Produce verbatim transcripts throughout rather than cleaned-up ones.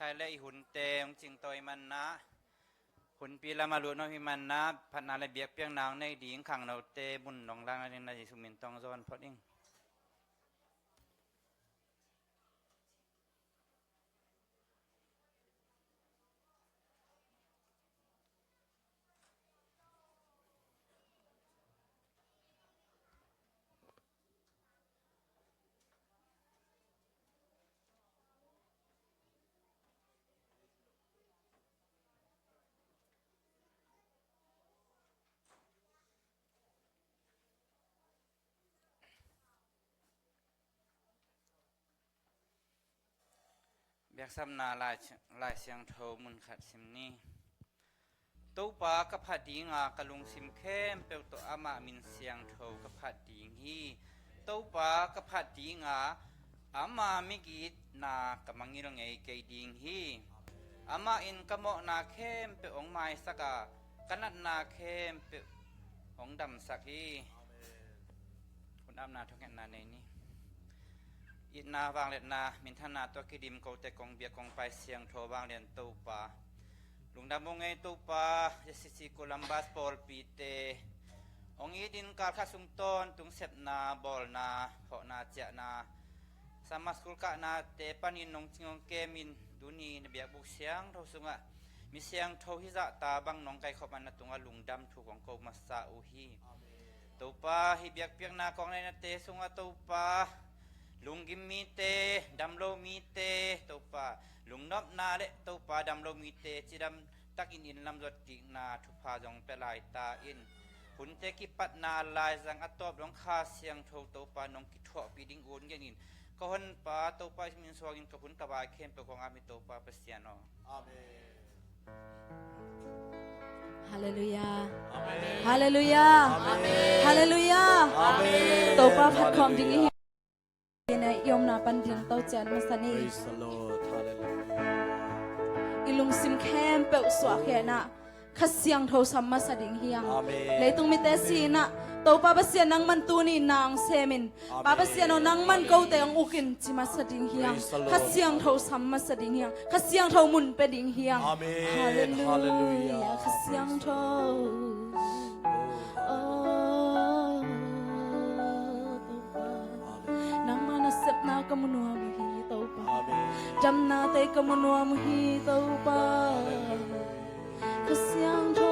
Thai le i hunte hong cingtawi manna, hunpi lam a lut nuam hi manna, phatna le biakpiakna hong nei ding khangnote mun nong lak nading na Jesu min tawh zawn phot ing. Biaksapna Lai, Lai Siangtho mun khat sim ni. Topa ka phat dinga ka lungsim khempeuh tawh amah min siangtho ka phat ding hi. Topa ka phat dinga ama migitna ka mangngilh ngei kei ding hi. Amah in ka mawhna khempeuh hong maisak a, ka natna khempeuh hong damsak hi. Hun apna thungetna nei ni. Itna vangliatna minthanna tawh kidim kote kong biak kong pai siangtho vanglian Topa, lungdam ung ei Topa, J C C Columbus pawlpite hong itin kal khat sung tawntung sepna, bawlna, hawhna, ciahna, Summer School kahnate panin nong cing hong kemin tuni na biakbuk siangtho sungah mi siangtho hi zahta bang nong kaikhop a, na tungah lungdam thu kong ko masa uh hi. Topa, hih biakpiakna kong neinate sungah Topa, lunggim mite, damlo mite, Topa, lungnopna le Topa damlo mite cidam takin inn lam zuat kikna thupha zong pia lai ta in. Hunte kipatna laizang a tawp dong Kha Siangtho Topa nong kithuahpih ding un ngenin, ka honpa Topa i min suangin ka hun ka vai khempeuh kong am hi Topa Pasian aw. Amen. Halleluiah. Amen. Halleluiah. Amen. Halleluiah. Amen. Topa phat khawm ding i hi. Ina i omna pan ding to cian masa ni. Praise the Lord. Hallelujah. I lungsim khempeuh suahkhiatna Kha Siangtho sam masa ding hiang. Amen. Leitung mite sinah Topa Pasian nangman tuni na hong semin. Amen. Pa Pasian aw, nangman kote hong ukin ci masa ding hiang. Praise the Lord. Kha Siangtho sam masa ding hiang. Kha Siangtho mun pia ding hiang. Amen. Halleluiah. Hallelujah. Kha Siangtho. Oh, Topa. Amen. Nangma nasepna ka mu nuam uh hi Topa. Amen. Damnate ka mu nuam uh hi Topa. Hallelujah. Kha Siangtho,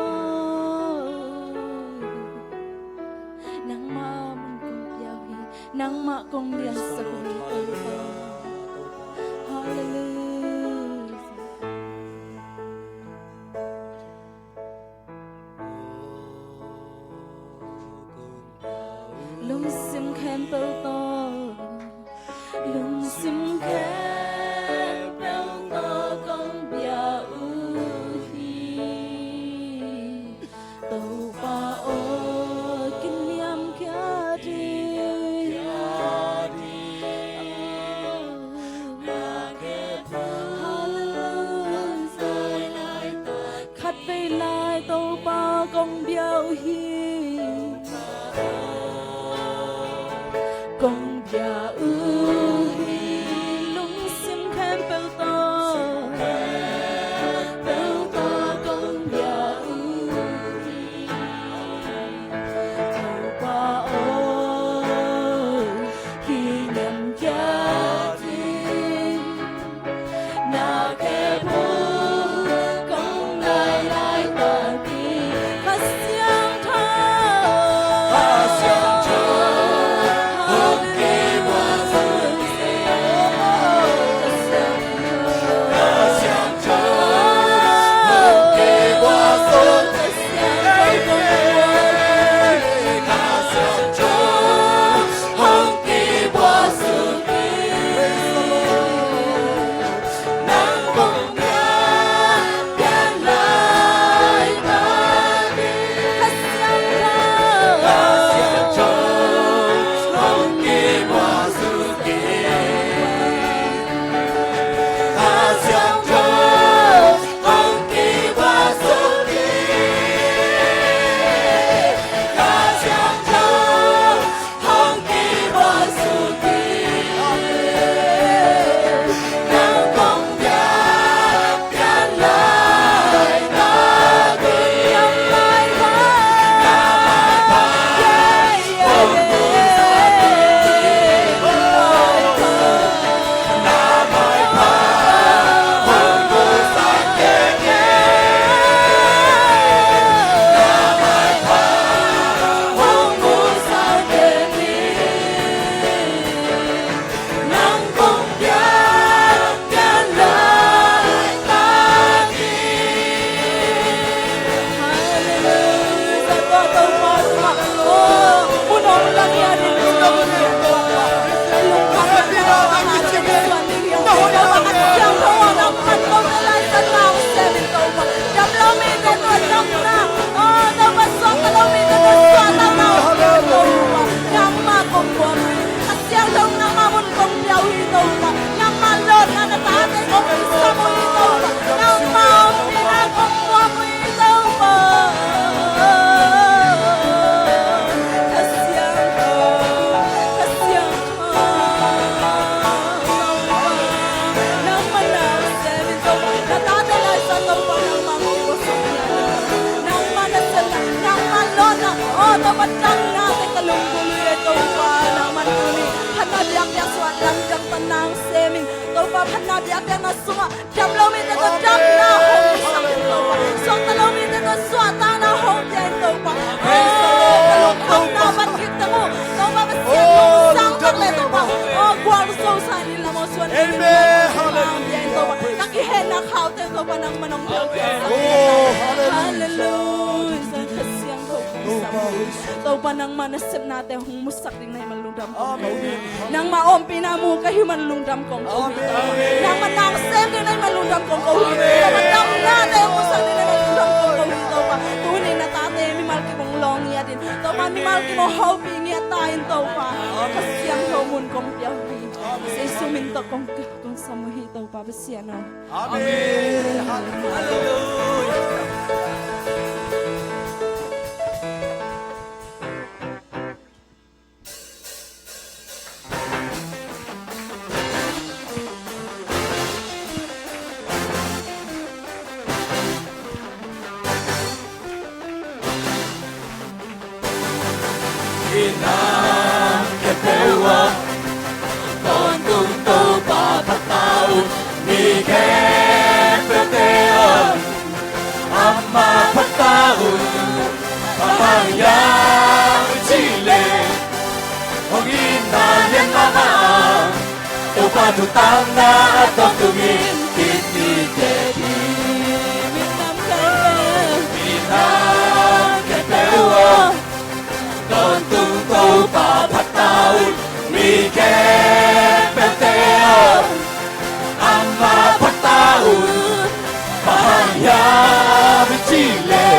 nangmah mun kong pia uh hi, nangmah kong liansak uh hi Topa. Hallelujah. Lungsim khempeuh tawh, lungsim khempeuh tawh kong bia uh hi. Topa aw, kiniamkhiat in. Hallelujah. Khatvei lai Topa kong bia uh hi. Kong bia uh hi. Lungsim khempeuh tawh, khempeuh tawh kong bia uh hi. Topa aw, kiniamkhiat in. Na khe bu kong lailai ta hi. Kha Siangtho, Kha Topa, damnate ka lunggulh uh hi, Topa, nangman tuni phatna biakpiak sungah lamdang pan na hong sem in. Topa, phatna biakpiakna sungah damlo mite tawh damna hong piaksak in, Topa. Suakta lo mite tawh suahtakna hong pia in, Topa. Aw, ka lungkhamna pan gik teng uh, Topa, Pasian hong sang tak leh, Topa, aw, gualzo sa in, lam aw suan in, Topa, hong pia in, Topa. Ka kihehna khaute, Topa, nangman hong piakpiaksak in. Halleluia. Ka siangtho kong sam uh hi. Topa, nangma nasepnate hong musak ding na hih man lungdam kong ko hi. Nangma ompihna mu ka hih man lungdam kong ko hi. Nangma na hong sem ding na hih man lungdam kong ko hi. Topa, damnate hong musak ding na hih man lungdam kong ko hi, Topa. Tuni na tate mimal kim hong lawh ngiat in, Topa, mimal kim hong hopih ngiat ta in, Topa. Ka siangtho mun kong pia uh hi. Jesu min tawh kong, kong sam uh hi, Topa Pasian aw. Amen. Halleluia. Ina khempeuh ah tawntung Topa phat ta un, mi khempeuhte aw, amah phat ta un. Bang hang hiam cih leh hong itna lian mahmah a, Topa thutapna a tawntungin kipite ding. Minam khempeuh aw, tawntung Topa phat ta un, mi khempeuhte aw, amah phat ta un. Bang hang hiam cih leh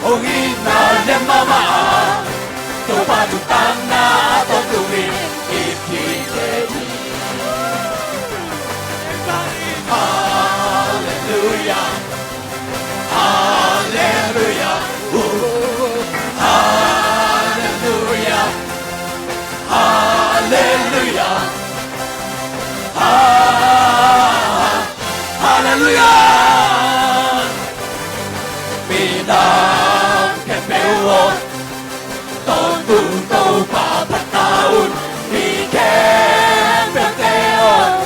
hong itna lian mahmah a, Topa thutapna a tawntungin kipite ding. Halleluia. Halleluia. Uh. Halleluia. Halleluia. Ha-, Halleluia. Minam khempeuh aw, tawntung Topa phat ta un, mi khempeuhte aw,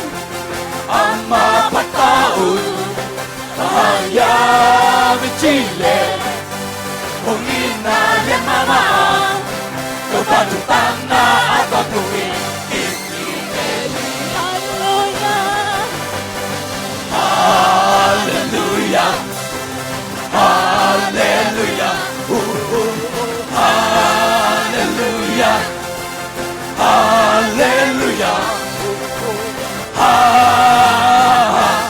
amah phat ta un. Bang hang hiam cih leh hong itna lian mahmah a, Topa thutapna a tawntungin kipite ding. Halleluia. Halleluia. Halleluia. Uh, uh. Halleluia. Halleluia. Ha-,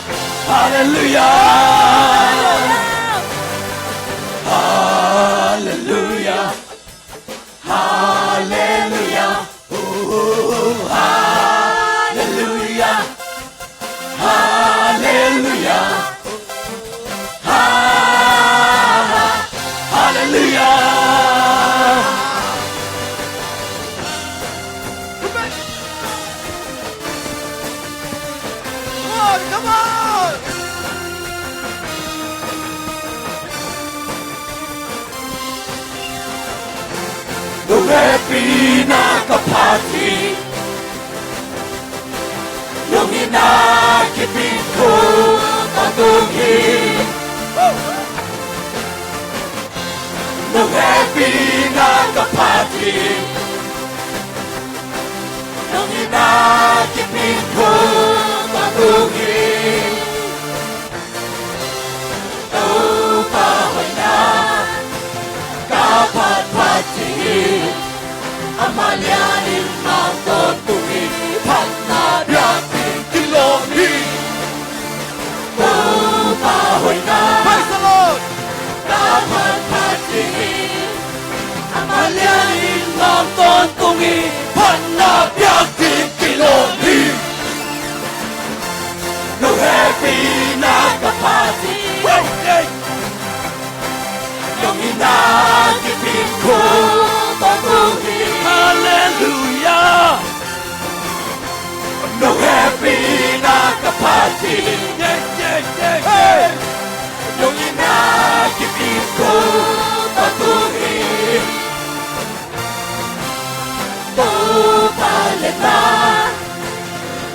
Halleluia. Halleluia. Halleluia. Oh, halleluia. Halleluia. Ha-, Halleluia. Come on, come on. Nong hehpihna ka phat hi. Nong itna kip in thu ka tung hi. Nong hehpihna ka phat hi. Nong itna kip in thu ka tung hi. Topa hoihna ka phatphat hi. Amah lianin mang tawntung hi. Phatna biakinn kilawm hi. Topa hoihna, praise the Lord, ka phatphat hi. Amah lianin mang tawntung hi. Phatna biakinn kilawm hi. Nong hehpihna ka phat hi. Nong itna kip in thu ka tung hi. Halleluia. Nong hehpihna ka phat hi. Hey. Nong itna kip in thu ka tung hi.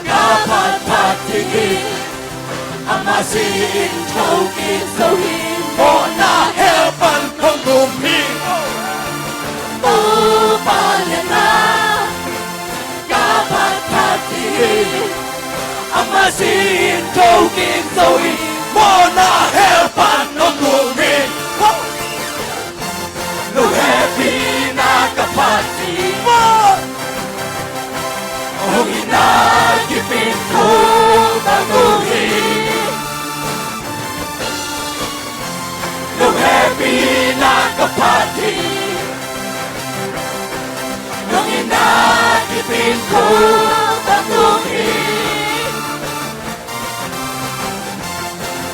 Ka phat phat ding hi. Amah si-in thokik zo hi. Mawhna hell pan hong um hi. Topa lianna ka phat phat ding hi. Amah si-in thokik zo hi. Mawhna hell pan hong um hi. Lunghehpihna ka phat ding. Hong itna kip in khut hong tung hi. Lunghehpihna ka phat ding. Hong itna kip in khut hong tung hi.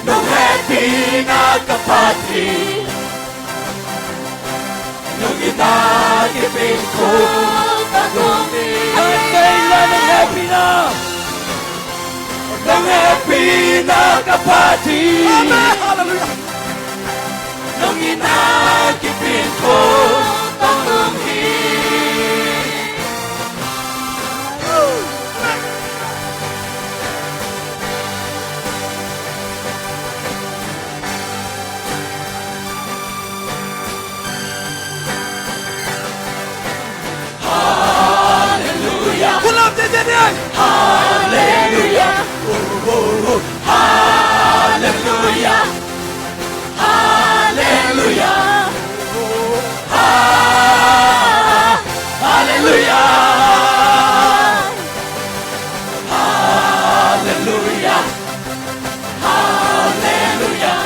Lunghehpihna ka phat ding. Nong itna kip in khut hong tung hi. Hallelujah, nong hehpihna. Nong hehpihna ka phat ding. Amen. Hallelujah. Nong itna kip in khut hong tung hi. Hallelujah. Hallelujah. Hallelujah. Hallelujah. Ha-, hallelujah. Hallelujah. Hallelujah.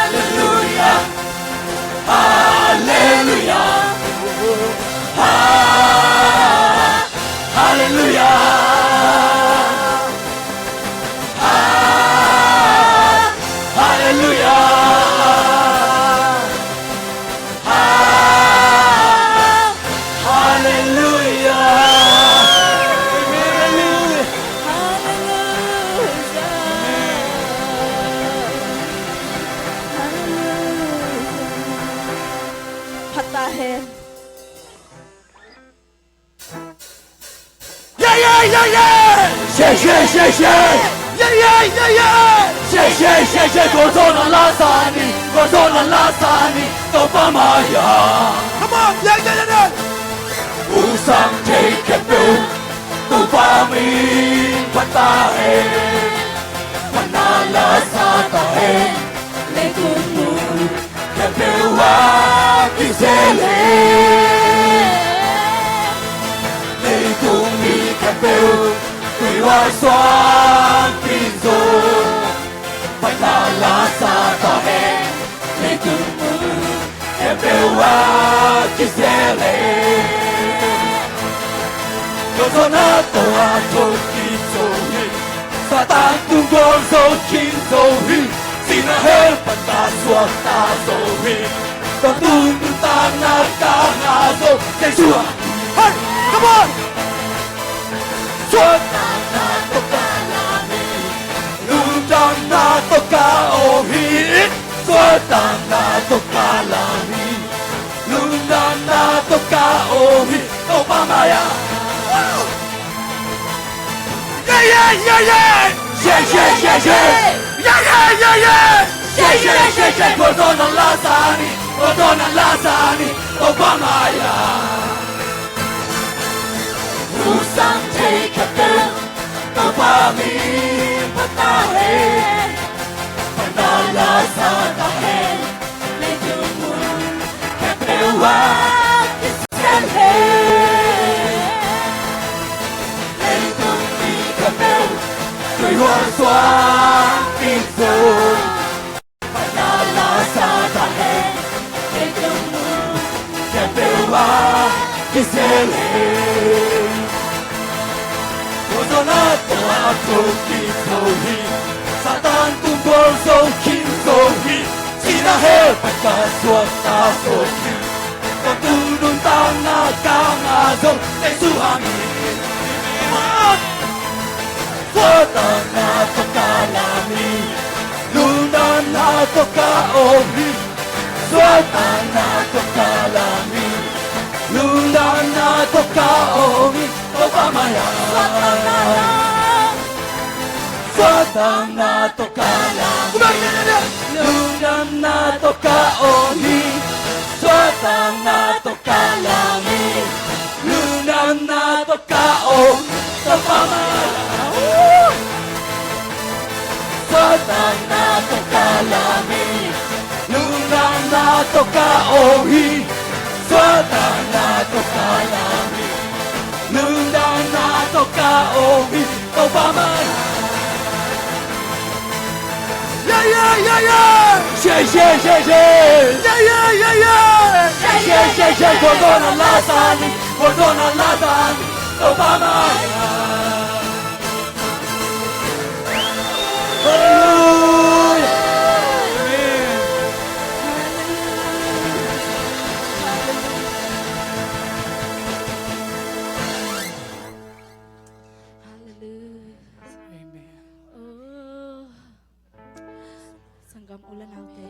Hallelujah. Hallelujah. Ha-, hallelujah. Ha-, hallelujah. Ha-, hallelujah. Hallelujah. Hallelujah. Hallelujah. Phat ta hen. Yeah, yeah, yeah, yeah. Shake, shake, shake, shake. Yeah, yeah, yeah, yeah. Shake, shake, shake, shake. Tua zawh na la sa ni. Tua zawh na la sa ni. Topa mai-ah. Come on. Yeah, yeah, yeah, yeah. Hong sang thei khempeuh Topa min phat ta hen. Phatna la sa ta hen. Leitung mun khempeuh ah kizel hen. Leitung mi khempeuh tui hual suang pin zo. Phatna la sa ta hen. Leitung mun khempeuh ah kizel hen. Tua zawh na tawh a thokik zo hi. Satan tung gual zo khin zo hi. Sihna hell pan ka suakta zo hi. Tawntung nuntakna ka ngah zo Jesu ah. Hey, come on! Suahtakna tawh ka lam hi. Lungdamna tawh ka awng hi. Suahtakna tawh ka lam hi. Lungdamna tawh ka awng hi. Topa mai-ah. Yeah, yeah, yeah, yeah. Shake, shake, shake, shake. Yeah, yeah, yeah, yeah. Shake, shake, shake, shake. Tua zawh na la sa ni. Tua zawh na la sa ni. Topa mai-ah. Hong sang thei khempeuh Topa min phat ta hen. Phatna la sa ta hen. Leitung mun khempeuh ah kizel hen. Leitung mi khempeuh tui hual suang pin zo. Phatna la sa ta hen. Leitung mun khempeuh ah kizel hen. Tua zawh na tawh a thokik zo hi. Satan tung gual zo khin zo hi. Sihna hell pan ka suakta zo hi. Tawntung nuntakna ka ngah zo Jesu a min. Suahtakna tawh ka lam hi. Lungdamna tawh ka awng hi. Suahtakna tawh ka lam hi. Lungdamna tawh ka awng hi, Topa mai-ah. Suahtakna tawh ka lam hi, lungdamna tawh ka awng hi. Suahtakna tawh ka lam hi, lungdamna tawh ka awng hi, Topa mai-ah. Suahtakna tawh ka lam hi, lungdamna tawh ka awng hi. Suahtakna tawh ka lam hi, lungdamna tawh ka awng hi, Topa mai-ah. Yeah, yeah, yeah, yeah. Share, share, share, share. Yeah, yeah, yeah, yeah. Share, share, share, share. Khualzawhna la san hi, khualzawhna la san hi, Topa mai-ah. Hallelujah. Amen. Hallelujah. Amen. Oh. Sanggam u le naute,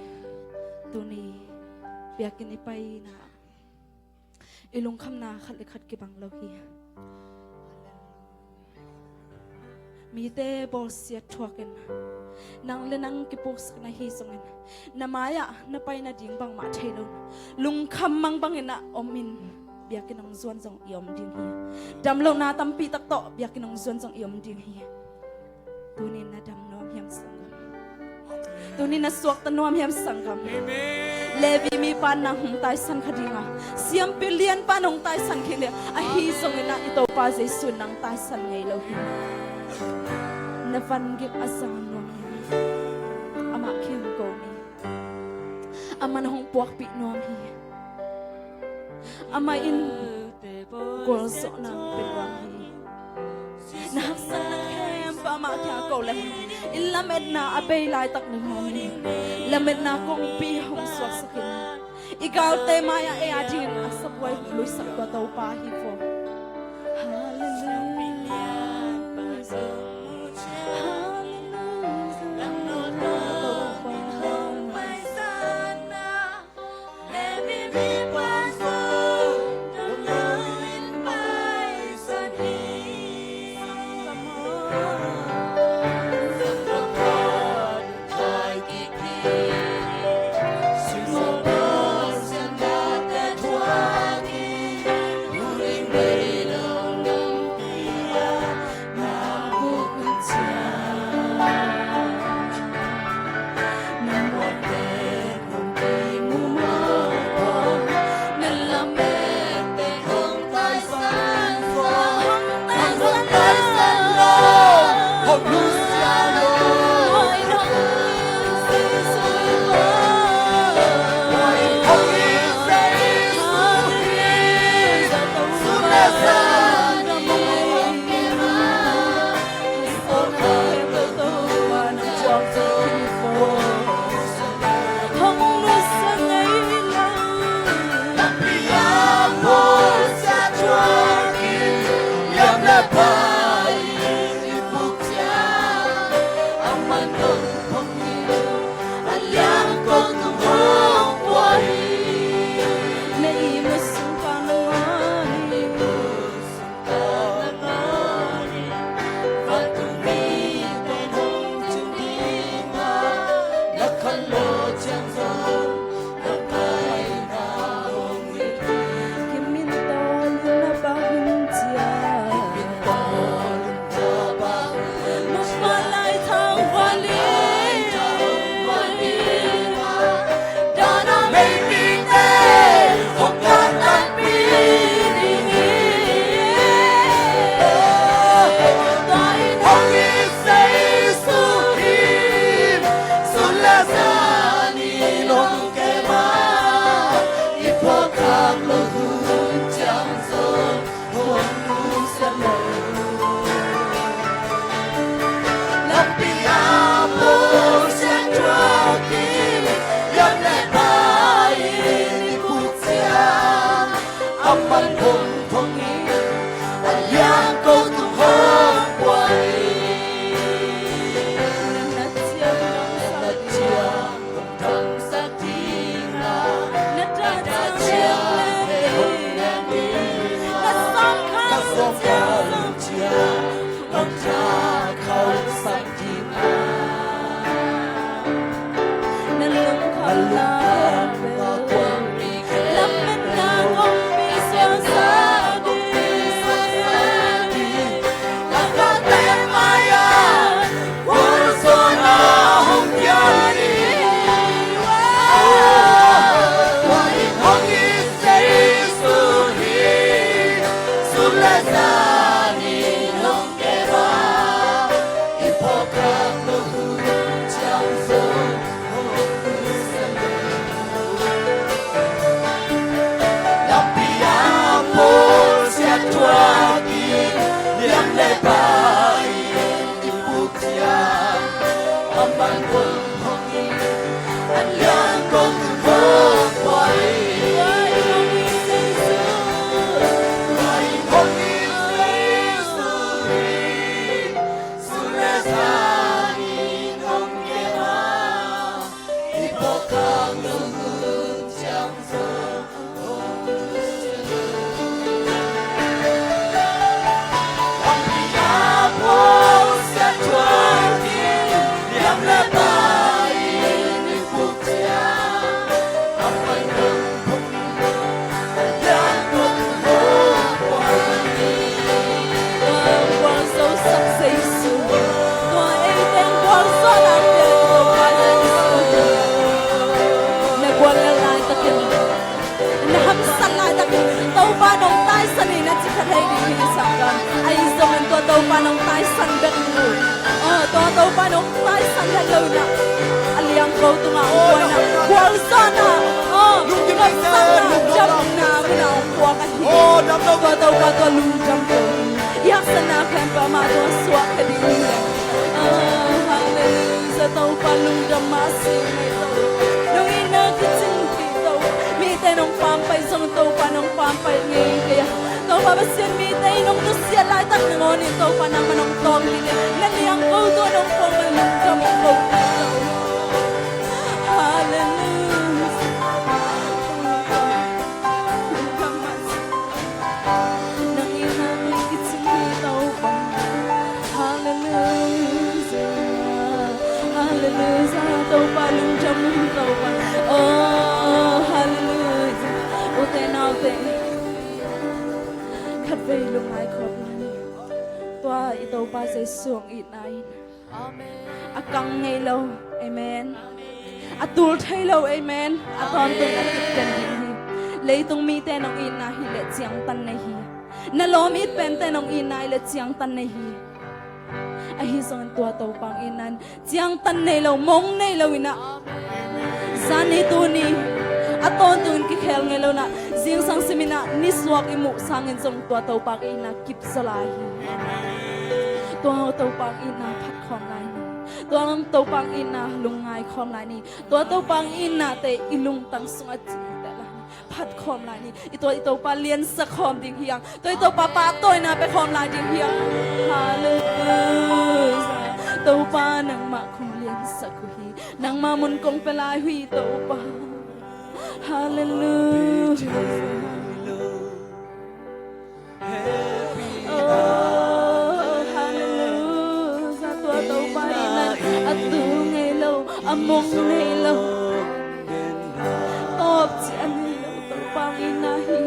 tuni biakinn i paina i lungkhamna khat le khat kibang lo hi. Mite bawlsiat thuakin, nang le nang kipuksak na hi zongin, na mai-ah na pai nading bangmah thei lo, lungkham mangbangin a om in, biakinn hong zuan zong i om ding hi. Damlohna tampi tak tawh biakinn hong zuan zong i om ding hi. Tunin na dam nuam hiam sanggam? Tunin na suakta nuam hiam sanggam? Amen. Levi mipa in nang hong taisan kha ding a, siampi lianpa in hong taisan khin ding a, ahi zongin ah i Topa Jesu in nang taisan ngei lo hi. Na van gik a za nuam hi. Amah kiang ko ni. Amah na hong puakpih nuam hi. Amah in gualzawhna hong pia nuam hi. Na haksatna khempeuh amah kiang ko leh, i lametna a bei laitak na nuam hi. Lametna kongpi hong suaksak in, i galte mai-ah ei a dingin a sabuai hong luisak tua Topa hi vo. Hallelujah. Hallelujah. Gualzosak Jesu. Tua ei teng gualzawhna pia Topa Jesu. Na guallel laitakin, na hamsat laitakin Topa nong taisan hi na ci kha thei ding hi, sanggam. Ahi zongin tua Topa nong taisan bek hi lo. Aw, tua Topa nong taisan het lo in ah, a liangko tungah hong puakna, gualzawhna, aw, kamsakna, damna munah hong puak ahi. Tua Topa tua lungdam ko. I haksatna khempeuh amah tungah suak kha ding hi. Aw, halleluiah, Topa lungdam mah si mai Topa. Nong itna kicing hi Topa. Mite nong pampaih zong Topa nong pampaih ngei kei a. Topa Pasian, mite in nong nusiat laitak nangawnin Topa nangmah nong tawm ding hi. Na liangko tungah nong puak man lungdam ko. Halleluiah. Lungdam mah si. Nang itna tui kicing hi Topa. Halleluiah. Halleluiah. Topa lungdam hi Topa. Oh, halleluiah. Ute naute, khatvei lungngai khawm lai ni. Tua i Topa Jesu hong itna in a kang ngei lo. Amen. A tul thei lo. Amen. A tawntung a kipten ding hi. Leitung mite nong itna hileh ciangtan nei hi. Na lawm it pente nong itna hileh ciangtan nei hi. Ahi zongin tua Topa hong itna in ciangtan nei lo, mong nei lo in ah, zani tuni a tawntungin kikhel ngei lo in ah, zingsang simin ah nisuak i muh sangin zong tua Topa hong itna kip zaw lai hi. Tua Topa hong itna phat khawm lai ni. Tua Topa hong itna lungngai khawm lai ni. Tua Topa hong itnate i lungtang sungah cingteh lai ni. Phat khawm lai ni. I tua i Topa liansak khawm ding hi hang. Tua i Topa pahtawina pia khawm lai ding hi hang. Halleluiah. Topa nangmah kong liansak uh hi. Nangmah mun kong pia lai uh hi Topa. Halleluiah. Oh, halleluiah. Tua Topa itna in a tul ngei lo, a mong nei lo, tawpciah nei lo Topa itna hi.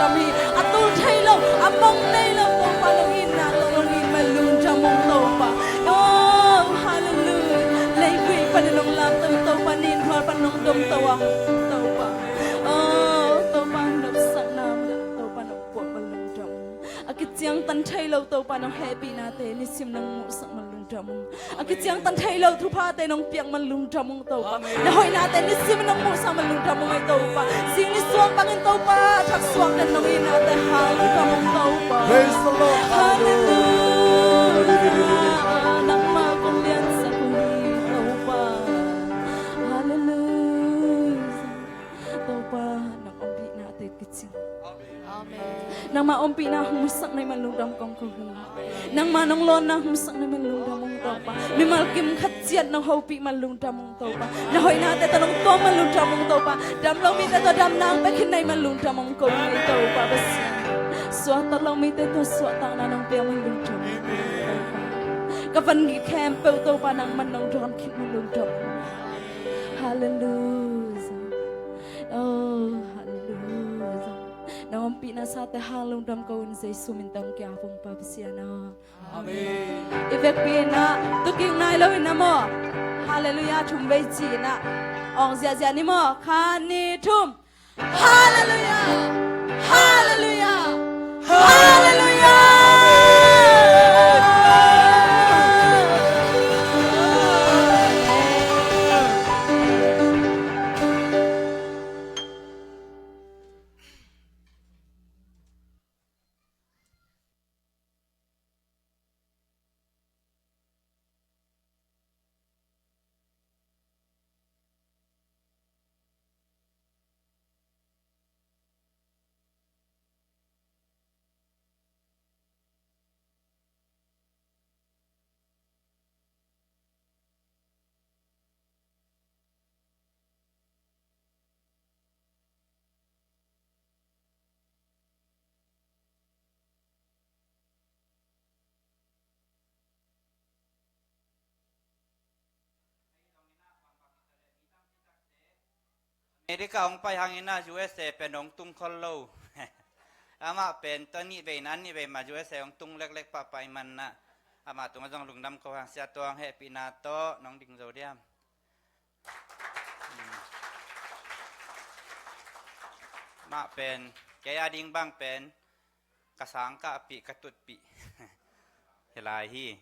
Dam hi, a tul thei lo, a mong nei lo, Topa nong itna tawh nong it man lungdam ung Topa. Oh, hallelujah. Leivui panin nong lamto hi Topa, ninrual panin nong domto a Topa. Oh, Topa nopsakna, Topa nong puak man lungdam ung. A kiciangtan thei lo Topa nong hehpihnate nisim nong muhsak man lungdam ung. A kiciangtan thei lo thuphate nong piak man lungdam ung Topa. Amen. Na hoihnate nisim nong muhsak man lungdam ung ei Topa. Zing ni suang bangin Topa thak suak den nong itnate hang lungdam ung Topa. Praise the Lord. Hallelujah. Nangmah kong liansak uh hi Topa. Hallelujah. Topa nang ompihna te kicing. Amen. Nangmah ompihna hong musak na hih man lungdam kong ko hi. Nangmah nong lawnna hong musak na hih man lungdam ung Topa. Mimal kim khat ciat nong hopih man lungdam ung Topa. Na hoihnate tawh nong tuam man lungdam ung Topa. Dam lo mite tawh damna hong pia khin na hih man lungdam kong ko hi Topa Pasian. Suahtak lo mite tawh suahtakna nong pia man lungdam ung Topa. Ka van khempeuh Topa nangman nong dawn khin man lungdam ung. Hallelujah. Oh, hallelujah. Na ompihna sate hang lungdam ko in Jesu min tawh kiang pong pa Pasian aw. Amen. I vekpi in ah, tu kik nai lo in ah maw. Hallelujah, thum vei ci in ah. Awng ziahziah ni maw. Khat, nih, thum. Hallelujah. Hallelujah. Hallelujah. America hong pai hangin ah U S A pen hong tung khol lo. Amah pen tua nih vei na, nih vei mah U S A hong tung leklek pahpah ahih manin ah amah tungah zong lungdam ko hang. Sia Tuang, hehpihna tawh nong ding zo diam? Mah pen kei a ding bang pen ka sangkahpih, ka tutpih hi lai hi.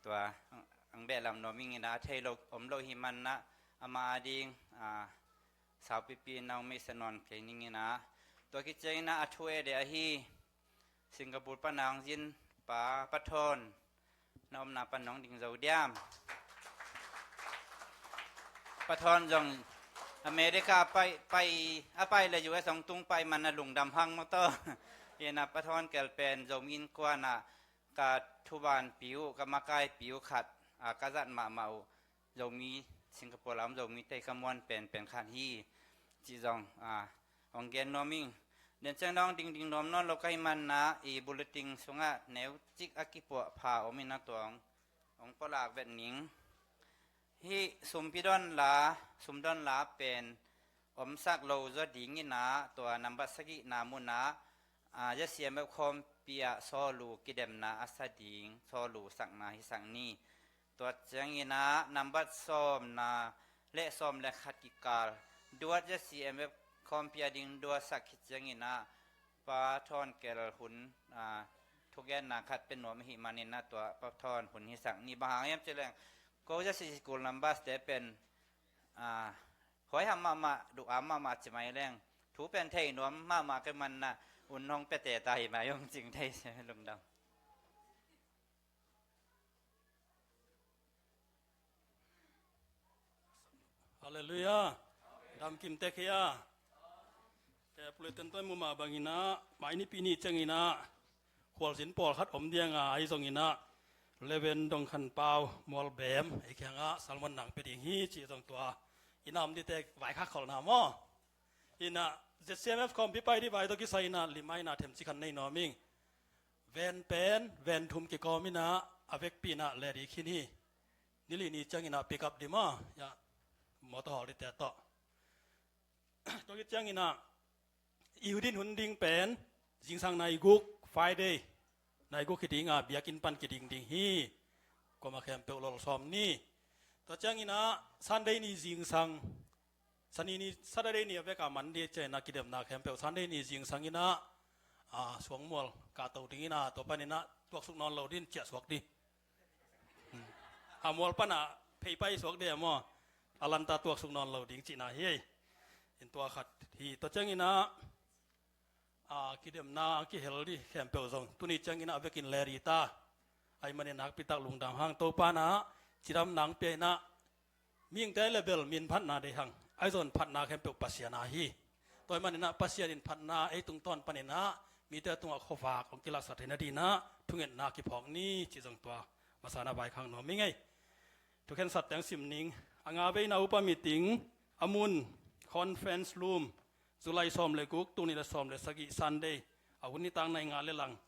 Tua ang, ang behlap nuam ing in ah, a thei lo om lo ahih manin ah amah a ding, ah, saupipi in ah hong meisa nawn kei ning in ah. Tua khit ciangin ah a thu ede ahi Singapore pan a hong zin pa, Pa Thawn, na omna pan nong ding zo diam? Pa Thawn zong America a pai, pai, a pai le U S hong tung pah ahih manin ah lungdam hang maw taw. Hi in ah Pa Thawn kel pen Zomi Innkuan ah ka thuvanpi uh, ka makaipi uh khat, ah, ka zat mahmah uh Zomi, Singapore lam Zomite ka muan penpen khat hi cih zong, ah, hong gen nuam ing. Den ciang dong dingding nuam nawn lo ka hih manin ah i bulletin sungah neucik a kipuahpha om in ah tua hong, hong pulak vet ning. Hih sumpi don la, sum don la pen omsak lo zaw ding in ah tua nambat sagihna mun ah, ah, Z C M F khawmpi ah sawlu kidemna a sa ding, sawlu sakna hisak ni. Tua ciangin ah nambat sawmna le sawm le khat kikal duat Z C M F khawmpi a ding duatsak khit ciangin ah Pa Thawn kel hun, ah, thugenna khat pia nuam ahih manin ah tua Pa Thawn hun hisak ni. Bang hang hiam cih leng ko Z C school numbers te pen, ah, huaiham mahmah, duk am mahmah ci mai leng thu pen thei nuam mahmah ka hih manin ah un hong pia teta hi mai, hong cing thei se lungdam. Hallelujah. Dam kim tek hi a. Te puliten toi muma bangin ah mai nipi ni ciangin ah khualzin pawlkhat om ding a, ahi zongin ah Reverend Dong Khan Pau Mual Bem ei kiangah sermon nang pia ding hi cih zong tua i na om dingte vaikhak kholhna maw? Hi in ah Z C M F khawmpi pai ding vai tawh kisai in ah limai na themcik khat nei nuam ing. Van pen van thum kikawm in ah a vekpi in ah ready khin hi. Ni li ni ciangin ah pick up ding maw, ya, motor hawl dingte tawh. Tua khit ciangin ah I hun ding, hun ding pen zingsang nai guk, Friday nai guk hi ding a, biakinn pan kiding ding hi. Kuamah khempeuh lawlsawm ni. Tua ciangin ah Sunday ni zingsang, Sani ni, Saturday ni a vek a, Monday ciang in ah kidemna khempeuh Sunday ni zingsang in ah, a, suangmual kahto ding in ah, tua panin ah tuaksuk nawn lo ding, ciahsuak ding. Hmm. A mual pan ah pheipai suak ding a maw. A lanta tuaksuk nawn lo ding cihna hi. In tua khat hi. Tua ciangin ah, a, kidemna kihel ding khempeuh zong tuni ciangin ah a vekin le ding ta. Ahih manin nakpi tak lungdam hang. Topa in ah cidamna hong pia in ah, mihingte le bel min phatna deih hang. Ahi zong phatna khempeuh Pasian a hi. Tua ahih manin ah Pasian in phatna ei tungtawn panin ah mite tungah khuavak hong kilaksak theihna dingin ah thungetna kiphawk ni, cih zong tua masa in ah vaikhak nuam ing ei. Thukhensat teng sim ning. A nga veina upa meeting, a mun, conference room, July sawm le guk, tul nih le sawm le sagih, Sunday. A hun nitak nai nga le lang.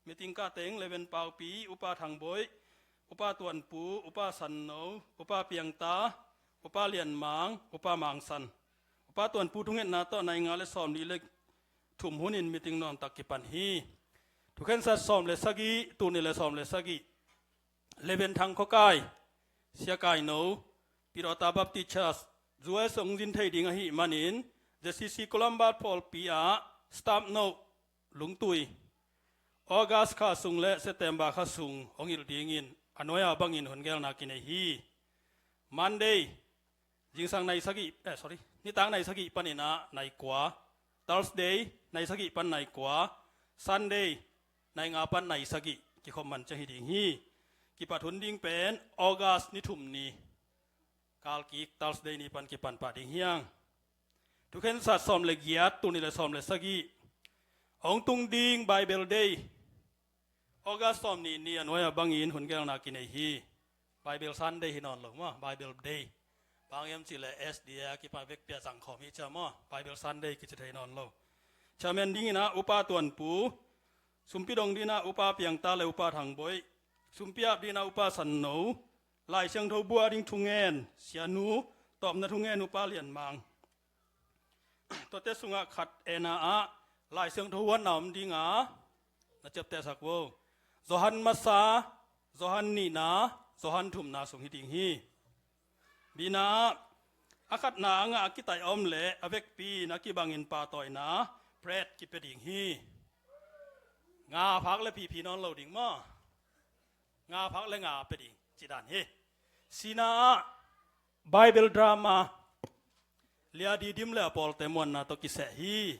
Meeting kah teng, Reverend Paupi, Upa Thangboih, Upa Tuanpu, Upa Sanno, Upa Piangta, Upa Lianmang, Upa Mangsan. Upa Tuanpu thungetna tawh nai nga le sawm nih le thum hunin meeting nuamtak kipan hi. Thukhensat sawm le sagih, tul nih le sawm le sagih. Reverend Thang Khua Kai, Sia Kaino, Pidawta Baptist Church, U S hong zin thei ding ahih manin, Z C C Columbus pawlpi ah staff note, lungtui, August kha sung le September kha sung hong hilh dingin a nuai-a bangin hun gelna kinei hi. Monday, zingsang nai sagih, eh, sorry, nitak nai sagih panin ah nai kua. Thursday, nai sagih pan nai kua. Sunday, nai nga pan nai sagih. Kikhop man ciang hi ding hi. Kipat hun ding pen August ni thum ni. Kalkik Thursday ni pan kipan pah ding hi hang. Thukhensat sawm le giat, tul nih le sawm le sagih. Hong tung ding Bible Day. August sawm nih ni a nuai-a bangin hun gelna kinei hi. Bible Sunday hi nawn lo maw, Bible Day. Bang hiam cih leh S D A a kipan vekpi a zangkhawm hi ciang maw, Bible Sunday kici thei nawn lo. Chairman dingin ah Upa Tuanpu, sumpi dong dingin ah Upa Piangta le Upa Thangboih, sumpi ap dingin ah Upa Sanno, Lai Siangtho bua ding thungen, Sianu, tawpna thungen Upa Lianmang. Tuate sungah khat en a ah Lai Siangtho huatna om ding a, na ciaptehsak vo. Johan masa, Johan nihna, Johan thumna sung hi ding hi. Bina ah a khatna a ngah a kitaih a om leh a vekpi in a kibangin pahtawina, bread, kipia ding hi. Nga phak le phiphi nawn lo ding maw. Nga phak le nga pia ding, cih dan hi. Sina ah Bible drama, Lia Didim le a pawlte muanna tawh kiseh hi.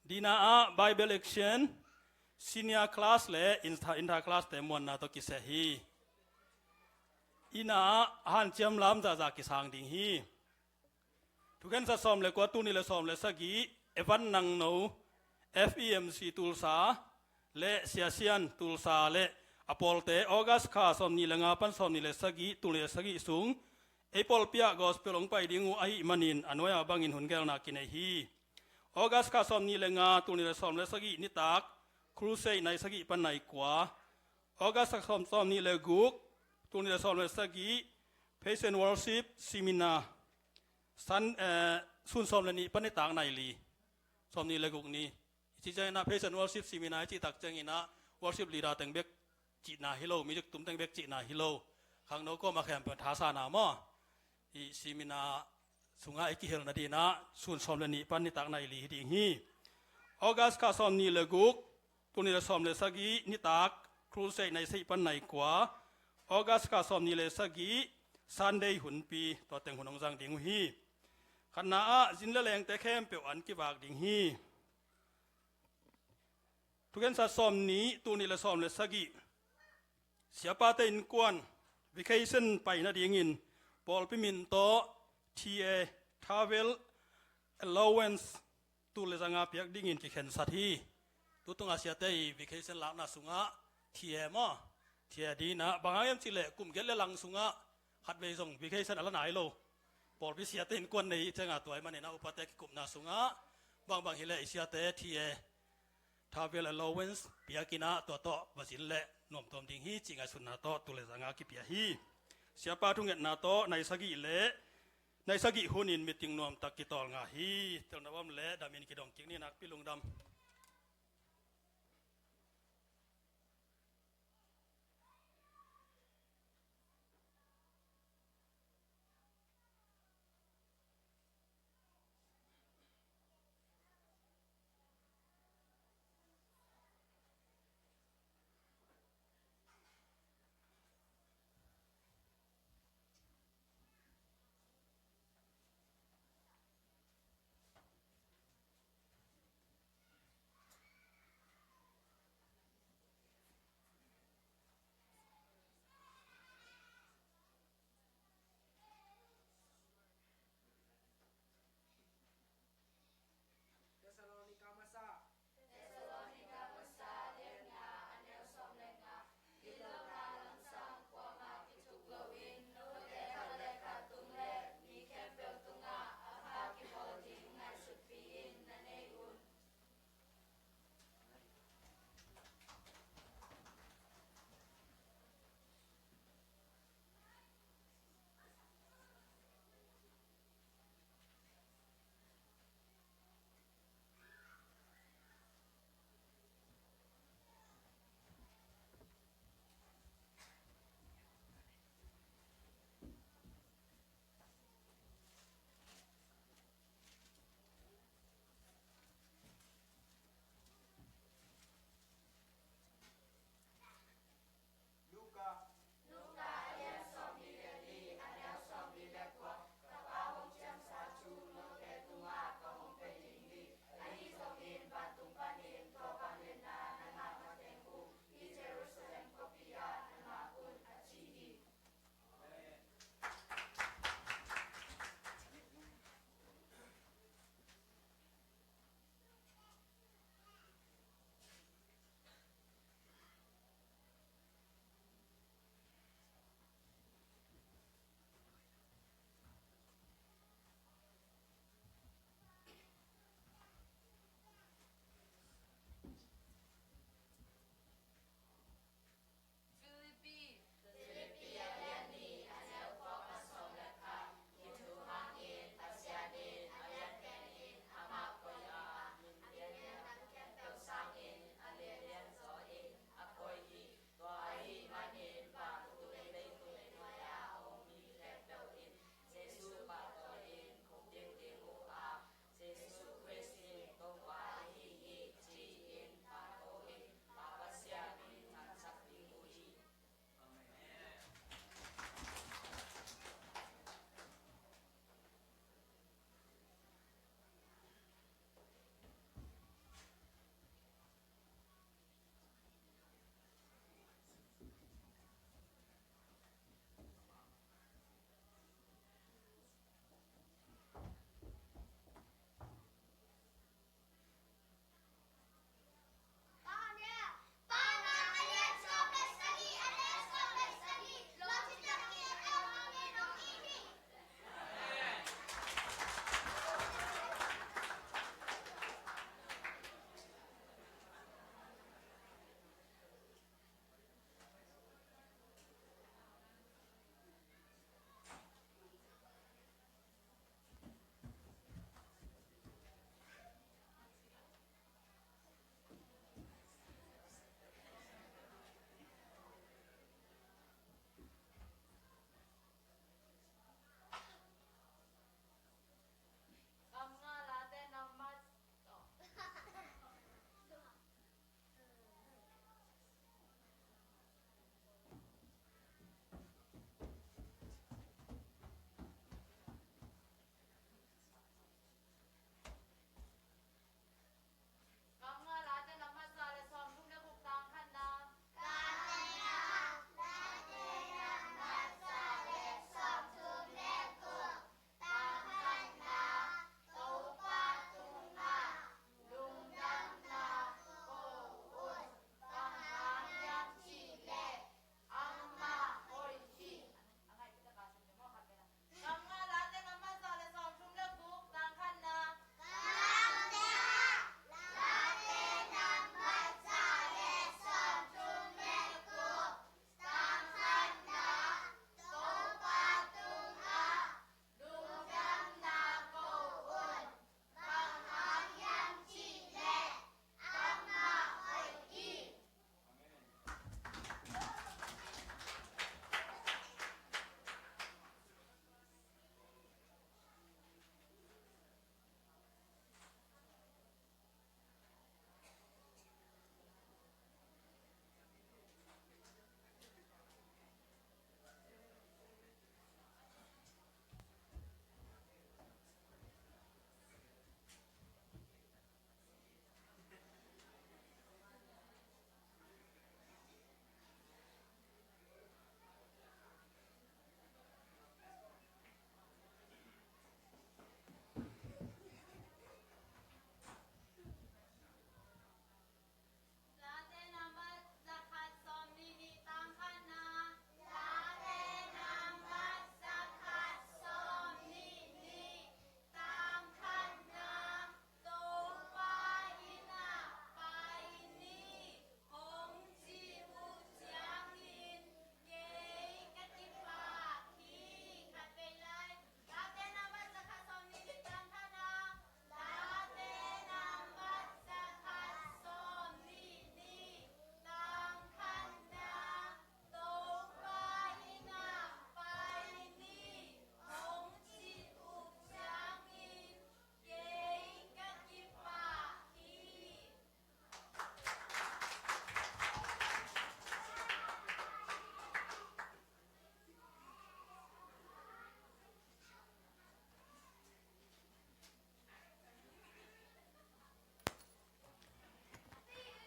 Dina ah Bible action, senior class le inter, inter class te muanna tawh kiseh hi. Ina ah hanciam lam zahzah kisang ding hi. Thukhensat sawm le kua, tul nih le sawm le sagih, Evan Nangno, F E M C Tulsa, le Sia Sian Tulsa le a pawlte August kha sawm nih le nga pan sawm nih le sagih, tul nih le sagih sung ei pawlpi ah gospel hong pai ding uh ahih manin a nuai-a bangin hun gelna kinei hi. August kha sawm nih le nga, tul nih le sawm le sagih nitak, crusade nai sagih pan nai kua. August kha sawm, sawm nih le guk, tul nih le sawm le sagih, praise and worship seminar. Sun, eh, sun sawm le nih pan nitak nai li. Sawm nih le guk ni. I cih ciangin ah praise and worship seminar i cih tak ciangin ah worship leader teng bek cihna hi lo, music tum teng bek cihna hi lo. Khangno kawm a khempeuh thasana maw. I seminar sungah i kihelna dingin ah sun sawm le nih pan nitak nai li hi ding hi. August kha sawm nih le guk, tul nih le sawm le sagih nitak, crusade nai sagih pan nai kua. August kha sawm nih le sagih, Sunday hunpi, tua teng hun hong zang ding uh hi. Khatna ah zin le lengte khempeuh an kivak ding hi. Thukhensat sawm nih, tul nih le sawm le sagih. Siapate innkuan vacation paina dingin pawlpi min tawh T A, travel allowance, tul le zanga piak dingin kikhensat hi. Tutunga siate i vacation lakna sungah T A maw, T A dina, bang hang hiam cih leh kum giat le lang sungah khatvei zong vacation a la nai lo. Pawlpi siate innkuan nei ciangah, tua ahih manin ah upate kikupna sungah bangbang hi leh i siate T A, travel allowance, piak in ah tua tawh va zin leh nuamtuam ding hi cih ngaihsutna tawh tul le zanga kipia hi. Siapa thungetna tawh nai sagih le Nai sagih hunin meeting nuamtak kitawl ngah hi. Telna bang leh damin kidong kik ni, nakpi lungdam.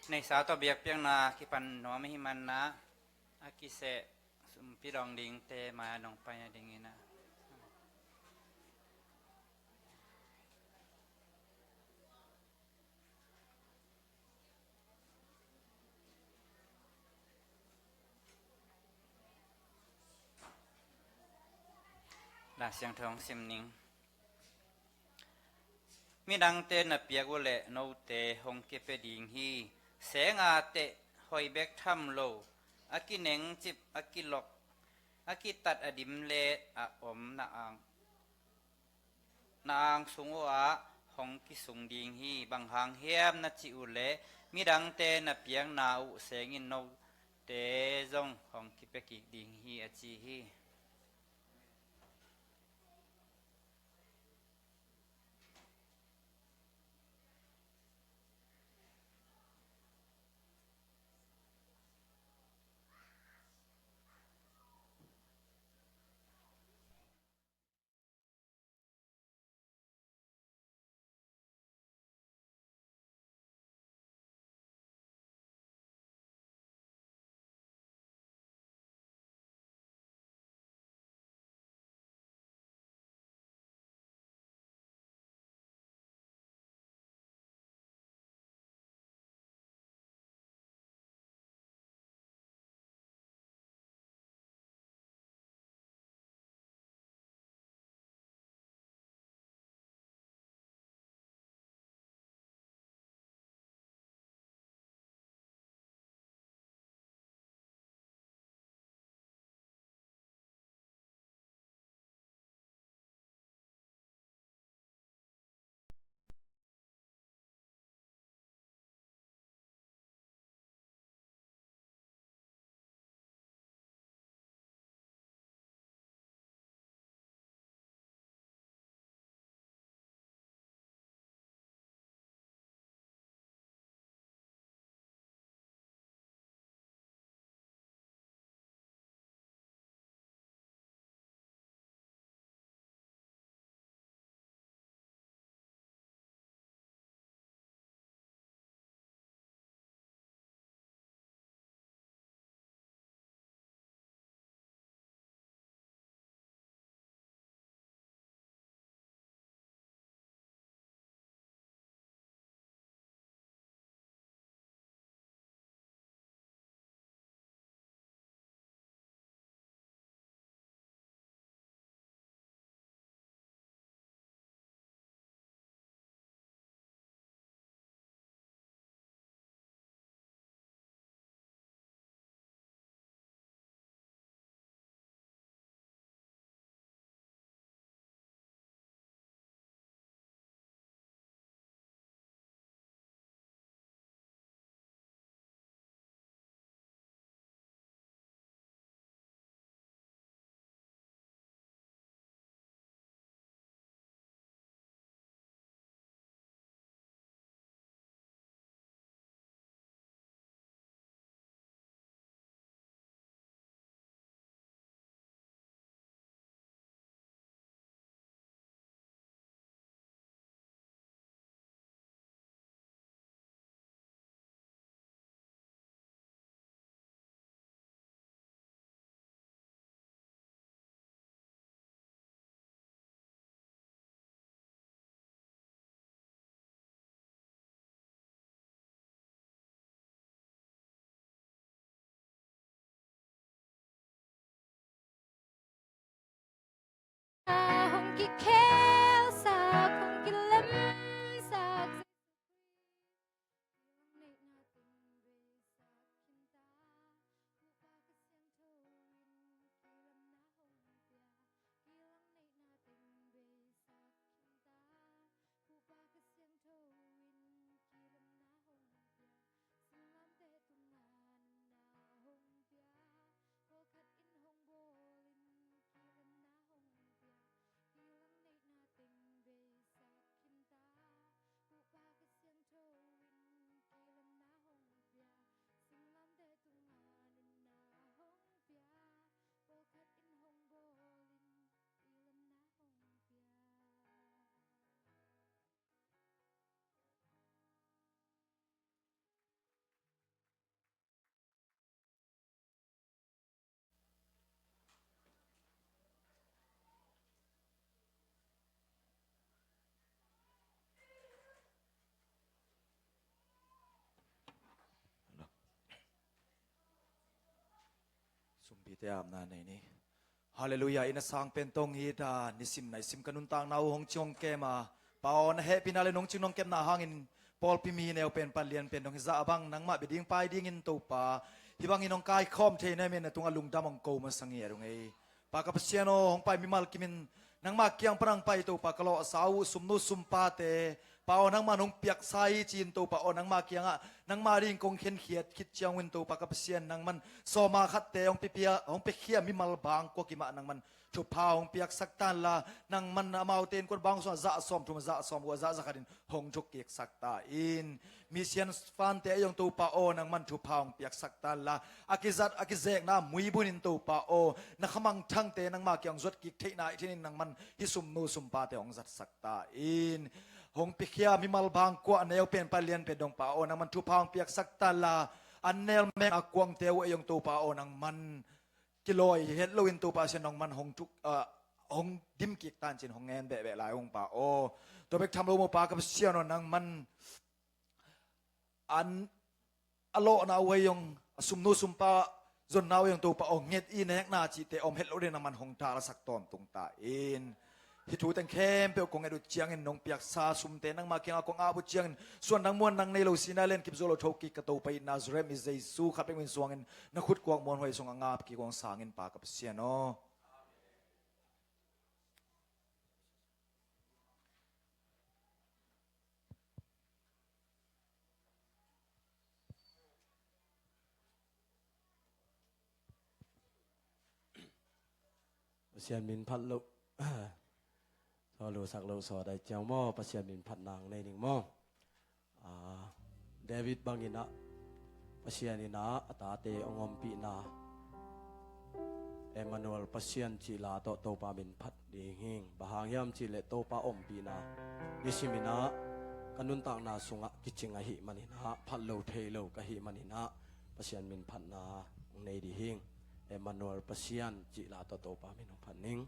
Neihsa tawh biakpiakna kipan nuam ahih manin ah, a kiseh sumpi dawng dingte mai-ah nong pai nadingin ah. Lai Siangtho hong sim ning. Midangte na piak uh leh note hong kipia ding hi. Seng a teh hoih bek tham lo, a kinengcip, a kilok, a kitat, a dim le a om na ang, na ang sung uh ah hong kisung ding hi. Bang hang hiam na cih uh leh, midangte na piakna uh seng in note zong hong kipia kik ding hi, a ci hi. Hong kikhelsak, hong kilemsak, Jesuh Khrih, i langneihna teng beisak khin ta. Topa Kha Siangtho in kilemna hong pia, i langneihna teng beisak khin ta. Topa Kha Siangtho in kilemna hong pia, singlamteh tungah natna hong pia, pawlkhat in hong bawlin kilemna hong pia, i langneihna Sumpite apna nei ni. Halleluiah, inn a sang pen tawh hong it a, nisim naisim ka nuntakna uh hong cing hong kem a, Pa aw, na hehpihna le nong cing nong kepna hangin pawlpi mi neu pen pan lian pen dong hi zah a bang nangmah bia ding pai dingin Topa, hih bangin hong kaikhawm thei na hi manin na tungah lungdam hong ko masa ngei a dong ei. Pa ka Pasian aw, hong pai mimal kimin nangmah kiang pan hong pai Topa, ka lawhsa uh sumnu sumpate, Pa aw, nangman hong piaksa hi ci-in Topa aw, nangmah kiangah nangmah ding kong khenkhiat khit ciang uh in Topa ka Pasian, nangman sawma khatte hong pipia, hong piakhia mimal bangkua kimah nangman thupha hong piaksak tanla, nangman amaute innkuan bang sungah zah sawmthum, zah sawmguk, zah zakhatin hong thukkiksak ta in. Mission fund-te ah zong Topa aw, nangman thupha hong piaksak tanla, a kizat a kizekna muibunin Topa aw, na khamangthangte nangmah kiang zuatkik theihna i thinin nangman hih sumnu sumpate hong zatsak ta in. Hong piakhia mimal bangkua a neu pen pan lian pen dong Pa aw, nangman thupha hong piaksak tanla, an nel meng a kuangte uh ei zong Topa aw, nangman kilawi het loin Topa Pasian nangman hong thuk, ah, hong dimkik tan ci-in hong ngen behbeh lai ung Pa aw. Tua bek tham lo maw Pa ka Pasian aw, nangman an a lawhna uh ei zong, a sumnu sumpa zonna uh ei zong Topa aw, nget i nekna cihte om het lo ding nangman hong talasak tawntung ta in. Hih thu teng khempeuh kong et uh ciangin nong piaksa sumte nangmah kiangah kong ap uh ciangin suan dang muan dang nei lo, sina lenkip zo lo thokik ka Topa i Nazareth mi Jesu khat bek min suangin na khut kuak muanhuai sungah ngap kik ung, sangin Pa ka Pasian aw. Pasian min phat loh. Saw lo sak lo saw dai ciang maw, Pasian min phat nang nei ning maw. Ah, David bangin ah Pasian in ah a tate hong ompihna Emmanuel Pasian cih la tawh Topa min phat ding hing. Bang hang hiam cih leh Topa ompihna nisimin ah ka nuntakna sungah kicing ahih manin ah phat lo thei lo ka hih manin ah Pasian min phatna hong nei ding hing. Emmanuel Pasian cih la tawh Topa min hong phat ning.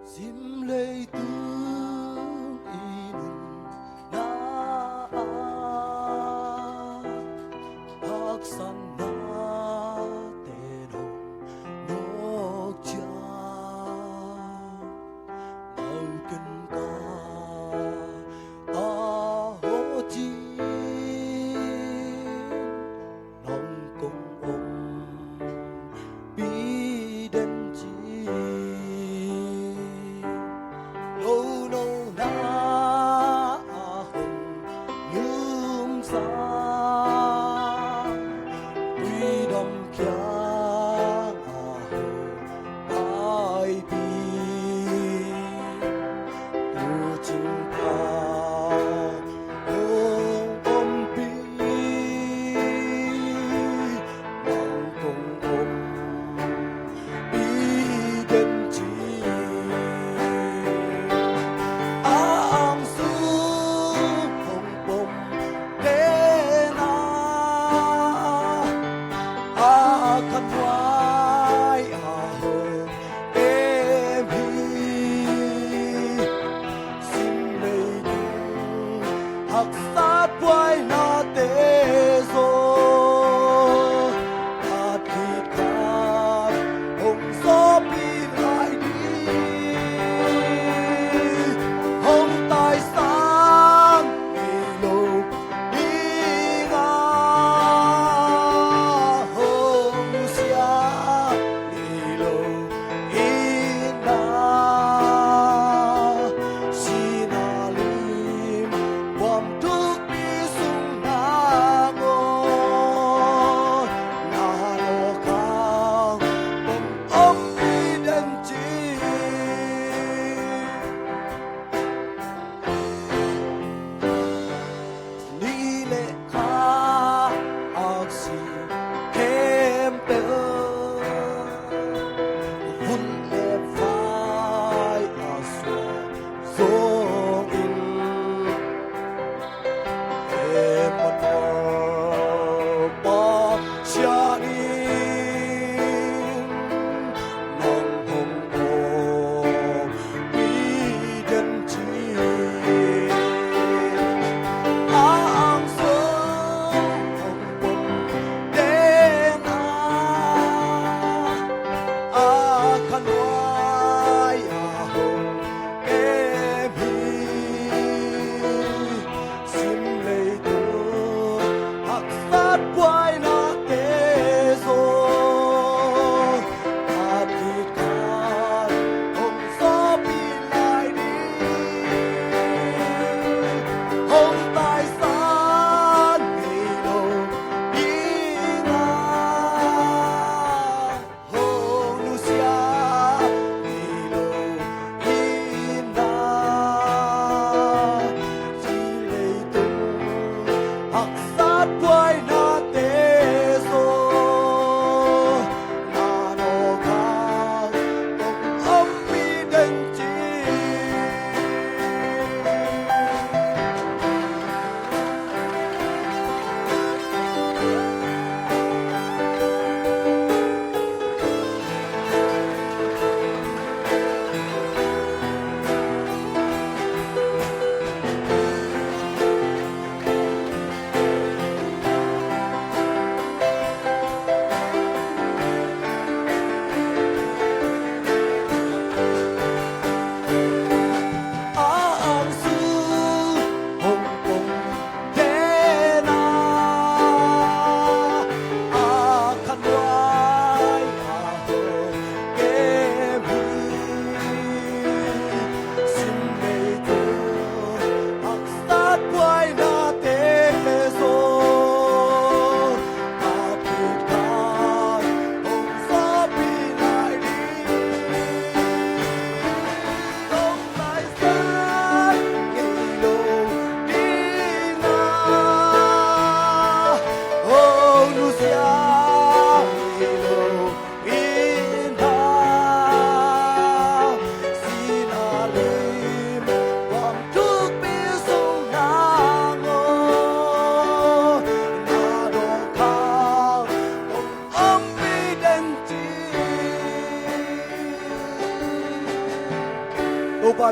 Sim leitung i nunna ah haksatna ten hong nawk ciang, mawk ken ka tahaw cin nong kong ompih den ci. Lo no na a hong lumsa, tui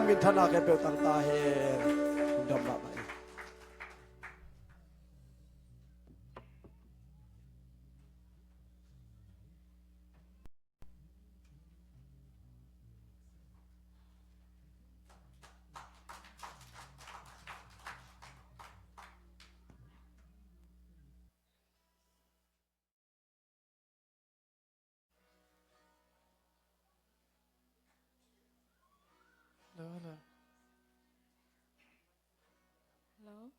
Minthanna khempeuh tang ta hen. Dam mahmah hi. Hello, hello. Hello.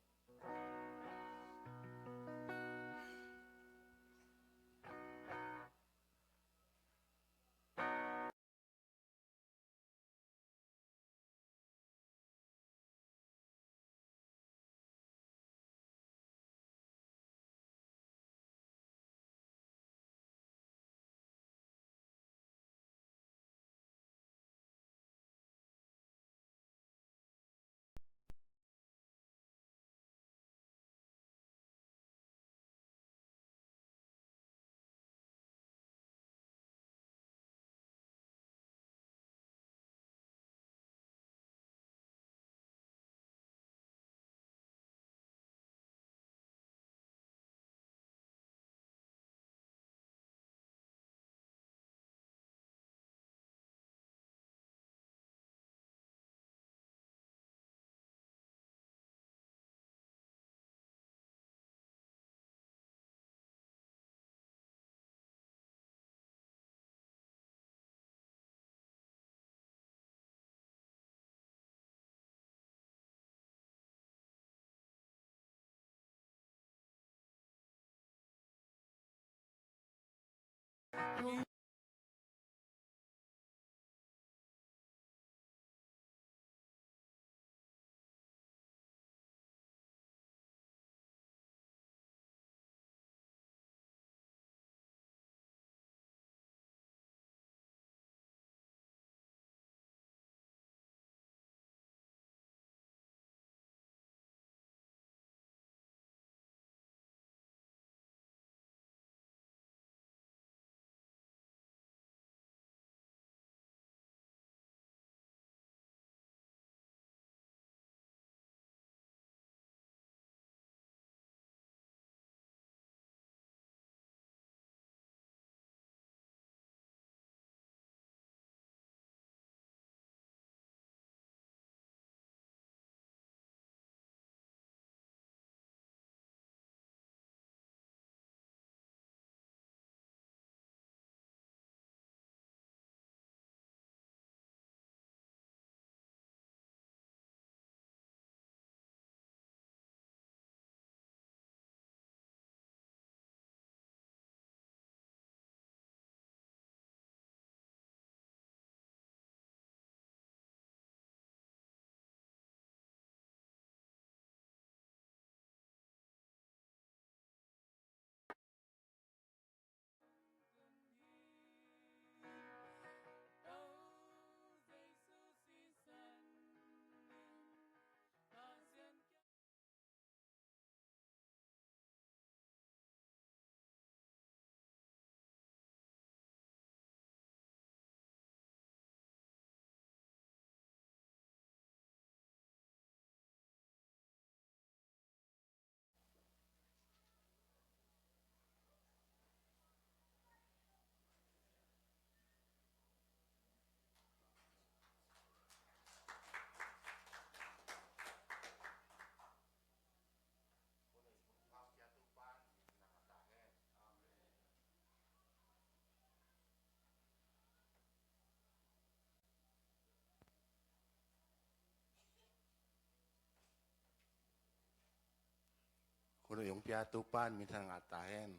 Hun a hong pia Topa in minthanna ngah ta hen.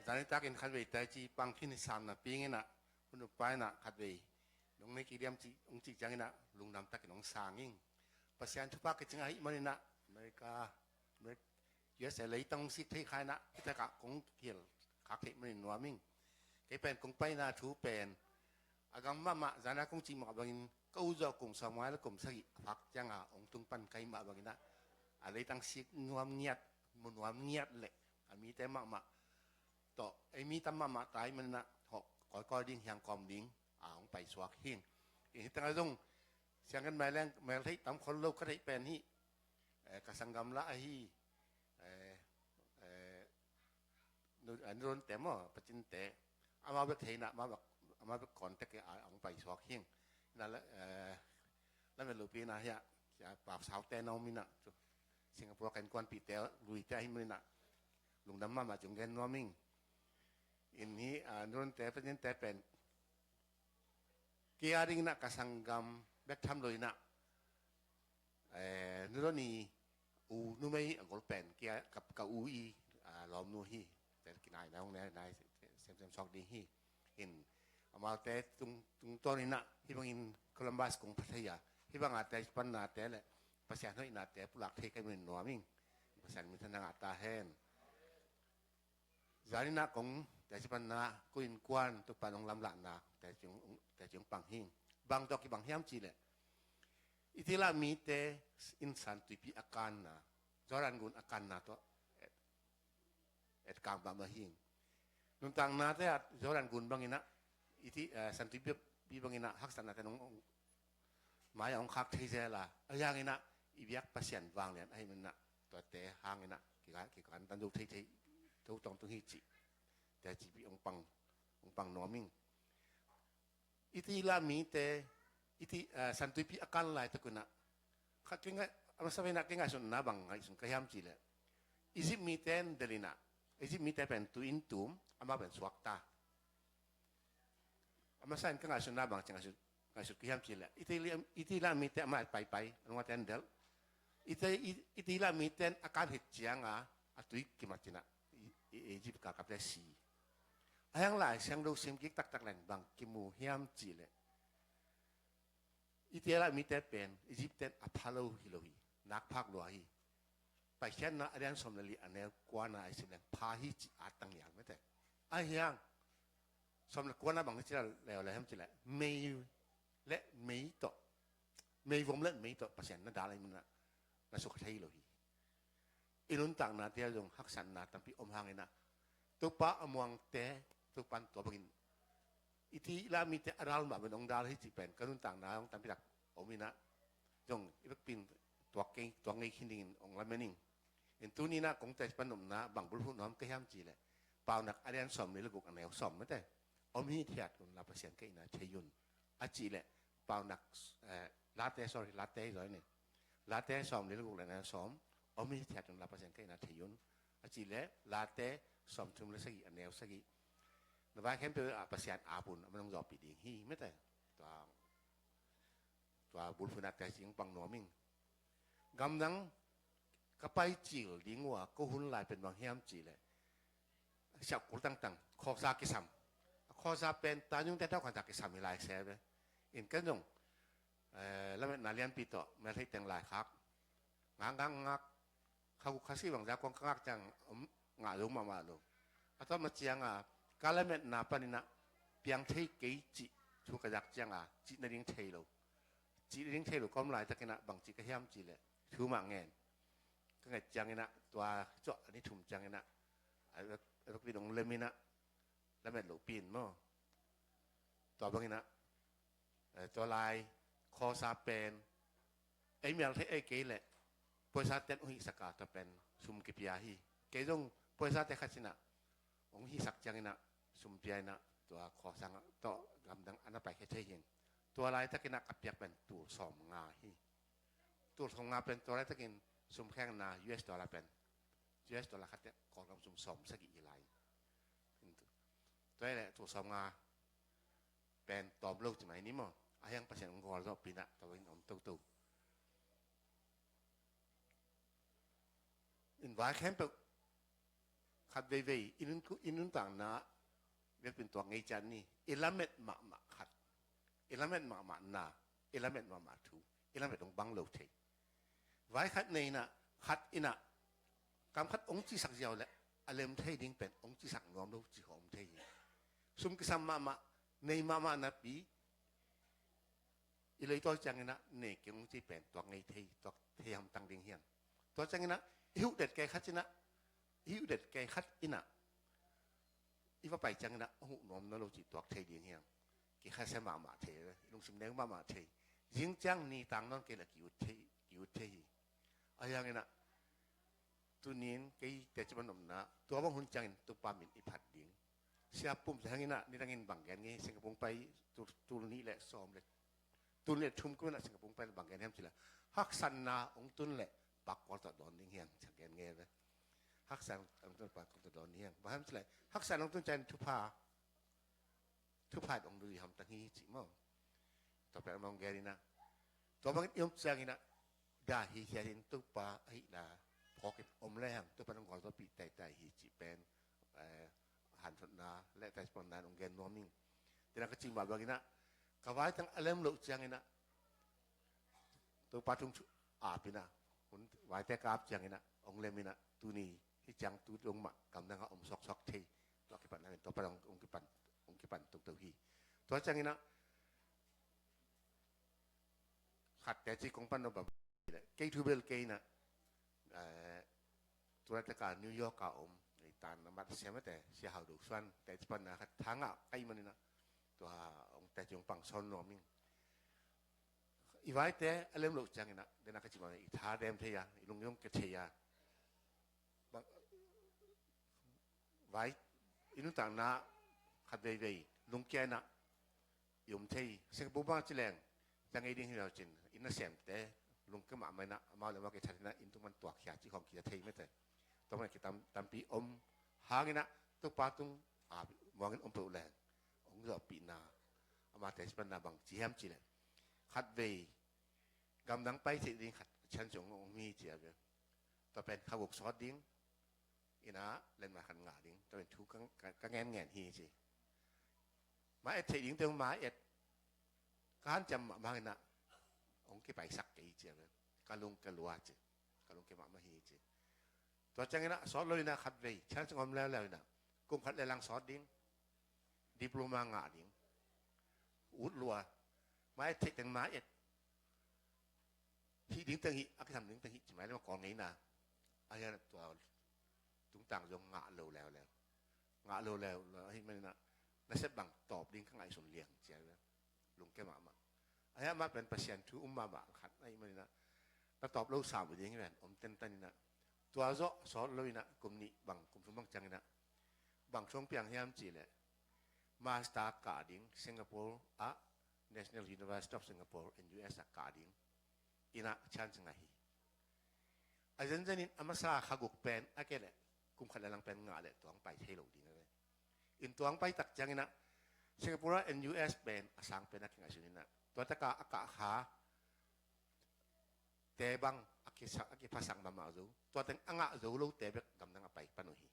Zan nitak in khatvei taici pang khin hi sam napi in ah, hun a pa in ah khatvei nong nei kik diam ci, hong cih ciangin ah lungdam takin hong sang ing. Pasian thupha kicing ahih manin ah America, America, U S A leitang hong sik thei kha in ah, hih takah kong hilh khak theih manin nuam ing. Kei pen kong paina thu pen a gam mahmah, zan a kong cih mah bangin ka u zawh kum sawmnga le kum sagih a phak cianga hong tung pan ka hih mah bangin ah, a leitang sik nuam ngiat, mu nuam ngiat leh a mite mahmah tawh, ei mi tam mahmah ta ahih manin ah, hawh kawikawi ding, hiang kawm ding a hong paisuak hi ing. Hih tengah zong Siang kan mai leng mel thei tam khol lo ka thei pen hi. Eh, ka sanggam la ahi. Eh, eh, nu, eh, nurun te mo, pacin te. Ama bek thei na, ama bek, ama bek kon te ke a, ang pai suak hing. Na la, eh, la mel lupi na hia, sia pa sau te na umi na. Singapore kan kuan pi te, lui te ahi mi na. Lungdam mama jung gen nuaming. In hi, ah, nurun te, pacin te pen. Kia ding na ka sanggam, bek tham lo ina. Eh, nu lo ni u numei a gol pen kia ka, ka u i, ah, lawmnu hi. Tel kinai na hong ne nai sem sem sok ding hi. In amaute tung, tungtawn ina hi bangin Columbus kong pha thei a. Hi bang a te pan na te le Pasian hoih na te pulak thei ka min nuam ing. Pasian min thanang a ta hen. Zan ina kong teci pan na, ko innkuan Topa nong lamlahna teci hong, teci hong pang hing. Bang tawh kibang hiam cih leh, i ti lah mite in San Tuipi a kanna, Jordan gun a kanna tawh et, et kang bang mah hing. Nuntakna te ah Jordan gun bang ina, i ti, eh, San Tuipi bang ina haksatna te nong, mai a hong khak thei zel a, a hiang ina i biak Pasian vanglian ahi man ina, tuate hang ina kika, kikan tan zo thei thei, to tong tung hi cih. Te cih pi hong pang, hong pang nuam ing. I ti lah mite, i ti, eh, San Tuipi a kan lai tak ina. Kha kinga, a masa ina kinga sun na bang ngai sun ka hiam cih leh, Egypt mite en del ina, Egypt mite pen tu in tum, ama pen suakta. A masa in ka ngaihsutna bang ci ngaihsut, ngaihsut ka hiam cih leh, i ti lah, i ti lah mite amah et paipai, a nungate en del. I ti, i, i ti lah mite en a kan hit ciang a, a tui kimat cina, i, i, Egypt ka kap le si. A hiang Lai Siangtho sim kik taktak leng bang kimu hiam cih leh, i ti lah mite pen Egypt ten a pha lo hi lo hi, nak phak lua hi. Paikhiatna a lian sawm le li a neu kuana a i sim leng pha hi cih a tang hial mete. A hiang sawm le kuana bang hi cih leh, leo le hiam cih leh, mei le mei tawh, mei vom le mei tawh Pasian na dal ahi man ina na sukha thei lo hi. I nuntakna te ah zong haksatna tampi om hang ina, Topa a muangte, Topa in tua bangin i ti lah mite a dal mah ben hong dal hi cih pen ka nuntakna hong tampi tak om ina, zong i bek pin tuak kei, tuak ngei khin dingin hong lamen ing. In tuni ina kong tes pan nopna bang bulphuh nuam ka hiam cih leh, Paunak a lian sawm li le guk a neu sawm mete. Om hithiat un la Pasian ka ina thei un, a cih leh, Paunak, eh, Late, sorry, Late hi zaw ina. Late sawm li le guk le a neu sawm, om hithiat un la Pasian ka ina thei un, a cih leh, Late sawm thum le sagih a neu sagih. Na vai khempeuh ah Pasian ap un, a man hong zawhpih ding hi mete. Tua, tua bulphuhna te cih hong pang nuam ing. Gamdang ka pai cil ding uh a ko hun lai pen bang hiam cih leh, siap kul tangtang, khawsa kisam. A khawsa pen ta nyung te tau khawsa kisam hi lai se ve. In ken zong, eh, lametna lianpi tawh mel thei teng lai khak ngak ngak ngak, kha guk kha si bang za kong ka ngak ciang, um, ngah lo mahmah lo. A tawh ma ciang a ka lametna pan ina piang thei kei cih thu ka zak ciang a cih nading thei lo. Cih nading thei lo ka om laitak ina bang cih ka hiam cih leh, thu mah ngen. Ka nget ciang ina tua cawh a ni thum ciang ina a, a, a, a, pin hong lem ina lamet lo pin maw. Tua bang ina, eh, tua lai khawsa pen ei mial thei ei kei leh poisa ten hong hihsak a, tua pen sum kipia hi. Kei zong poisa te khat ina hong hihsak ciang ina sum pia ina tua khawsa tawh gamdang a na paikhia thei hi. Tua laitak ina ka piak pen tul sawm nga hi. Tul sawm nga pen tua laitakin sum khengna U S dollar pen, U S dollar khat te Kawlgam sum sawm sagih hi lai. Tua hi leh tul sawm nga pen tawm lo ci mai ni maw. A hiang Pasian hong gualzawhpih ina tua in om toto. In vai khempeuh khat veivei i nun, i nuntakna bek pin tuak ngei ciat ni. I lamet mahmah khat, i lamet mahmah na, i lamet mahmah thu, i lamet hong bang lo thei. Vai khat nei ina, khat ina kam khat hong cisak ziau leh a lem thei ding pen hong cisak nuam lo ci khawh om thei hi. Sum kisam mahmah, nei mahmah napi i leitawi ciang ina nei kei hong ci pen tuak ngei thei, tuak thei hamtang ding hiam. Tua ciang ina i huh det kei khat ina, i huh det kei khat ina i va pai ciang ina hong huh nuam nawn lo cih tuak thei ding hiam. Kikhasia mahmah thei, i lungsim neu mahmah thei. Zing ciang ni tang nawn kei leh ki ut thei, ki ut thei hi. Ahi hangin ah, tuni-in kei teci pan omna, tua bang hun ciangin Topa min i phat ding. Sia Pum Za hangin ah, nidangin bang gen nge, Singapore pai, tul, tul nih le sawm le, tul nih le thum kum in ah Singapore pai bang gen hiam cih leh, haksatna hong tun leh Pak Kol tawh dawn ding hi hang, ci gen nge ve. Haksatna hong tun leh Pak Kol tawh dawn ding hi hang. Bang hiam cih leh, haksatna hong tun ciangin thupha, thupha hong zui hamtang hi ci maw. Tua pen amah hong gen in ah, tua bangin i om ciangin ah, dah hi hiat in Topa ahihna phawk in om le hang, Topa in hong gualzawhpih taitai hi cih pen, eh, hanthotna le taipanna hong gen nuam ing. Tua ka cih mah bangin ah, ka vaitang a lem loh ciangin ah, Topa tung thu ap in ah, hun vaite ka ap ciangin ah, hong lem in ah, tuni hih ciang tu dong mah gamdang ah om sawksawk thei. Tua kipatna in Topa hong, hong kipan, hong kipan toto hi. Tua ciangin ah, khat teci kong pan nop bang, kei thu bel kei in ah, eh, tua laitak a New York a om, i tan a mat siam ate, Sia Hau Do Suan, teci pan na khat tha ngah ka hih manin ah, tua hong teci hong pang sawn nuam ing. I vaite a lem loh ciangin ah, den a ka cih mah, i tha dem thei a, i lung zong kia thei a. Bang, vai, i nuntakna khat veivei lungkia in ah i om thei. Singapore bang ci leng, ciang ei ding hi lo cin, i nasemte lungkia mahmah in ah, amau le amau kithat in ah, inn tung man tuakkhia cih khawng kia thei mate. Tua man kitam, tampi om hangin ah, Topa tung a muangin om peuh leng, hong zawhpihna, amah teci panna bang ci hiam cih leh, khat vei gamdang pai theih ding khat chance hong, hong hi ci a ve. Tua pen kha guk sawt ding, in ah lenmai khat ngah ding, tua pen thu ka, ka, ka ngen ngen hi ci. Ma et theih ding te hong ma et, ka hanciam mahmah in ah, hong kipaisak kei ci a ve. Ka lung ka lua ci, ka lung kia mahmah hi ci. Tua ciangin ah sawt lo in ah khat vei, chance hong om leuleu in ah, kum khat le lang sawt ding, diploma ngah ding, ut lua, ma et theih teng ma et, hih ding teng hih, a kisam ding teng hih, ci mai le ma kawl ngei na. Ahi hang tua tungtang zong ngah lo leuleu. Ngah lo leuleu, ahi manin ah, na sep bang tawp ding ka ngaihsun liang ci a ve. Lungkia mahmah. Ahi hang amah pen Pasian thu um mahmah khat ahi manin ah, na tawp lo sam ding hi ven, om tentan in ah. Tua zawh sawt lo in ah, kum nih bang, kum thum bang ciangin ah, bang thu hong piang hiam cih leh, master kah ding, Singapore ah, National University of Singapore, N U S ah kah ding in ah chance ngah hi. A zenzen in a masa kha guk pen a kei leh kum khat le lang pen ngah leh tua hong pai thei lo ding a ve. In tua hong pai tak ciangin ah Singapore ah N U S pen a sang pen a kingaihsun in ah, tua tak a a kah kha te bang a kisa, a kiphasak mahmah zo, tua teng a ngah zo lote bek gamdang a pai pan uh hi.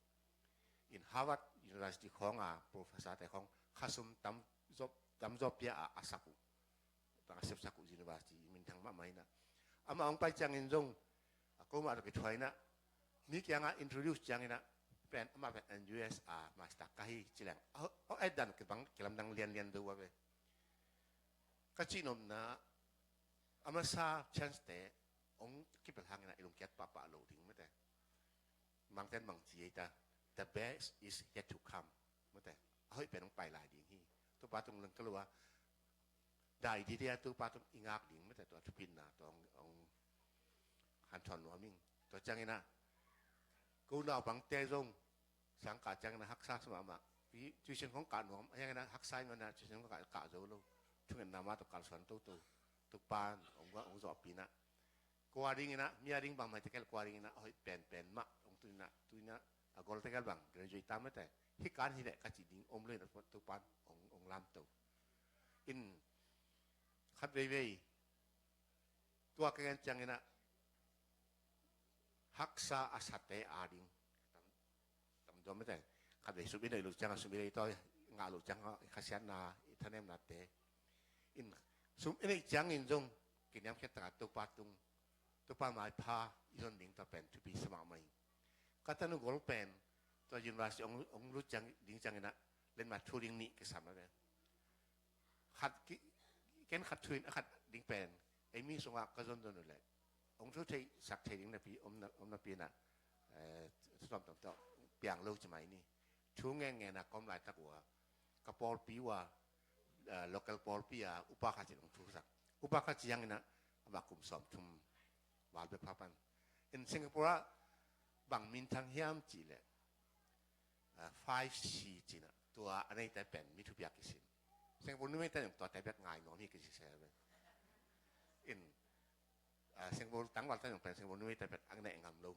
In Harvard University khawng a professor te khawng khasum tam zawp, tam zawp pia a, a sak uh, bang a sepsak uh university, minthang mahmah in ah. Amah hong pai ciangin zong, a, ko mah tawh kithuah in ah, mi kiangah introduce ciangin ah, pen amah pen N U S a master ka hi ci leng, a, a, a dan kibang kilamdang lianlian zo a ve. Ka cihnopna, a masa chance te hong kipelh hangin ah i lungkiat pahpah lo ding mate. Mangten bang ci ei ta, the best is yet to come mate. A hoih pen hong pai lai ding hi. Topa tung leng ka lua, dai di dia Topa tung i ngak ding mate, tua thupitna tua hong, hong hanthawn nuam ing. Tua ciangin ah, ko naupangte zong sang kah ciangin ah haksa sa mahmah. Tui, tuition khawng kah nuam, ahi hangin ah haksa ahih manin ah tuition khawng kah, kah zo lo. Thungetna mah tawh kalsuan toto. Topa'n hong, hong zawhpih in ah, kua dingin ah, mi a ding bang mai tekel kua dingin ah, a hoih penpen mah hong tun in ah, tu in ah, a gol tekel bang graduate ta mate. Hih kan hi leh ka cih ding om lo in ah, Topa'n hong, hong lamto. In khat veivei tua ka gen ciangin ah, haksa a sate a ding tam, tam dua mate. Khat vei sum i neih loh ciangin, sum i neih tawh ngah loh ciangin, i khasiatna, i thanemnate. In sum i neih ciangin zong kiniamkhiat tak a Topa tung, Topa maipha i zon ding tua pen thupi sa mahmah hi. Ka tanu gol pen tua university hong, hong lut ciang, ding ciangin ah, lenmai thu ding nih kisam a ve. Khat ki, ken khat thu in a khat ding pen, ei mi sungah ka zonzon uh leh, hong thu thei sak thei ding napi om na, om napi in ah, eh, thu tuamtuam tawh piang lo ci mai ni. Thu ngen ngen a ka om laitak uh ah, ka pawlpi uh ah, eh, local pawlpi ah upa khat in hong thusak. Upa khat ciangin ah, amah kum sawmthum val bek pha pan. In Singapore ah bang minthang hiam cih leh, ah, five C cih na, tua a neite pen mi thupiak kisin. Singapore numeite zong tuate bek ngai nuam hi kici se ve. In, ah, Singapore tangvalte zong pen Singapore numeite pen a neih ngam lo.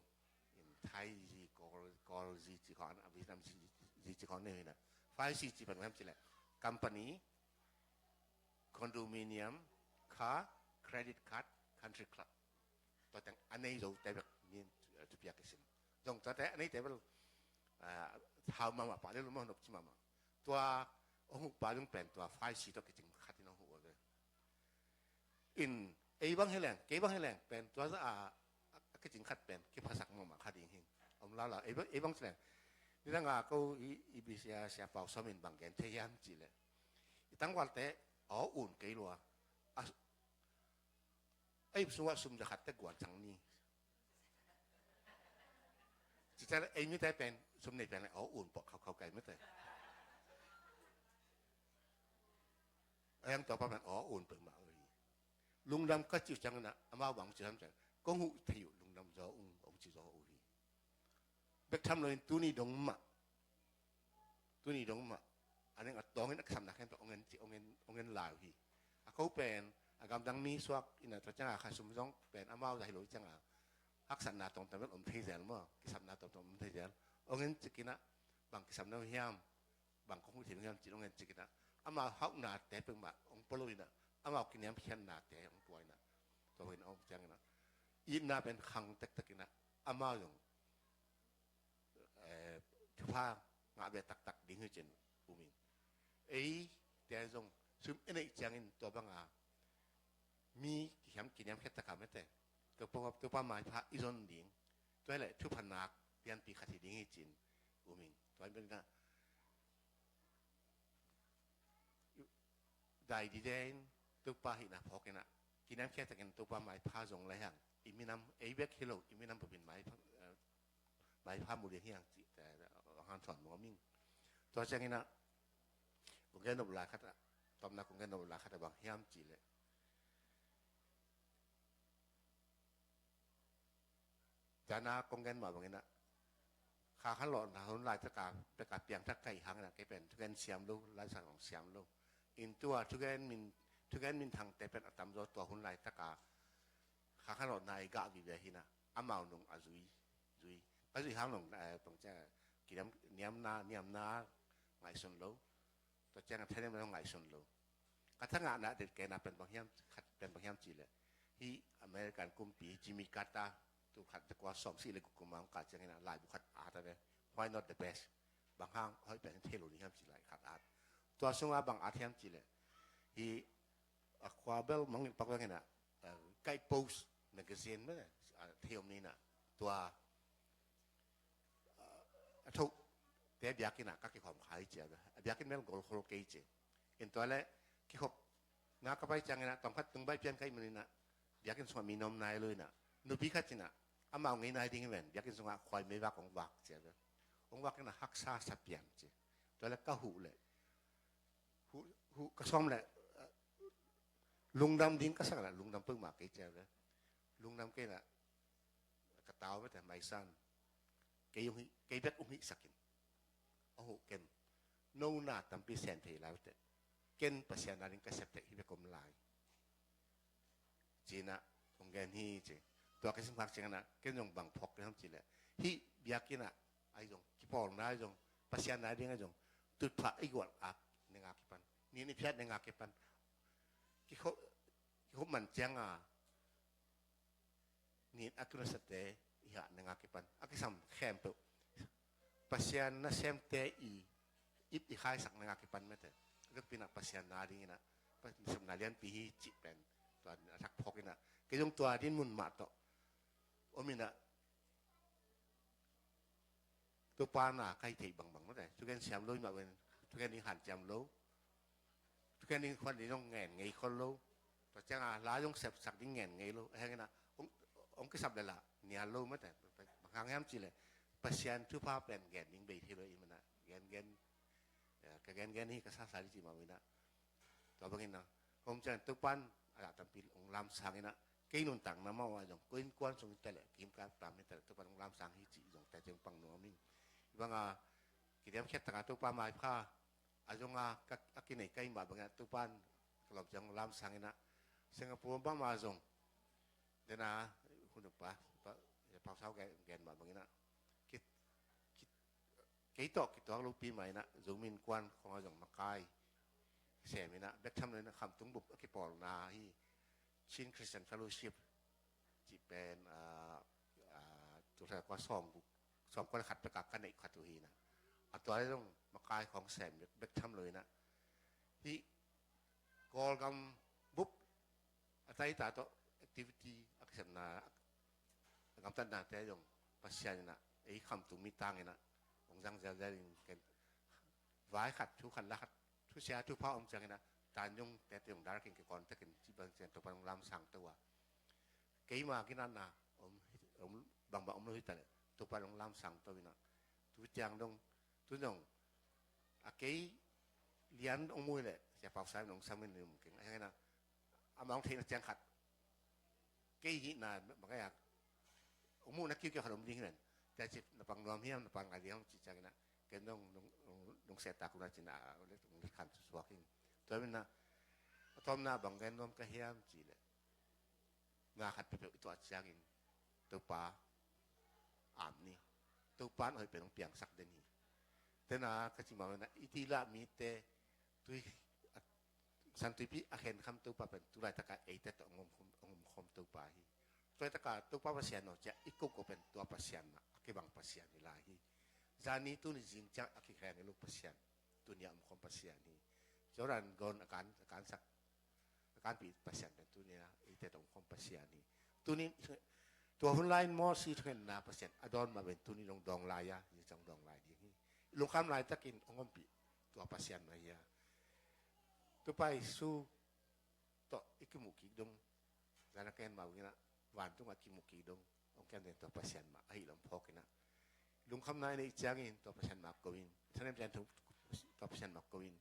In Thai zi, Kawl, Kawl zi ci khawng, a Vietnam zi, zi ci khawng nei hi na. Five C cih pen hiam cih leh company, condominium, car, credit card, country club. Tua teng a nei zote bek min, eh, thupiak kisin. Zong tuate a neite bel, eh, hau mahmah, pah lel mahmah, nop ci mahmah. Tua hong huh pa zong pen tua five C tawh kicing khat in hong huh ve. In ei bang hi leng, kei bang hi leng pen tua zah a, a kicing khat pen kiphasak mahmah kha ding hi. Om laulau, ei bang, ei bang ci leng. Nidang a ko i, i bia sia, Sia Pau Sawm in bang gen thei hiam cih leh, i tangvalte aw un kei lua. A, ei sungah sum za khat te guan cang ni. Ci ciang ei mite pen sum nei pen leh aw un pawh khaukhau kai mite. A yang tua pa pen aw un peuhmah uh hi. Lungdam ka cih uh ciangin ah, amau bang ci hiam cih leh, kong huh thei uh lungdam zaw ung, hong ci zaw uh hi. Bek tham loin tuni dong mah, tuni dong mah, a neng a tawngin a kisapna khempeuh hong en ci, hong en, hong en lai uh hi. A ko pen a gamdang mi suak in ah, tua ciang a kha sum zong pen amau zah hi lo ciang a, haksatna tawmtawm bel om thei zel maw, kisapna tawmtawm om thei zel. Hong en cik in ah, bang kisapna uh hiam, bang kong huh thei uh hiam cih hong en cik in ah, amau hauhnate peuhmah hong pua lo in ah, amau kiniamkhiatnate hong pua in ah, tua in ah, hong ciang in ah, itna pen khang tektek in ah, amau zong, eh, thupha ngah ve taktak ding hi cin um ing. Eite zong sum i neih ciangin tua bang a mi kiniam, kiniamkhiat tak a mete, Topa, Topa maipha i zon ding, tua hi leh thupha nak pianpi khat hi ding hi cin um ing. Tua hi bek in ah, dai dide in Topa hihna phawk in ah, kiniamkhiat takin Topa maipha zong lai hang, i minam, ei bek hi lo, i minam bup in maipha, eh, maipha mu ding hi hang cihte hong hanthawn nuam ing. Tua ciangin ah, kong gen nop lai khat ah, tawpna kong gen nop lai khat ah bang hiam cih leh, Zana kong gen mah bangin ah, kha khan lawhna hun laitak a pek a piangthak ka hih hangin ah, kei pen thugen siam lo, Lai Siangtho siam lo. In tua thugen min, thugen minthangte pen a tamzaw tua hun laitak a kha khan lawhna i gah vive hi in ah, amau nung a zui, zui. Ka zuih hang nung, eh, pang ciang, kiniam, niamna, niamna ngaihsun lo. Tua ciang a thanem lo ngaihsun lo. Ka thangahna detkena pen bang hiam, khat pen bang hiam cih leh, hih American kumpi Jimmy Carter, tul khat za kua sawmsagih le guk kum a hong kah ciangin ah laibu khat a at a ve. Why not the best? Bang hang hoih pen thei lo ding hiam cih lai khat a at. Tua sungah bang at hiam cih leh, hih a khua bel mangngilh pak veng in ah, eh, Guidepost magazine mah, eh, thei om ni in ah, tua, eh, a thote biakinn ah ka kikhawm kha hi ci a ve. A biakinn bel gol khol kei ci. In tua leh kikhopna ka pai ciangin ah, tawmkhat tung baih pian ka hih manin ah, biakinn sungah mi na om nai lo in ah, nupi khat in ah, amau ngei nai ding hi ven, biakinn sungah khuai meivak hong vak ci a ve. Hong vak in ah haksa sa pian ci. Tua leh ka huh leh, huh, huh ka sawm leh, eh, lungdam ding ka sak leh lungdam peuhmah kei ci a ve. Lungdam kei in ah, ka tau bete, "My son, kei hong hih, kei bek hong hihsak in. Hong huh ken. No na tampi sem thei lai bete. Ken Pasian na ding ka sep teh, hih bek om lai," ci in ah hong gen hi ci. Tua ka sim khak ciangin ah, ken zong bang phawk ka hiam cih leh, hih biakinn ah ahi zong, kipawlna ahi zong, Pasian na ding ahi zong, tutphah i gualh a neng a kipan, nin i phiat neng a kipan, kikhop, kikhop man ciang a, nin a kinawtsate i hah neng a kipan, a kisam khempeuh Pasian nasemte i ip i khaisak neng a kipan mete. A kipan ah Pasian na ding in ah, Pasian nasepna lianpi hi cih pen tua a thak phawk in ah, kei zong tua din mun mah tawh om in ah, Topa na ka hih theih bangbang mate, thugen siam lo i mah ven, thugen ding hanciam lo, thugen ding khuan ding zong ngen ngei khol lo. Tua ciang a la zong sepsak ding ngen ngei lo. A heng in ah hong, hong kisap leh lah nial lo mate. Bang hang hiam cih leh Pasian thupha pen gen ding bei thei lo i hih manin ah, gen gen, eh, ka gen gen hi ka sasa ding cih mah in ah. Tua bangin ah, hong ciang Topa'n a tampi hong lamsang inah, kei nuntakna mah ah zong, ko innkuan sung hi ta leh, kim ka tam hi ta leh, Topa hong lamsang hi cih zong tua ciang pang nuam ing. Hih banga kidiamkhiat taka Topa maipha a zong a, ka, a kinei ka hih mah bangin ah Topa in ka lawm ciang hong lamsang inah, Singapore bang mah zong, dena, hun pa, pa, Pau Sau gen, gen mah bangin ah, ki, ki, kei tawh kituak lopi mah inah, Zomi Innkuan khawng ah zong makai sem inah, bek tham lo inah Khamtung bup a kipawlna hi, Chin Christian Fellowship cih pen, ah, ah, tul khat za kua sawmguk, sawmkua le khat pek a ka neih khat uh hi inah, a tua le zong makai khawng sem bek, bek tham lo inah, hih Kawlgam bup a taita tawh activity a kisepna, a gamtatnate zong Pasian inah, ei Khamtung mi tang inah hong zang zelzel in, ken vai khat, thu khat, la khat, thusia thupha om ciang inah, Tanjung tete zong direct in kikawn takin cih bang ciang Topa hong lamsang to a, keima ginatna om, om, bangbang om lo hi ta leh, Topa hong lamsang to inah, tu ciang dong, tu dong a kei lian hong mu hi leh, Sia Pau Sai hong sam in um keng a, hang inah, amah hong theihna ciang khat, kei hihna bang a, hong muhna kiukiu khat om ding hi nen, tua ci, na pang nuam hiam, na pang ngai ding hiam cih ciang inah, ken dong, dong, dong, dong sehtak uh na ci inah, hong let, hong let khan susuak ing. Tua inah, a tawpna bang gen nuam ka hiam cih leh, nga khat peuhpeuh i tuah ciangin Topa am ni. Topa in a hoih pen hong piangsak den hi. Tena ka ci mah mah inah, i ti lah mite, tui, a, San Tuipi a khenkham Topa pen tu laitaka eite tawh hong om khawm, hong om khawm Topa hi. Tu laitaka Topa Pasian aw ci-a i koko pen tua Pasian mah a kibang Pasian hi lai hi. Zani tuni zing ciang a kikhen hi lo Pasian, tuni a om khawm Pasian hi. Jordan gon a kan, a kansak, a kanpih Pasian pen tuni a eite tawh om khawm Pasian hi. Tuni, tua hun lai-in Moses thungetna Pasian a dawn mah pen tuni dong dawng lai a, zing ciang dawng lai ding hi. I lungkham laitakin hong ompih tua Pasian mah hi a, Topa Jesu tawh i kimuh kik dong, zana ken mah uh inah, vantung a kimuh kik dong hong kem den tua Pasian mah ahi lam phawk inah, lungkhamna i neih ciangin tua Pasian mah ko in, thanem ciang tua Pasian mah ko in,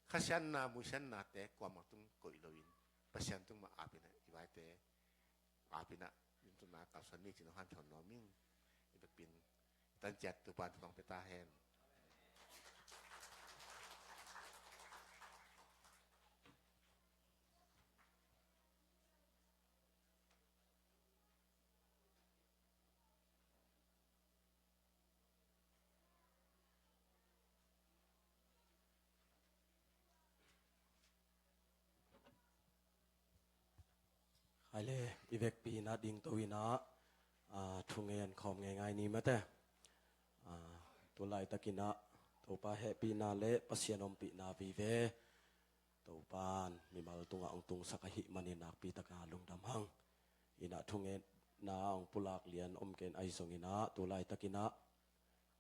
khasiatna, muisiatnate kuamah tung koih lo in, Pasian tung mah ap inah, i vaite ap inah, lungkhamna kalsuan ni cih hong hanthawn nuam ing. I vekpi in tan ciat Topa in thupha pia ta hen. Hai le, i vekpi inah dingto inah, ah, thungen khawm ngeingai ni mate. Ah, tu laitakin ah Topa hehpihna le Pasian ompihna vive Topa in mimal tungah hong tungsak ahih manin nakpi taka lungdam hang. Inah thungetna hong pulak lian om ken ahi zong inah tu laitakin ah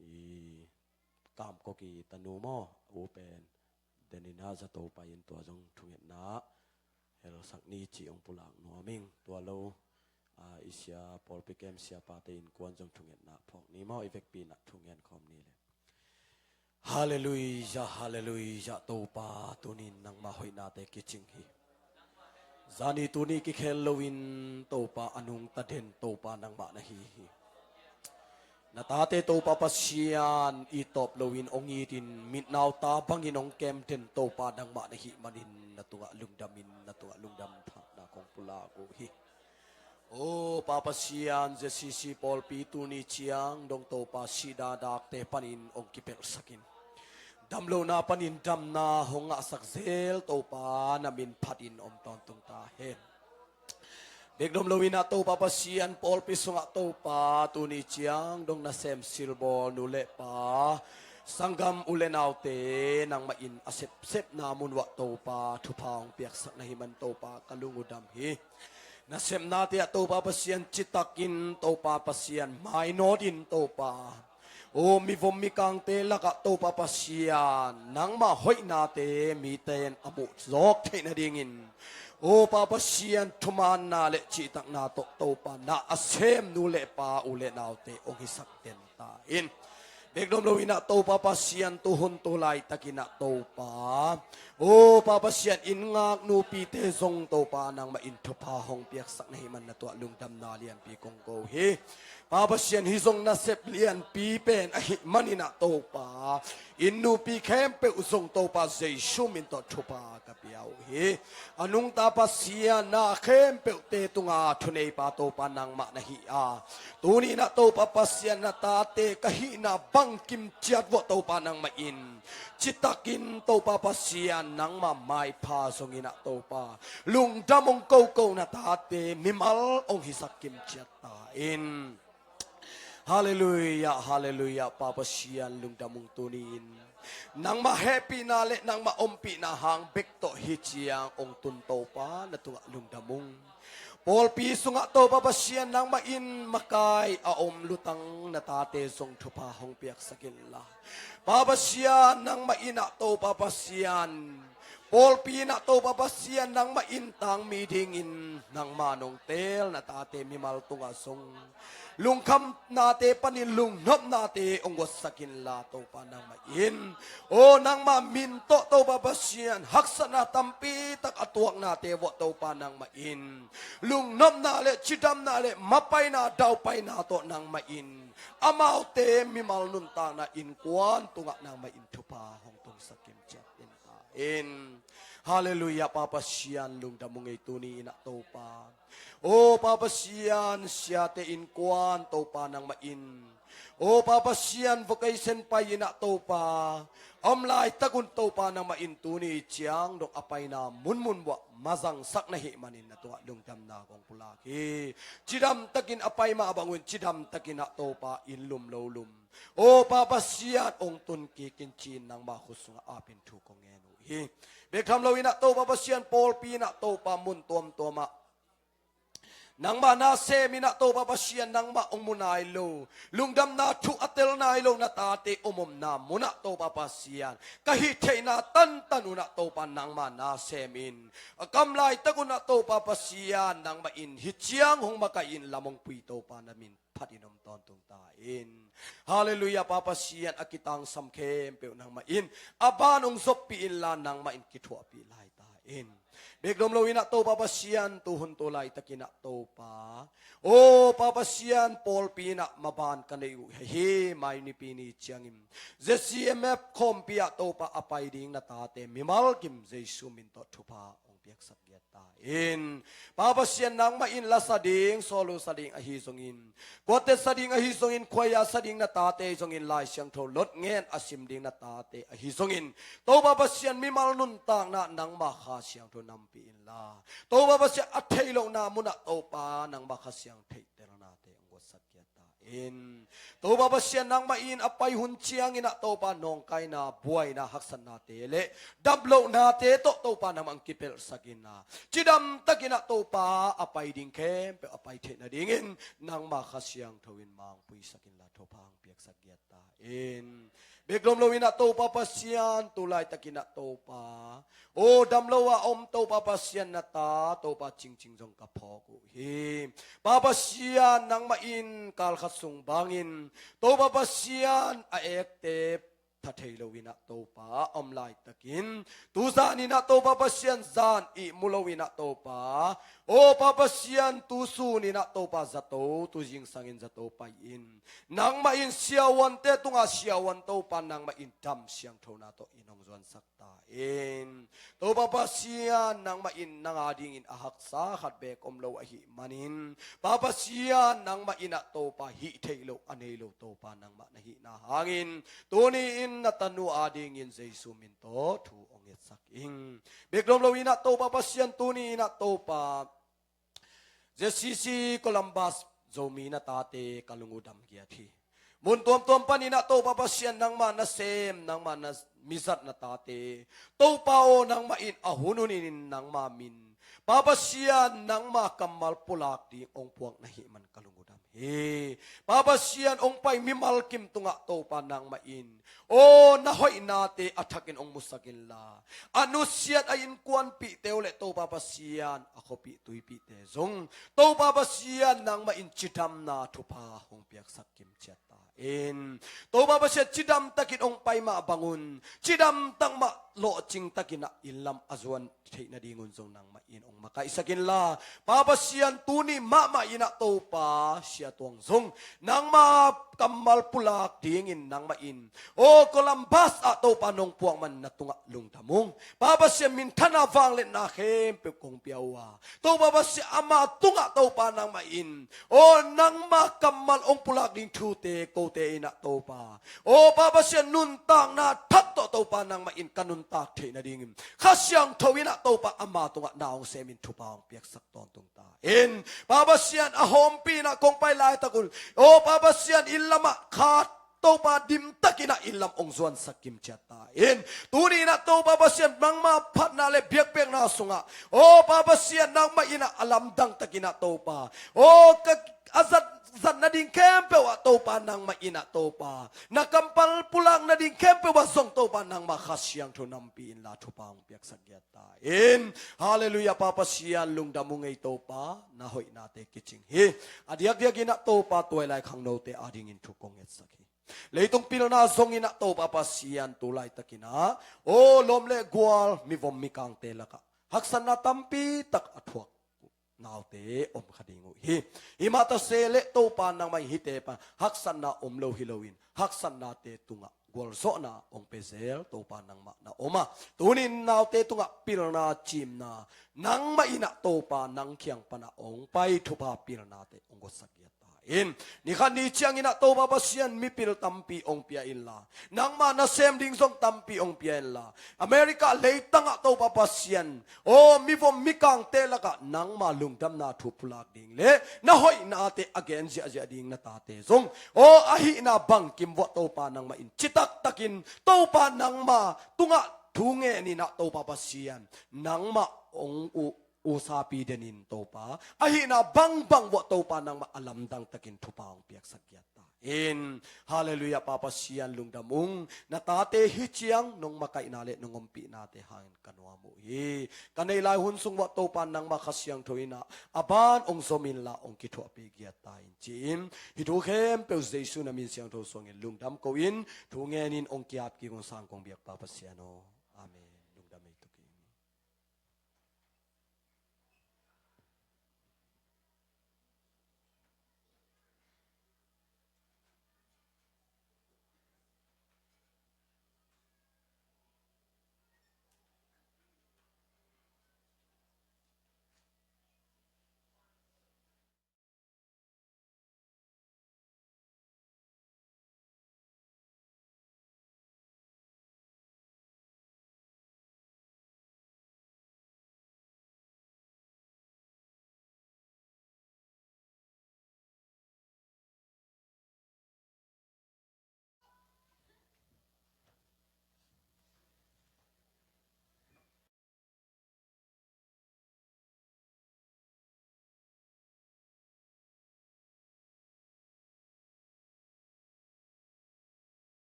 i Kamkok i tanu maw, u pen den inah zato pai in tua zong thungetna helsak ni cih hong pulak nuam ing. Tua lo, ah, i sia pawlpi kem siapate innkuan zong thungetna phawk ni maw, i vekpi inah thungen khawm ni le. Halleluijah, halleluijah, Topa tunin nangmah hoihnate kicing hi. Zani tuni kikhel loin Topa a nungta den Topa nangmah na hi hi. Na tate Topa Pasian i tawp loin hong itin, mitnauta bangin hong kem den Topa nangmah na hih manin na tungah lungdamin, na tungah lungdam thakna kong pulak uh hi. O Pa Pasian, Z C C pawlpi tuni ciang dong Topa sihna dakte panin hong kipelhsakin, damlohna panin damna hong ngahsak zel Topa na min phatin om tawntung ta hen. Bek dom loin ah Topa Pasian pawlpi sungah Topa tuni ciang dong nasem silbawl nu le pa, sanggam u le naute nangmah in a sepsepna mun uah Topa thupha hong piaksak na hih man Topa ka lung uh dam hi. Nasepnate ah Topa Pasian citakin Topa Pasian mainawtin Topa, o mivom mikangte lakah Topa Pasian nangmah hoihnate mite in a muh zawk theih nadingin, o Pa Pasian thumaanna le cihtakna tawh Topa na a sem nu le pa u le naute hong hisak den ta in. Bek nuam lo in ah Topa Pasian, tuhun tu laitakin ah Topa, o Pa Pasian, inn ngak nupite zong Topa nangmah in thupha hong piaksak na hih man na tuah lungdamna lianpi kong ko hi. Pa Pasian, hih zong nasep lianpi pen ahih manin ah Topa, inn nupi khempeuh zong Topa Jesu min tawh thupha ka pia uh hi. A nungta Pasian, na khempeuhte tunga thuneipa Topa nangmah na hi a, tuni in ah Topa Pasian, na tate ka hihna bangkim ciat vawh Topa nangmah in citakin Topa Pasian, nangmah maipha zongin ah Topa, lungdam hong koko, na tate mimal hong hisak kim ciat ta in. Halleluiah, halleluiah, Pa Pasian lungdam ung. Tuni in nangmah hehpihna le nangmah ompihna hang bek tawh hih ciang hong tun Topa na tungah lungdam ung. Pawlpi sungah Topa Pasian, nangmah in makai a om lutang na tate zong thupha hong piaksak inla, Pa Pasian, nangmah in ah Topa Pasian, pawlpi in ah Topa Pasian, nangmah in tangmi dingin nangmah nong teel na tate mimal tungah zong lungkhamnate panin lungnopnate hong guatsak inla, Topa nangmah in, o nangmah min tawh Topa Pasian, haksatna tampi tak a tuaknate vawh Topa nangmah in lungnopna le cidamna le mapaina daupaina tawh nangmah in amaute mimal nuntakna innkuan tungah nangmah in thupha hong tungsak kim ciat in ta in. Halleluiah, Pa Pasian lungdam ung ei. Tuni in ah Topa, o Pa Pasian, siate innkuan Topa nangmah in, o Pa Pasian, vocation pai in ah Topa, om laitak un Topa nangmah in tuni ciang dong a paina munmun vuah mazangsak na hih manin na tungah lungdamna kong pulak hi. Cidamtakin a pai mah bang un cidamtakin ah Topa, inn lum lo lum, o Pa Pasian, hong tun kik in ci-in nangmah khut sungah apin thu kong ngen uh hi. Bek tham lo in ah Topa Pasian, pawlpi in ah Topa mun tuamtuam ah nangmah na sem in ah Topa Pasian, nangmah hong mu nai lo, lungdamna thu a tel nai lo na tate om omna mun ah Topa Pasian, ka hih theihna tantan un ah Topa nangmah na sem in, a kam laitak un ah Topa Pasian, nangmah in hih ciang hong makaih in lam hong pui Topa na min phatin om tawntung ta in. Halleluiah, Pa Pasian, a kitangsam khempeuh nangmah in a ban hong zoppih inla, nangmah in kithuahpih lai ta in. Bek nuam lo in ah Topa Pasian, tuhun tu laitakin ah Topa, o Pa Pasian, pawlpi in ah maban ka nei uh hi. Mai Nipi ni ciangin Z C M F khawmpi ah Topa a pai ding na tate mimal kim Jesu min tawh thupha hong piaksak giat ta in. Pa Pasian, nangmah in lasa ding, solo sa ding ahi zongin, quartet sa ding ahi zongin, khuaia sa ding na tate zongin, Lai Siangtho lot ngen a sim ding na tate ahi zongin, Topa Pasian, mimal nuntakna nangmah Kha Siangtho nampih inla, Topa Pasian, a theih lohna mun ah Topa nangmah Kha Siang theihtelnate hong guatsak giat ta in. Topa Pasian, nangmah in a pai hun ciangin ah Topa nawngkaina, buaina, haksatnate le damlohnate tawh Topa nangmah hong kipelhsak inla, cidamtakin ah Topa a pai ding khempeuh a pai theih nadingin nangmah Kha Siangtho in ma hong puisak inla, thupha hong piaksak giat ta in. Bek nuam lo in ah Topa Pasian, tu laitakin ah Topa, o dam lo a om Topa Pasian, na ta Topa Cingcing zong ka phawk uh hi. Pa Pasian, nangmah in kal khat sung bangin Topa Pasian, a ekte tha thei lo in ah Topa, a om laitakin, tu zan in ah Topa Pasian, zan ihmu lo in ah Topa, o Pa Pasian, tu sun in ah Topa zato, tu zingsangin zato pai-in nangmah in siavuante tungah siavuan Topa, nangmah in dam siangthona tawh in hong zuansak ta in. Topa Pasian, nangmah in nang a dingin a haksa khat beek om lo ahih manin, Pa Pasian, nangmah in ah Topa hih theih loh a nei lo Topa nangmah na hihna hangin, tuni in na tanu a dingin Jesu min tawh thu hong ngetsak ing. Bek nuam lo in ah Topa Pasian, tuni in ah Topa, Z C C Columbus Zomi na tate ka lung uh dam giat hi. Mun tuamtuam panin ah Topa Pasian, nangmah nasem, nangmah na mizat na tate, Topa aw, nangmah in a hun hunin nangmah min, Pa Pasian, nangmah kammal pulak ding hong puak na hih man ka lung uh dam hi. Pa Pasian, hong pai mimal kim tungah Topa nangmah in, aw, na hoihnate a thakin hong musak inla, a nusiat a innkuanpihte uh le Topa Pasian, a khuapih tuipihte zong Topa Pasian, nangmah in cidamna thupha hong piaksak kim ciat ta In, Topa Pasian cidam takin hong pai mah bangun, cidam tak mah lawhcing takin ah inn lam a zuan theih nadingun zong nangmah in hong makaihsak inla, Pa Pasian tuni mahmah in ah Topa Sia Tuang zong nangma kammal pulak dingin nangmah in, aw Columbus ah Topa nong puak man na tungah lungdam ung. Pa Pasian minthana vangliatna khempeuh kong pia uh a, Topa Pasian ama tungah Topa nangmah in, aw nangma kammal hong pulak ding thute kote in ah Topa, aw Pa Pasian nuntakna thak tawh Topa nangmah in ka nuntak theih nadingin Kha Siangtho in ah Topa ama tungah na hong semin thupha hong piaksak tawntung ta in. Pa Pasian a hawmpi in ah kong pai laitak un, aw Pa Pasian inn lamah khat Topa dim takin ah inn lam hong zuansak kimciat ta in. Tuni in ah Topa Pasian nangma phatna le biakpiakna sungah, aw Pa Pasian nangmah in ah a lamdang takin ah Topa, aw ka a zat zat nading khempeuh ah Topa nangmah in ah Topa, na kammal pulak nading khempeuh ah zong Topa nangmah Kha Siangtho nampi inla thupha hong piaksak giat ta in. Halleluiah, Pa Pasian lungdam ung ei Topa, na hoihnate kicing hi. A diakdiak in ah Topa tuailai khangnote adingin thu kong ngetsak hi. Leitung pilna zong in ah Topa Pasian tu laitakin ah, aw lawm le gual, mivom mikangte lakah haksatna tampi tak a thuak naute om kha ding uh hi. Himah ta se leh Topa nangmah in hihte pan haksatna om lo hi loin, haksatnate tungah gualzawhna hong pia zel Topa nangmah na om a, tunin naute tungah pilna cimna nangmah in ah Topa nang kiang pan ah hong pai thupha pilnate hong guatsak giat ta in. Ni khat ni ciangin ah Topa Pasian mipil tampi hong pia inla, nangma nasem ding zong tampi hong pia inla, America leitangah Topa Pasian, aw mivom mikangte lakah nangma lungdamna thu pulak ding le na hoihnate a gen ziahziah ding na tate zong, aw a hihna bangkim vuah Topa nangmah in citak takin Topa nangma tungah thu ngenin ah Topa Pasian nangmah hong uh usapi denin Topa, a hihna bangbang vuah Topa nangmah a lamdang takin thupha hong piaksak giat ta in. Halleluiah, Pa Pasian lungdam ung. Na tate hi ciang nong makaihna le nong ompihnate hangin ka nuam uh hi. Ka nei lai hun sung vuah Topa nangmah Kha Siangtho in ah a ban hong zom inla hong kithuahpih giat ta in ci-in, hih thu khempeuh Jesu na min siangtho suangin lungdam ko-in thu ngenin hong ki-ap kik ung, sang kong biak Pa Pasian aw. Amen. Lungdam ei tuk ing.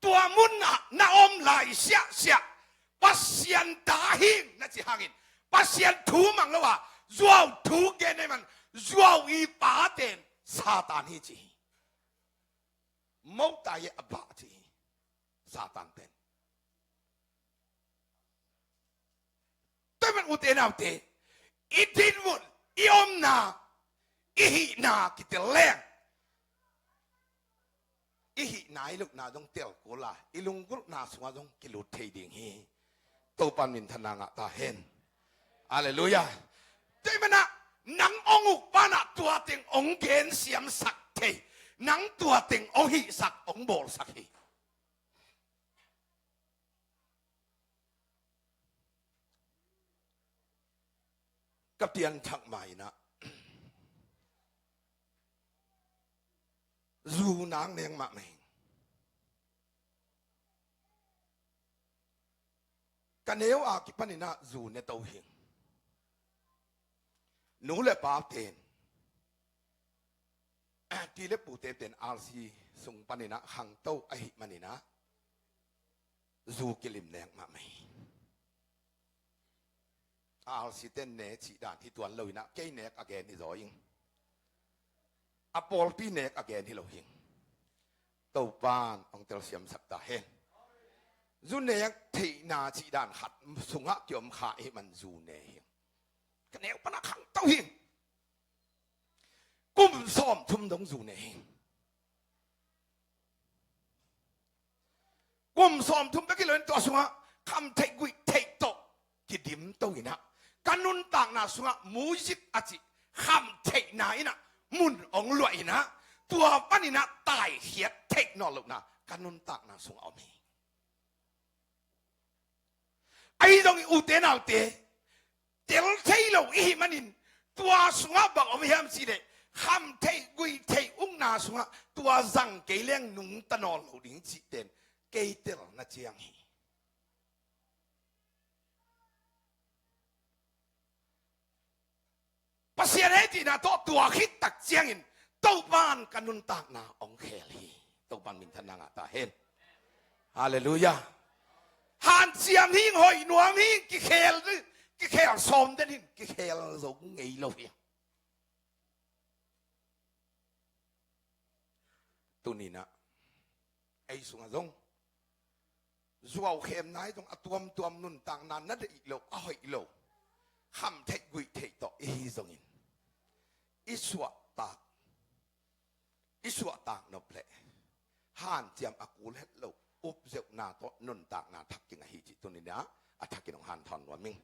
tua munah na om lai siahsiah Pasian ta hing na ci hangin Pasian thu mang lo a zuau thu gen ahih man zuau i paten Satan hi ci hi. Motai a bah ci hi Satan pen. Tua man ute naute, i dinmun, i omna, i hihna kitel leng i hihna i lohna zong tel kul a i lunggulhna sungah zong kilut thei ding hi. Topan minthanna ngah ta hen. Halleluiah. Tua manah nang ong uk panah tua teng ong gensiamsak thei, nang tua teng ong hihsak ong bawlsak hi. Ka pianthak ma inah zu nang neng mahmah hi. Ka neu a kipan inah zu ne to hi. Nu le pa ten ti le pute ten R C sung pan inah khangto ahih man inah zu kilim nek mahmah hi. R C ten ne cih dan hi tuan lo inah kei nek a gen hi zaw ing. A pawlpi nek a gen hi lo hing. Topan ong telsiamsak ta hen. Zu nek theihna cih dan khat sungah kiom kha ahih man zu ne hing. Ka neu panah khangto hing. Kum sawmthum dong zu ne hi. Kum sawmthum bek hi lo in tua sungah khamtheih guihtheih tawh kidim to inah ka nuntakna sungah music a cih khamtheihna inah mun ong luah inah tua pan inah taikhiat theih nawn lohna ka nuntakna sungah om hi. Ahi zongin ute naute, tel thei lo i hih manin tua sungah bang om hiam cihleh khamtheih guihtheih ukna sungah tua zang kei leng nungta nawn lo ding cihten kei telna ciang hi. Pasian hehpihna tawh tua khit tak ciangin Topan ka nuntakna ong khel hi. Topan minthanna ngah ta hen. Halleluiah. Hanciam hing, hoih nuam hing, kikhel, kikhel sawm den hin kikhel zo ngei lo hi. Tuninah ei sungah zong zuau khemna hi zong a tuamtuam nuntakna na deih lo a hoih lo khamtheih guihtheih tawh i hi zongin i suahtak i suahtak nop leh hanciam a kul het lo upzeuhna tawh nuntakna thak king ahi cih tuninah a thakin hong hanthawn nuam ing.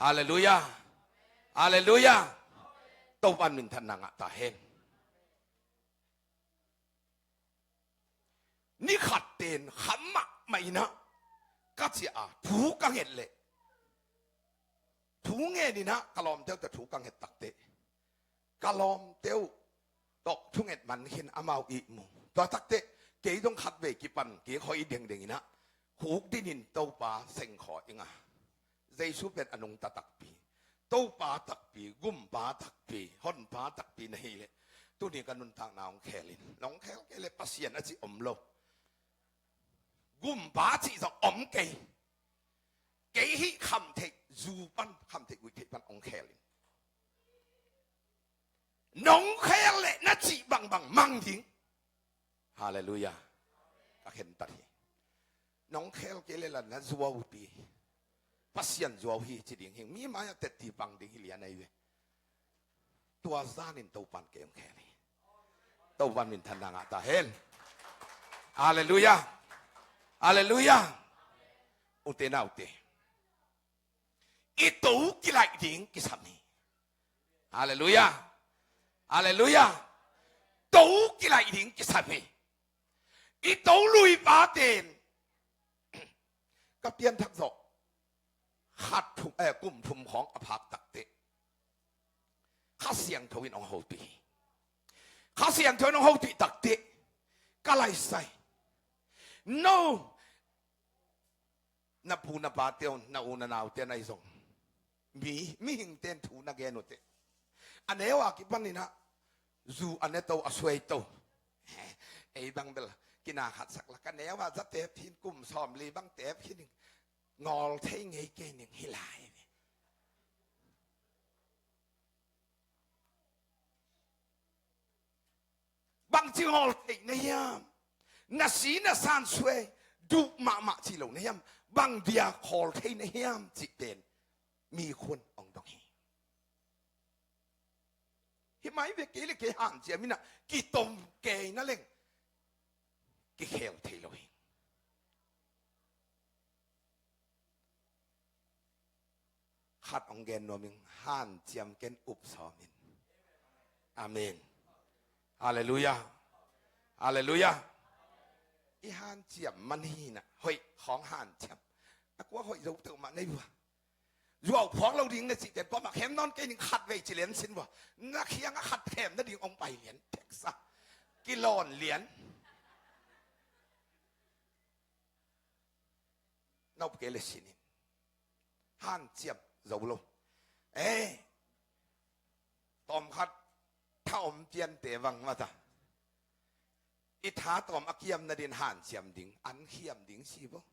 Halleluiah. Halleluiah. Topan minthanna ngah ta hen. Ni khat ten kham mahmah inah ka ciah a thu ka nget leh thu ngen inah ka lawmte uh tawh thu ka nget takteh ka lawmte uh tawh thunget man khin amau ihmu. Tua takteh kei zong khatvei kipan kik hoih dengdeng inah khuk dinin Topa sengkhawh inga. Jesu pen a nungta takpi, Topa takpi, gumpa takpi, honpa takpi na hileh tuni ka nuntakna hong khelin. Nong khel kei leh Pasian a cih om lo. Gumpa cih zong om kei. Kei hih khamtheih zu pan khamtheih guihtheih pan hong khelin. Nong khel leh na cih bangbang mang ding. Halleluiah. Ka khentat hi. Nong khel kei leh la na zuaupi Pasian zuau hi ci ding hing. Mi mai-ah tetti pang ding hi lian ahi ve. Tua zanin Topan kei hong khel hi. Topan minthanna ngah ta hen. Halleluiah. Halleluiah. Ute naute, i to kilaih ding kisam hi. Halleluiah. Halleluiah. To kilaih ding kisam hi. I to lui paten ka pianthak zawh khat thum, eh, kum thum khawng a phak takteh Kha Siangtho in hong hopih hi. Kha Siangtho in hong hopih takteh ka laisai. No, na pu na pate un, na u na naute un ahi zong mi, mihingte in thu na gen uh teh a neu a kipan inah zu a ne to, a suai to. Ei bang bel Kina khat sak la ka neu ah za teep khin, kum sawmli bang teep khin ing, ngawl thei ngei kei ning hi lai ve. Bangci ngawl thei na hiam? Na si na san suai duh mahmah ci lo na hiam? Bang dia khawl thei na hiam cih pen mi khun ong dong hi. Hi mai ve, kei le kei hanciam in ah kitom kei na leng kikhel thei lo hi. Khat ong gen nuam ing, hanciam ken up sawm in. Amen. Halleluiah. Halleluiah. I hanciam man hi na, hoih khawng hanciam. A kua hoih zo teuh mah nei vua. Zuau phuak lo ding na cih pen pamah khem nawn kei ning, khat vei ci lian sin vua. Na khiang a khat khem nading ong pai lian teksa. Kilawn lian. Nop kei le sin in. Hanciam zo lo. Eh, tawm khat tha om piante vang mata. I tha tawm a kiam nadin hanciam ding, an khiam ding si bo.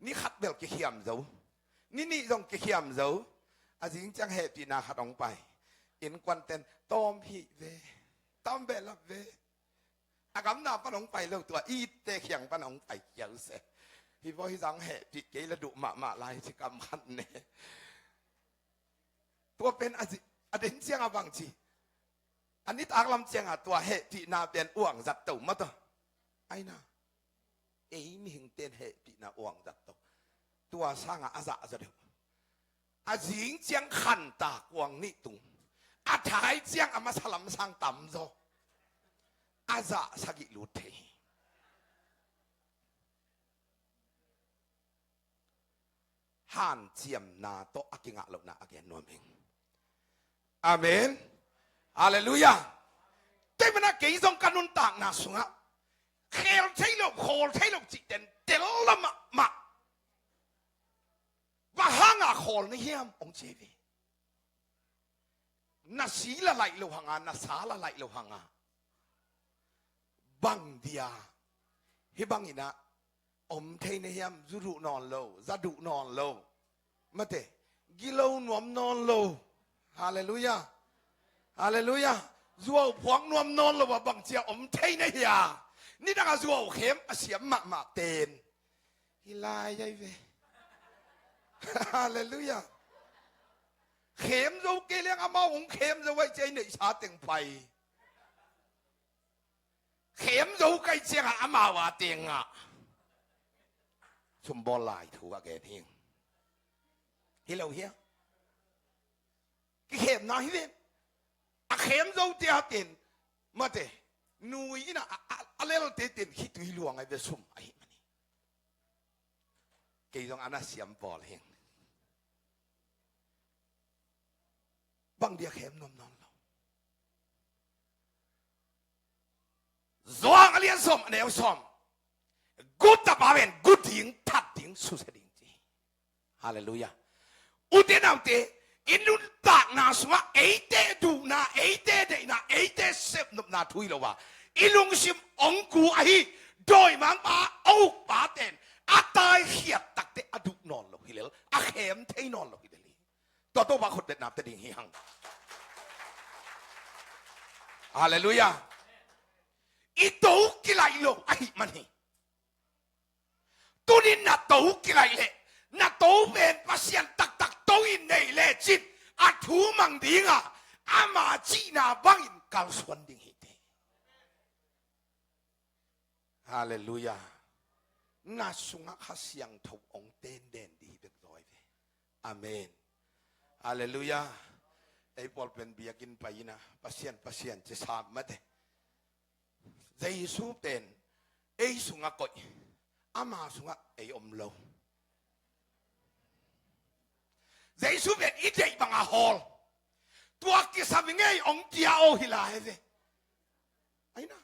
Ni khat bel kikhiam zo. Ni nih zong kikhiam zo. A zing ciang hehpihna khat ong pai. Innkuanten tawm hih ve. Tawm behlap ve. A gamna pan ong pai lo, tua itte khiang pan ong pai kiau se. Hi vaw hi zang hehpih kei la duh mahmah lai ci kam khat ne. Tua pen a zi-, a den ciang a bang ci. A nitak lam ciang a tua hehpihna pen uang zat to mata. Aina. Ei mihing ten hehpihna uang zat to. Tua sanga a zah zaw deuh. A zing ciang khanta kuang nih tung. A thai ciang a masa lam sang tam zaw. A zah sagih lut thei hi. Hanciamna tawh a kingah lohna a gen nuam ing. Amen. Halleluiah. Tua mana kei zong ka nuntakna sungah khel thei lo, khawl thei lo cihten tel la mahmah. Bang hanga khawl na hiam ong ci ve. Na si la laih lo hanga, na sa la laih lo hanga. Bang dia hi bangin ah om thei na hiam, zu duh nawn lo, za duh nawn lo. Mate, gilo nuam nawn lo. Halleluiah. Halleluiah. Zuau phuak nuam nawn lo a bang cia om thei na hia. Nidang a zuau khem a siam mahmah ten hi lai ai ve. Halleluiah. Khem zo kei leng amau hong khem zo ai cia i neihsa teng pai. Khem zo kai ciangah amau a tengah sumbawl lai thu a gen hi. Hi lo hia? Kikhemna hi ven. A khem zo te a ten mate nui ina a, a, a lel te ten khitui luang ai ve sum ahi mani. Kei zong ana siam pawl hing. Bang dia khem nuam nawn lo. Johan a lian sawm a neu sawm. Gu tapa pen gu ding, that ding, susia ding ci. Halleluiah. Ute naute, i nuntakna sungah eite duhna, eite deihna, eite sepnopna thu hi lo a, i lungsim ong gu ahi dawimangpa a ukpa ten a taikhiat takte a duh nawn lo hi lel, a khem thei nawn lo hi lel hi. Tua Topa khutbetna pia ding hi hang. Halleluiah. I to kilaih lo ahi man hi. Tunin na to kilaih leh, na to pen Pasian taktak to in nei lecin a thu mang dinga ama cihna bangin kalsuan ding hi te. Halleluiah. Na sungah Kha Siangtho ong tenden dih hi bek zaw hi ve. Amen. Halleluiah. Ei pawl pen biakinn pai ina Pasian, Pasian ci sam mate. Jesu pen ei sungah koih, ama sungah ei om lo. Jesu pen i deih banga hawl. Tua kisam i ngei ong tia aw hi lai ve. Aina.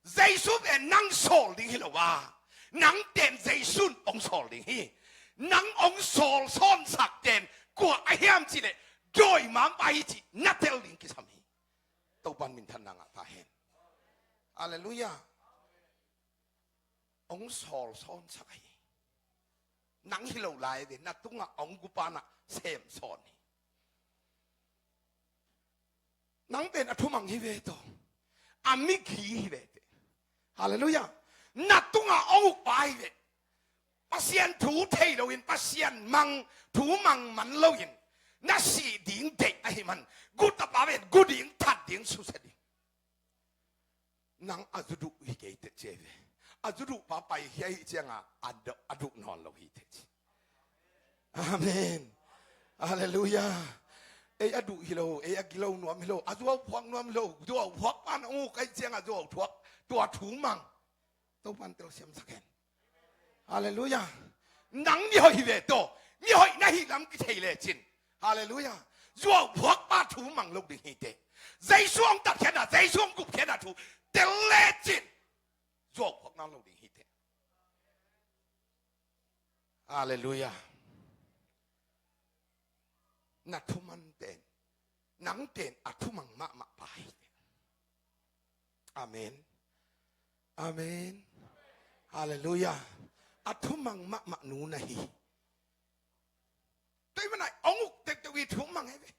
Jesu pen nang sawl ding hi lo a, nang ten Jesu'n ong sawl ding hi. Nang ong sawl sawnsak ten kua a hiam cih leh dawimangpa hi cih na tel ding kisam hi. Topan minthanna ngah ta hen. Halleluiah. hong sawlsawn sak ahi. Nang hi lo lai ve, na tungah hong gupa na sem sawn hi. Nang pen a thumang hi ve tawh. A migi hi ve teh. Halleluiah. Na tungah hong ukpa hi ve. Pasian thu thei loin, Pasian mang, thu mang man loin, na sih ding deih ahi man, gu tapa pen gu ding, that ding, susia ding. Nang a zu duh hi kei teh ci ve. A zu duh pa paikhia hi cianga a duh, a duh nawn lo hi teh ci. Amen. Halleluiah. Ei a duh hi lo, ei a gilo nuam hi lo, a zuau phuak nuam hi lo, zuau phuak pan a uk ahi cianga zuau thuak, tua thu mang. Topan telsiam sak hen. Halleluiah. Nang mihoih hi ve tawh. Mihoih na hih lam kithei lecin, halleluiah, zuau phuak pa thu mang lo ding hi teh. Jesu hong tatkhiatna, Jesu hong gupkhiatna thu tel lecin, zuau phuak nawn lo ding hi teh. Halleluiah. Na thuman pen, nang pen a thumang mahmah pa hi teh. Amen. Amen. Halleluiah. A thumang mahmah nu na hi. Tua ahih manin hong uk tektek uh hi, thumang hi ve.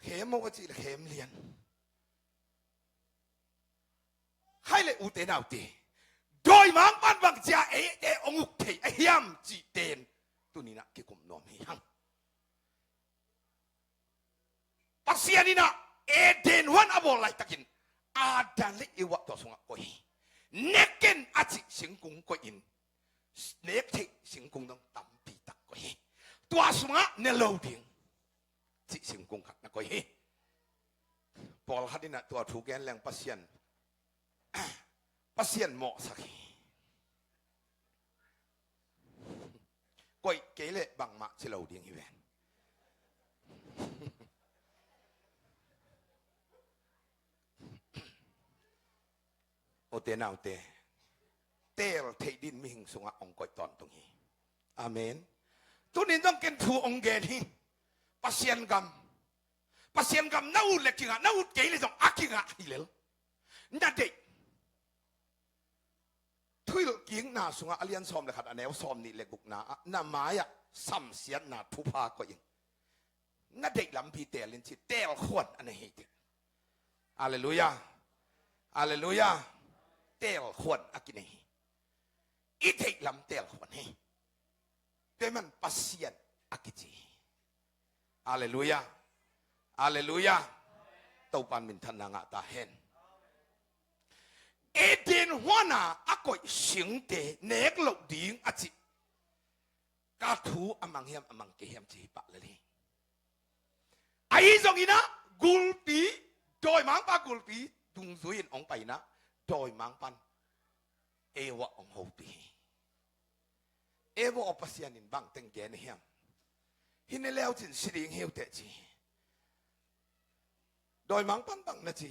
Khem maw a cih leh khem lian. Hai le ute naute, dawimangpa'n bangci-a eite hong uk thei a hiam cih pen tuni-in ah kikum nuam hi hang. Pasian in ah Eden huan a bawl laitakin Adam le Eva tua sungah koih hi. Ne ken a cih singkung koihin, nek theih singkung dong tampi tak koih hi. Tua sungah ne lo ding cih singkung khat na koih hi. Pawlkhat in ah tua thu gen leng Pasian, Pasian mawhsak hi. Koih kei leh bangmah ci lo ding hi ven. Ute naute, teel theih dingin mihing sungah hong koih tawntung hi. Amen. Tuni-in zong ken thu hong gen hi. Pasian gam, Pasian gam na ut leh kingah, na ut kei leh zong a kingah hi lel. Na deih. Thuhilhkikna sungah a lian sawm le khat, a neu sawmnih le gukna ah, na mai-ah samsiatna thupha koih in. Na deih lampi teel in ci, teelkhuan a nei hi teh. Halleluiah. Halleluiah. Teelkhuan a kinei hi. I deih lam teelkhuan hi. Tua ahih manin Pasian a kici hi. Halleluiah. Halleluiah. Topa'n minthanna ngah ta hen. Eden huan a a koih singte nek loh ding a cih, ka thu a mang hiam a mang kei hiam ci hi pah lel hi. Ahi zongin ah gulpi, dawimangpa gulpi dungzui-in hong pai-in ah dawimangpa'n Eva hong hopih hi. Eva aw, Pasian in bang teng gen hiam? Hih ne leucin si ding hi uh teh ci hi. Dawimangpa'n bang na ci?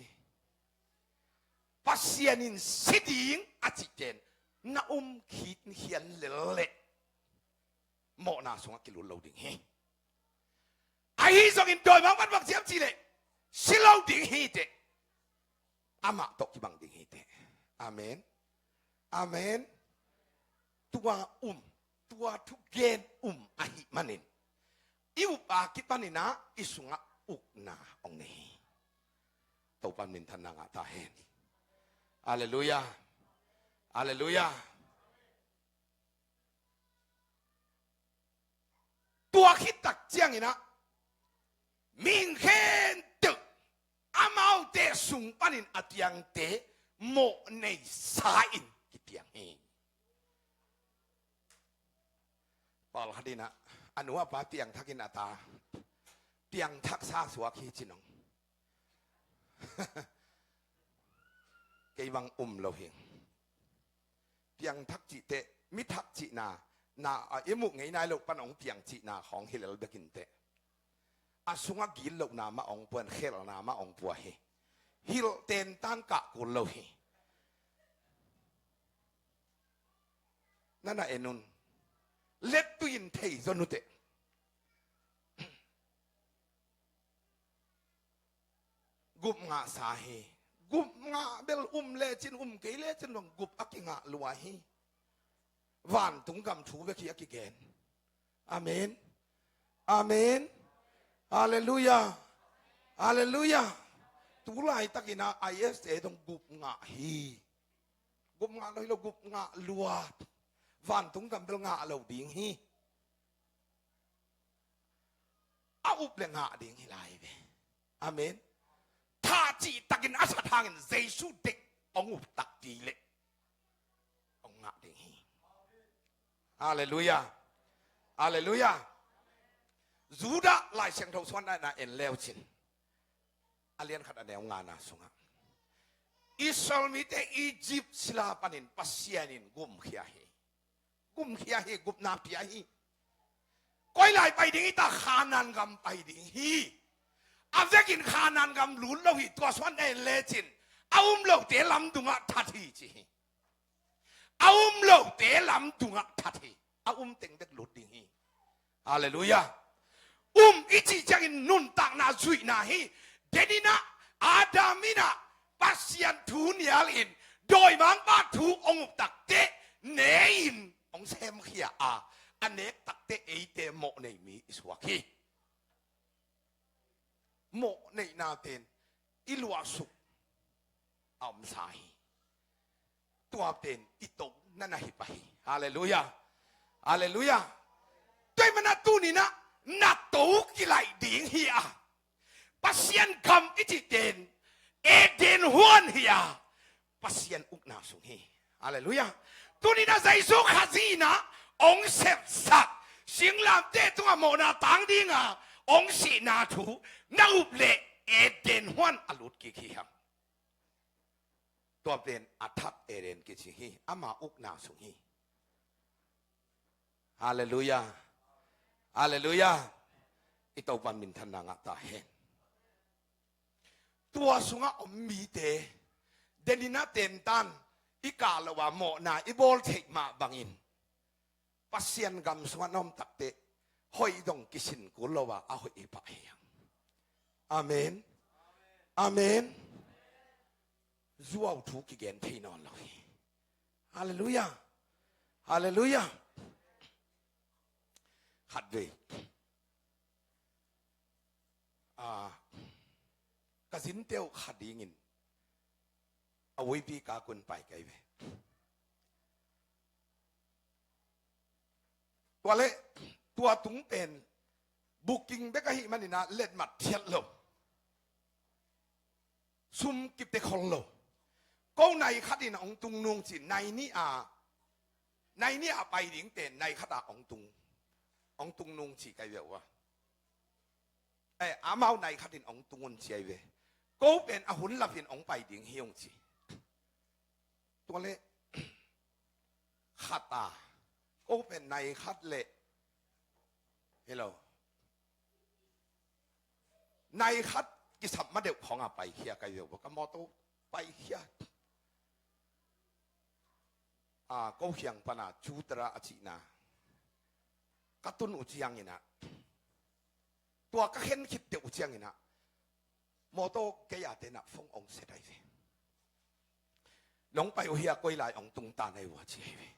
Pasian in si ding a cih pen na um khit khian lel leh mawhna sungah kilut lo ding hi. Ahi zongin dawimangpa'n bang ci hiam cih leh si lo ding hi teh. Amah tawh kibang ding hi teh. Amen. Amen. Tua um, tua thugen um ahih manin i up a kipanin ah i sungah ukna hong nei hi. Topa'n minthanna ngah ta hen. Halleluiah. Halleluiah. Tua khit tak ciangin ah mihing khempeuh amaute sung panin a piangte mawh neisa-in kipiang hi. Pawlkhat in ah a nu a pa piangthakin a ta piangthaksa suak hi ci-in hong. Kei bang um lo hi. Piangthak cih teh mi thak cihna, na a i muh ngei nai loh pan hong piang cihna khawng hi lel bek in teh, a sungah gitlohna mah hong pua in, khelhna mah hong pua hi. Hilh tentan kah kul lo hi. Na na en un. Lettui in thei zon uh teh. Gup ngahsa hi. Gup ngah bel um lecin, um kei lecin bang gup a kingah lua hi. Vantung gam thu bek hi a kigen. Amen. Amen. Halleluiah. Halleluiah. Tu laitakin a I S te dong gup ngah hi. Gup ngah lo hi lo, gup ngah lua. Vantung gam bel ngah lo ding hi. A up le ngah ding hi lai ve. Amen. Thah cihtakin a sat hangin Jesu deih hong up takpi leh hong ngah ding hi. Halleluiah. Halleluiah. Judah Lai Siangtho suan na en leucin, a lian khat a neu ngana sungah Israel mite Egypt sila panin Pasian in gumkhia hi. Gumkhia hi, gupna pia hi. Koi lai pai ding hi ta, Khanaan gam pai ding hi. A vekin Khanaan gam lut lo hi, tua suan na en lecin a um lote lam dungah that hi ci hi. A um lote lam dungah that hi. A um teng bek lut ding hi. Halleluiah. Um i cih ciangin nuntakna zuihna hi. Deninah Adam inah Pasian thu nialin dawimangpa thu hong up takteh ne-in hong semkhia a, a nek takteh eite mawh nei mi i suak hi. Mawh neihna pen i luahsuk a omsa hi. Tua pen i to na na hi pah hi. Halleluiah. Halleluiah. Tua ahih manin tuninah na to kilaih ding hi a, Pasian gam i cih pen Eden huan hi a, Pasian ukna sung hi. Halleluiah. Tuninah Jesu Khazih inah hong sepsak singlamteh tungah mawhna tang dinga hong sihna thu na up leh Eden huan a lut kik hi hang. Tua pen a thak Eden kici hi, ama ukna sung hi. Halleluiah. Halleluiah. I Topa minthanna ngah ta hen. Tua sungah om mite deninah tentan i kah lo a mawhna i bawl theih mah bangin Pasian gam sungah na om takteh hoih dong kisin kul lo a, a hoih hi pah hi hang. Amen. Amen. Zuau thu kigen thei nawn lo hi. Halleluiah. Halleluiah. Khatvei a, ka zinte uh kha dingin a uipi kakun pai kai ve. Tua leh tua tung pen booking bek ahih maninah letmat thiat lo. Sum kipia khol lo. Ko nai khatin hong tung nung ci, nai nih a, nai nih a pai ding pen nai khat a hong tung, hong tung nung ci kai ve uh a. Eh, amau nai khatin hong tung un ci ai ve. Ko pen a hun lapin hong pai ding hi hong ci. Tua leh khat a, ko pen nai khat leh, hello, nai khat kisap ma deuh khong a paikhia kai ve uh a, ka mawtaw paikhia. A, ko khiang pana Chutara a cihna ka tun uh cianginah, tua ka khen khit teuh uh cianginah mawtaw kei a tenah phone hong set ai ve. Nong pai uh hia, koi lai hong tung ta nai uh a ci ai ve.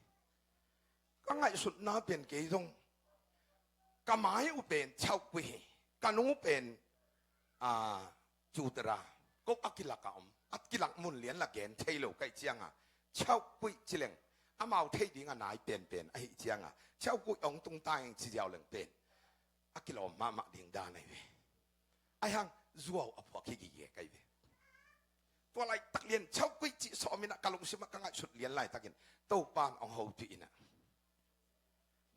Ka ngaihsutna pen kei zong ka mai uh pen Chaukuih hi, ka nu uh pen, a, Chutara. Ko a kilak a om, a kilak mun lian la gen thei lo ka hih cianga Chaukuih ci leng amau thei dinga nai penpen ahih cianga Chaukuih hong tung ta ing ci ziau leng pen a kilawm mahmah ding dan ai ve. Ai hang zuau a phuak hi gige kai ve. Tua laitak lian Chaukuih cih sawm inah ka lungsimah ka ngaihsut lian laitakin Topan hong hopih inah,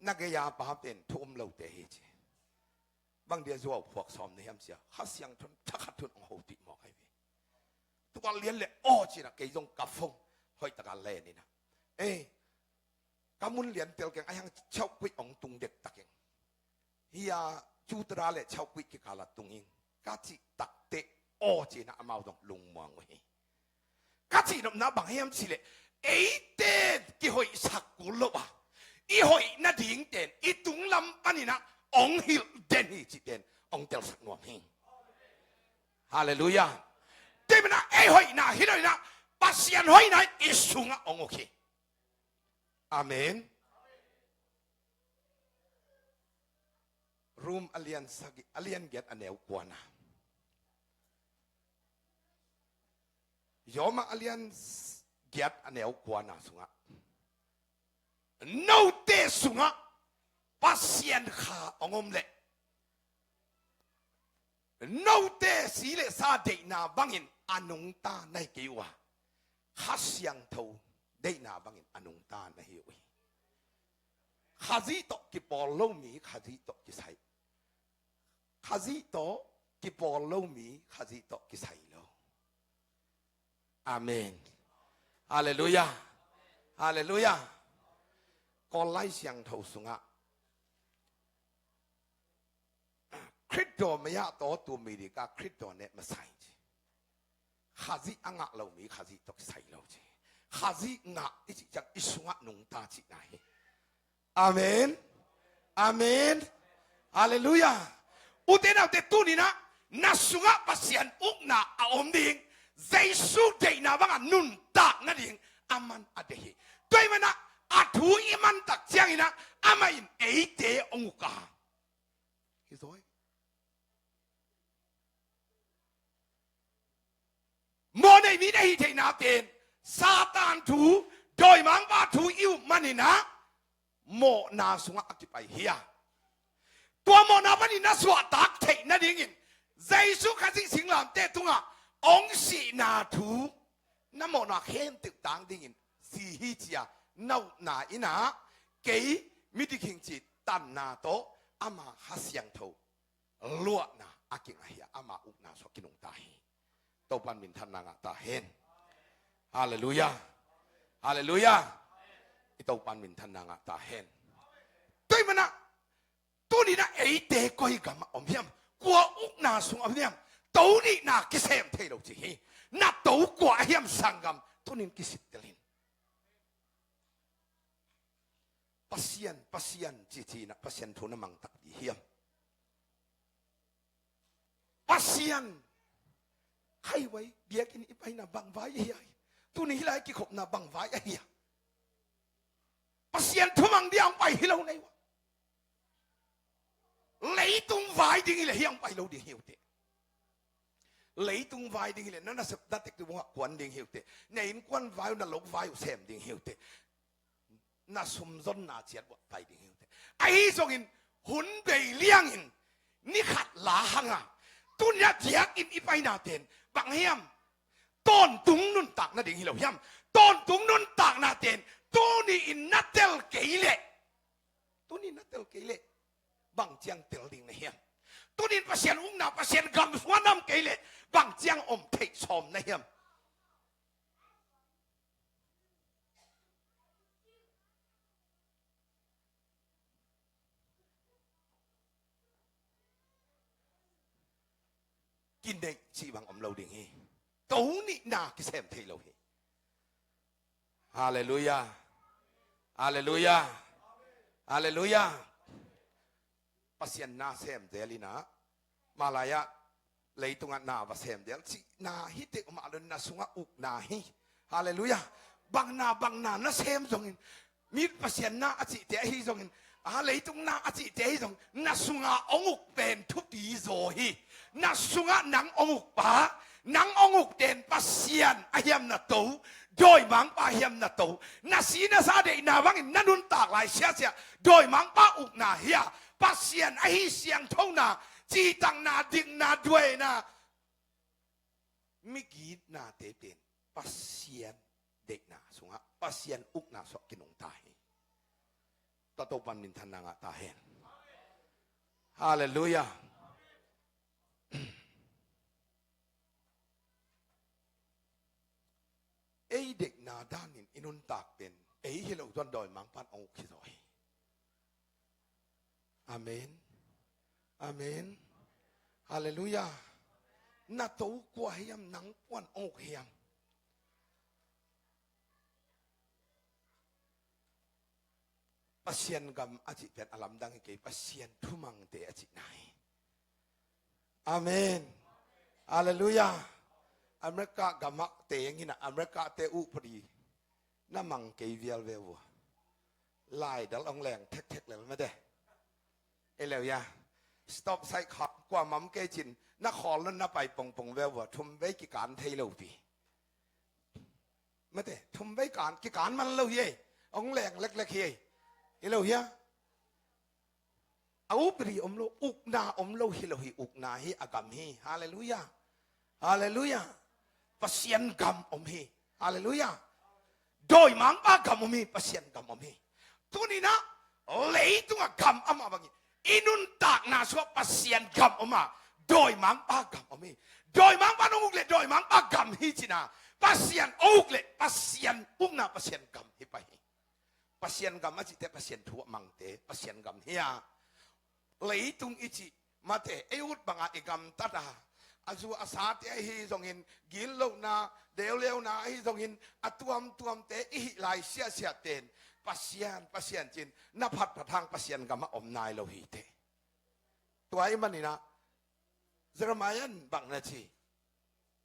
na gei-a pa pen thu um lote hi ci. Bang dia zuau phuak sawm na hiam cia, Kha Siangtho thakhat thun hong hopih mawk ai ve. Tua lian le aw cinah kei zong ka phone hoihtaka len inah, ei, ka mun lian tel keng, ai hang Chaukuih hong tung dektak keng. Hia Chutara le Chaukuih kikala tung ing ka cih takteh aw cinah amau zong lungmuang uh hi. Ka cihnopna bang hiam cihleh, eite kihoihsak kul lo a, i hoih nadingten i tunglam paninah hong hilh den hi cihten hong telsak nuam hi. Halleluiah. Tua manin ah ei hoihna hi lo in ah, Pasian hoihna in i sungah hong uk hi. Amen. Rom a lian sagih, a lian giat a neu kuana. Roma a lian giat a neu kuana sungah, note sungah Pasian Kha hong om leh, note si le sa deihna bangin a nungta na hi kei uh a, Kha Siangtho deihna bangin a nungta na hi uh hi. Khazih tawh kipawl lo mi Khazih tawh kisai. Khazih tawh kipawl lo mi Khazih tawh kisai lo. Amen. Halleluiah. Halleluiah. Kawl Lai Siangtho sungah Khristo maya tawh tu mi dika Khristo ne masai ci. Khazih a ngah lo mi Khazih tawh kisai lo ci. Khazih ngah i cih ciang i sungah nungta cihna hi. Amen. Amen. Halleluiah. Ute naute, tuni-in ah na sungah Pasian ukna a om ding, Jesu deihna bangah nuntak nading a man a deih hi. Tua ahih manin ah a thu i man tak ciangin ah amah in eite hong uk a, hi zaw hi. Mawhnei mi na hih theihna pen Satan thu, dawimangpa thu i up manin ah mawhna sungah a kipai hi a, tua mawhna panin na suahtak theih nadingin Jesu Khazih singlamteh tungah hong sihna thu, na mawhna khempeuh tang dingin si hi ci-a na upna in ah, kei mi dik hing ci tanna tawh ama Kha Siangtho luahna a kingah hi a, ama ukna sungah kinungta hi. Topa'n minthanna ngah ta hen. Halleluiah. Halleluiah. I Topa'n minthanna ngah ta hen. Tua ahih manin ah tuni-in ah eite koi gamah om hiam, kua ukna sungah om hiam, to nihna kisem thei lo ci hi. Na to kua ahi hiam sanggam, tuni-in kisittel in. Pasian, Pasian cici-in ah Pasian thu na mang takpi hiam? Pasian, highway biakinn i paina bang vai ahi a, tuni hih lai kikhopna bang vai ahi a, Pasian thu mang dia hong pai hi lo na hi uh a, leitung vai ding hi leh hiah hong pai lo ding hi uh teh. Leitung vai ding hi leh na nasep na tek ding uh ah kuan ding hi uh teh. Na innkuan vai uh, na lo vai uh sem ding hi uh teh. Na sumzonna ciat uh ah pai ding hi uh teh. Ahi zongin hun bei liangin ni khat la hang a, tuni-in ah biakinn i paina ten bang hiam? Tawntung nuntakna ding hi lo hiam? Tawntung nuntakna ten tuni-in na tel kei leh, tuni-in na tel kei leh bang ciang tel ding na hiam? Tuni-in Pasian ukna, Pasian gam sungah na om kei leh bang ciang om theih sawm na hiam? Kineih cih bang om lo ding hi. To nihna kisem thei lo hi. Halleluiah. Halleluiah. Halleluiah. Pasian na sem zel in ah, malai-ah leitungah na va sem zel cihna hi teh, mah lo na sungah ukna hi. Halleluiah. Bangna bangna na sem zongin, mi Pasian na a cihte ahi zongin, a, leitung na a cihte ahi zong, na sungah hong uk pen thupi zaw hi. Na sungah nang hong uk pa, nang hong uk ten Pasian ahi hiam na to, dawimangpa ahi hiam na to, na si na sa deihna bangin na nuntak lai siasia, dawimangpa ukna hi a, Pasian ahi siangthona, citakna, dikna, duaina, migitnate pen Pasian deihna sungah, Pasian ukna sungah kinungta hi. Tua Topa'n minthanna ngah ta hen. Halleluiah. Ei deihna danin i nuntak pen ei hi loh zong dawimangpa'n hong uk hi zaw hi. Amen. Amen. Halleluiah. Na to kua hiam, nang kua'n hong uk hiam? Pasian gam a cih pen a lamdang hi kei, Pasian thumangte a cihna hi. Amen. Halleluiah. America gamah teng in ah America te upadi na mang kei vial ve vua. Laidal ong leng thekthek lel mate. Ei leu ya. Stop sign khak kua mam kei cin na khawl lon na pai pongpong ve vua, thum vei kikan thei lo pi. Mate, thum vei kan kikan man lo hi ei. Ong leng leklek hi ei. Ei leu ya. A upadi om lo, ukna om lo hi lo hi, ukna hi a gam hi. Halleluiah. Halleluiah. Pasian gam om hi. Halleluiah. Dawimangpa gam om hi, Pasian gam om hi. Tuni-in ah leitung a gam amah bangin i nuntakna sungah Pasian gam om a, dawimangpa gam om hi. Dawimangpa nong uk leh dawimangpa gam hi cin a, Pasian ong uk leh Pasian ukna, Pasian gam hi pah hi. Pasian gam a cihte Pasian thu a mangte Pasian gam hi a. Leitung i cih mate, ei ut banga i gamtat a, a zu a sate ahi zongin, gitlohna, deuleuna ahi zongin, a tuamtuamte i hih lai siahsiah ten Pasian, Pasian cin na phatphat hang Pasian gam a om nai lo hi teh. Tua ahih manin ah Jeremiah in bang na ci,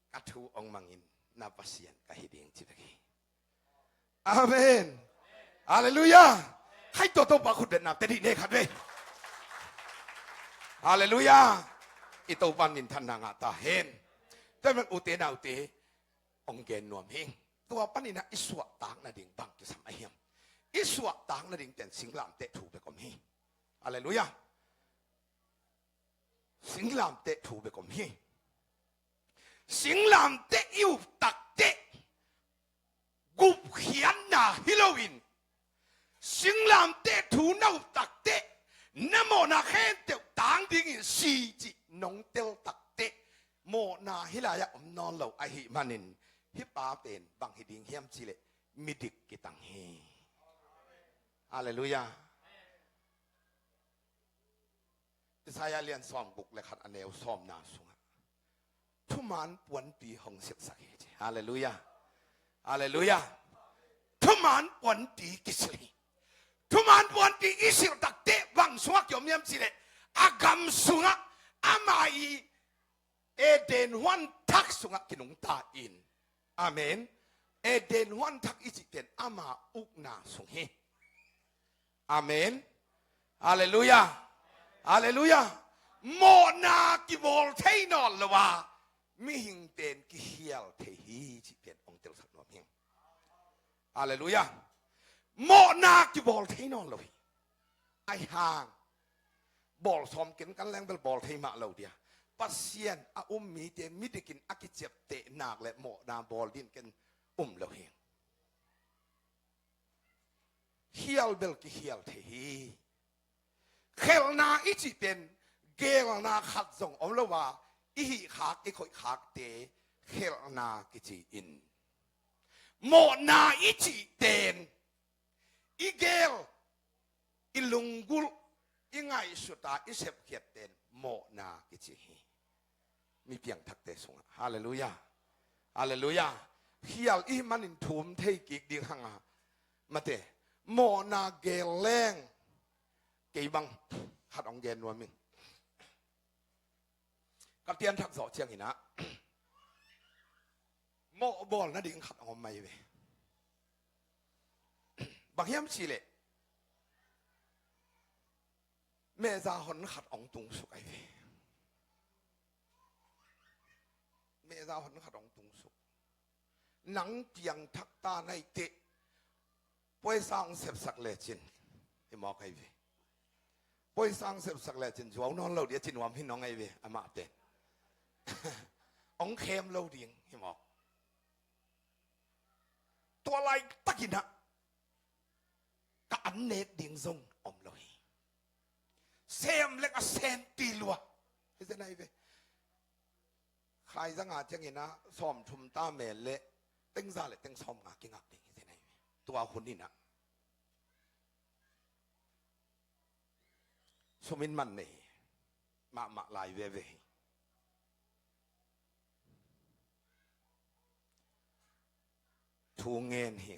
ka thu ong mangin na Pasian ka hi ding ci bek hi. Amen. Halleluiah. Khai tua Topa khut beng na te dih ne khat ve. Halleluiah. I Topa minthanna ngah ta hen. Tua ahih manin ute naute, ong gen nuam hing. Tua panin ah i suahtak nading bang kisam ahi hiam? I suahtak nading ten singlamteh thu bek om hi. Halleluiah. Singlamteh thu bek om hi. Singlamteh i up takteh gupkhiatna hi loin, singlamteh thu na up takteh na mawhna khempeuh tang dingin si cih nong tel takteh mawhna hih lai-ah om nawn lo ahih manin, hih pa pen bang hi ding hiam cih leh midik kitang hi. Halleluiah. Isaiah lian sawmguk le khat a neu sawmna sungah thuman puanpi hong silhsak hi ci. Halleluiah. Halleluiah. Thuman puanpi kisilh hi. Thuman puanpi i silh takteh bang sungah kiom hiam cih leh a gam sungah, ama i Eden huan thak sungah kinungta in. Amen. Eden huan thak i cih pen ama ukna sung hi. Amen. Halleluiah. Halleluiah. Mawhna kibawl thei nawn lo a, mihing pen kikhial thei hi cih pen ong telsak nuam hing. Halleluiah. Mawhna kibawl thei nawn lo hi. Ahi hang bawl sawm ken kan leng bel bawl thei mah lo dia. Pasian a um mite midikin a kiciapteh nak le mawhna bawl ding ken um lo hi. Khial bel kikhial thei hi. Khelhna i cih pen geelna khat zong om lo a, i hih khak i khoih khakte khelhna kici in, mawhna i cih pen i geel, i lunggulh, i ngaihsut a i sepkhiat pen mawhna kici hi. Mi piangthakte sungah. Halleluiah. Halleluiah. Khial i hih manin thum thei kik ding hang a, mate, mawhna geel leng kei bang khat ong gen nuam ing. Ka pianthak zawh ciangin ah mawh bawl nading khat ong om mai ve. Bang hiam cih leh mehza hon khat ong tungsuk ahi ve. Mehza hon khat ong tungsuk. Nang piangthak ta na hih teh, poisa ong sepsak lecin, hi mawk ahi ve. Poisa ong sepsak lecin zuau nawn lo ding a ci nuam hi nong ahi ve, amah pen. Ong khem lo ding hi mawk. Tua laitakin ah ka an nek ding zong om lo hi. Sem leng a senpi lua hi zen ahi ve. Khai zanga ciangin ah sawmthum ta mel leh tengza le teng sawmnga kingak ding hi zen ahi ve. Tua hun in ah sum in man nei mahmah lai veve hi. Thu ngen hi.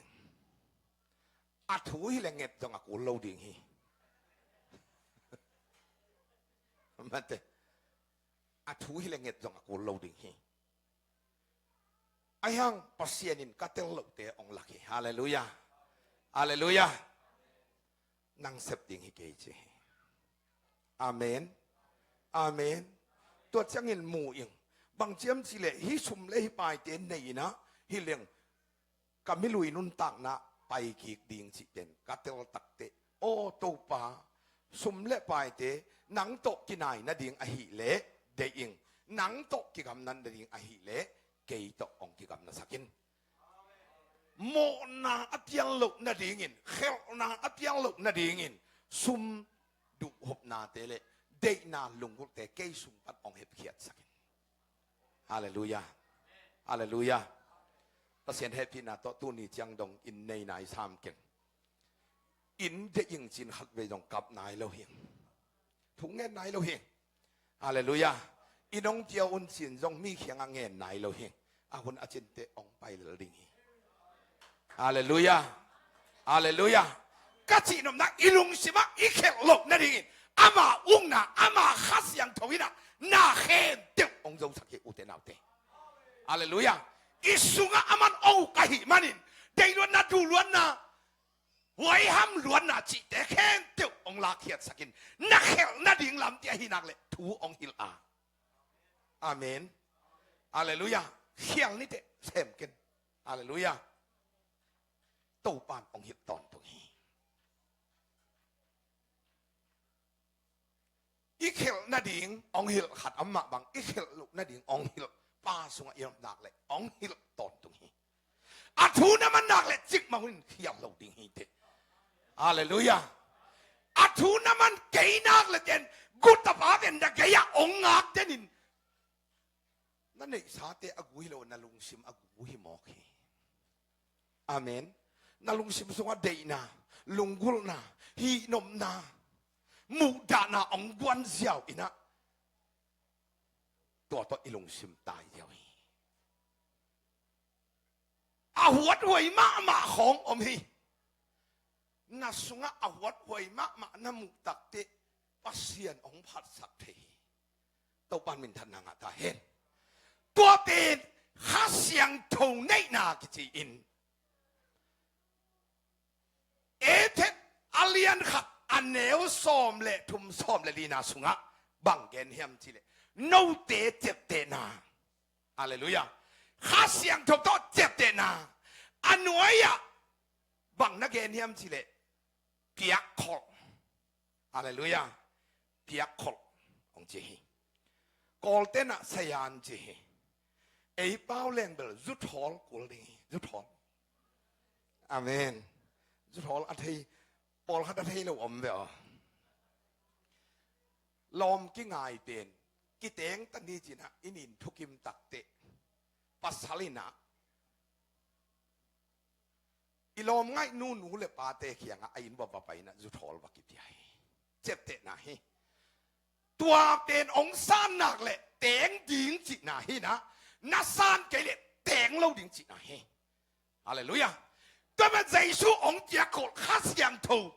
A thu hi leh nget zong a kul lo ding hi. Mate. A thu hi leh nget zong a kul lo ding hi. Ahi hang Pasian in ka tel lohte hong lak hi. Halleluiah. Halleluiah. Nang sep ding hi kei ci hi. Amen. Amen. Tua ciangin mu ing. Bang ciam cih leh hih sum le hih paite nei in ah, hi leng ka milui nuntakna pai kik ding cih pen ka tel takteh, aw Topa, sum le paite nang tawh kinai nading ahih leh deih ing, nang tawh kigamna nading ahih leh kei tawh hong kigamna sak in. Mawhna a piang loh nadingin, khelhna a piang loh nadingin, sum duhhopnate le deihna lunggulhte kei sung pan hong hepkhiatsak in. Halleluiah. Halleluiah. Pasian hehpihna tawh tuni ciang dong inn nei nai sam keng. Inn deih ing ci-in khatvei zong kap nai lo hi. Thu ngen nai lo hi. Halleluiah. Inn hong pia un ci-in zong mi kiangah ngen nai lo hi. A hun a cinteh hong pai lel ding hi. Halleluiah. Halleluiah. Ka cihnopna, i lungsimah i khelh loh nadingin ama ukna, ama Kha Siangtho in ah na khempeuh hong zosak hi, ute naute. Halleluiah. I sungah aman hong uk ahih manin, deihluatna, duhluatna, huaiham luatna cihte khempeuh hong lakkhiatsak in, na khelh nading lamte ahih nak leh thu hong hilh a. Amen. Halleluiah. Khial niteh, sem ken. Halleluiah. Topa'n hong hilh tawntung hi. I khelh nading hong hilh khat om mah bang, i khelh loh nading hong hilh pa sungah i om nak leh hong hilh tawntung hi. A thu na man nak leh cikmah hun khial lo ding hi teh. Halleluiah. A thu na man kei nak leh ten, gu tapa pen na gei-ah hong ngak tenin, na neihsate a gu hi lo, na lungsim a gu hi mawk hi. Amen. Na lungsim sungah deihna, lunggulhna, hihnopna, muhdahna hong guan ziau in ah, tua tawh i lungsim tai ziau hi. A huathuai mahmah khawng om hi. Na sungah a huathuai mahmah na muh takteh Pasian hong phatsak thei hi. Topa'n minthanna ngah ta hen. Tua pen Kha Siangtho neihna kici in. Efesa a lian khat a neu sawm le thum, sawm le lina sungah bang gen hiam cih leh, note ciaptehna. Halleluiah. Kha Siangtho tawh ciaptehna. A nuai-ah bang na gen hiam cih leh, piakkholh. Halleluiah. Piakkholh hong ci hi. Kawlte'n ah sayan ci hi. Ei pau leng bel zuthawl kul ding hi. Zuthawl. Amen. Zuthawl a thei, pawlkhat a thei lo om ve aw. Lawm kingai pen, kiteng ta ni ci-in ah, i nin thukim takteh, pasal in ah, i lawmngaih nu, nu le pate kiangah a inn uah va pai in ah, zuthawl va kipia hi. Ciaptehna hi. Tua pen hong san nak leh teng ding cihna hi in ah, na san kei leh teng lo ding cihna hi. Halleluiah. Tua pen Jesu hong piakkholh Kha Siangtho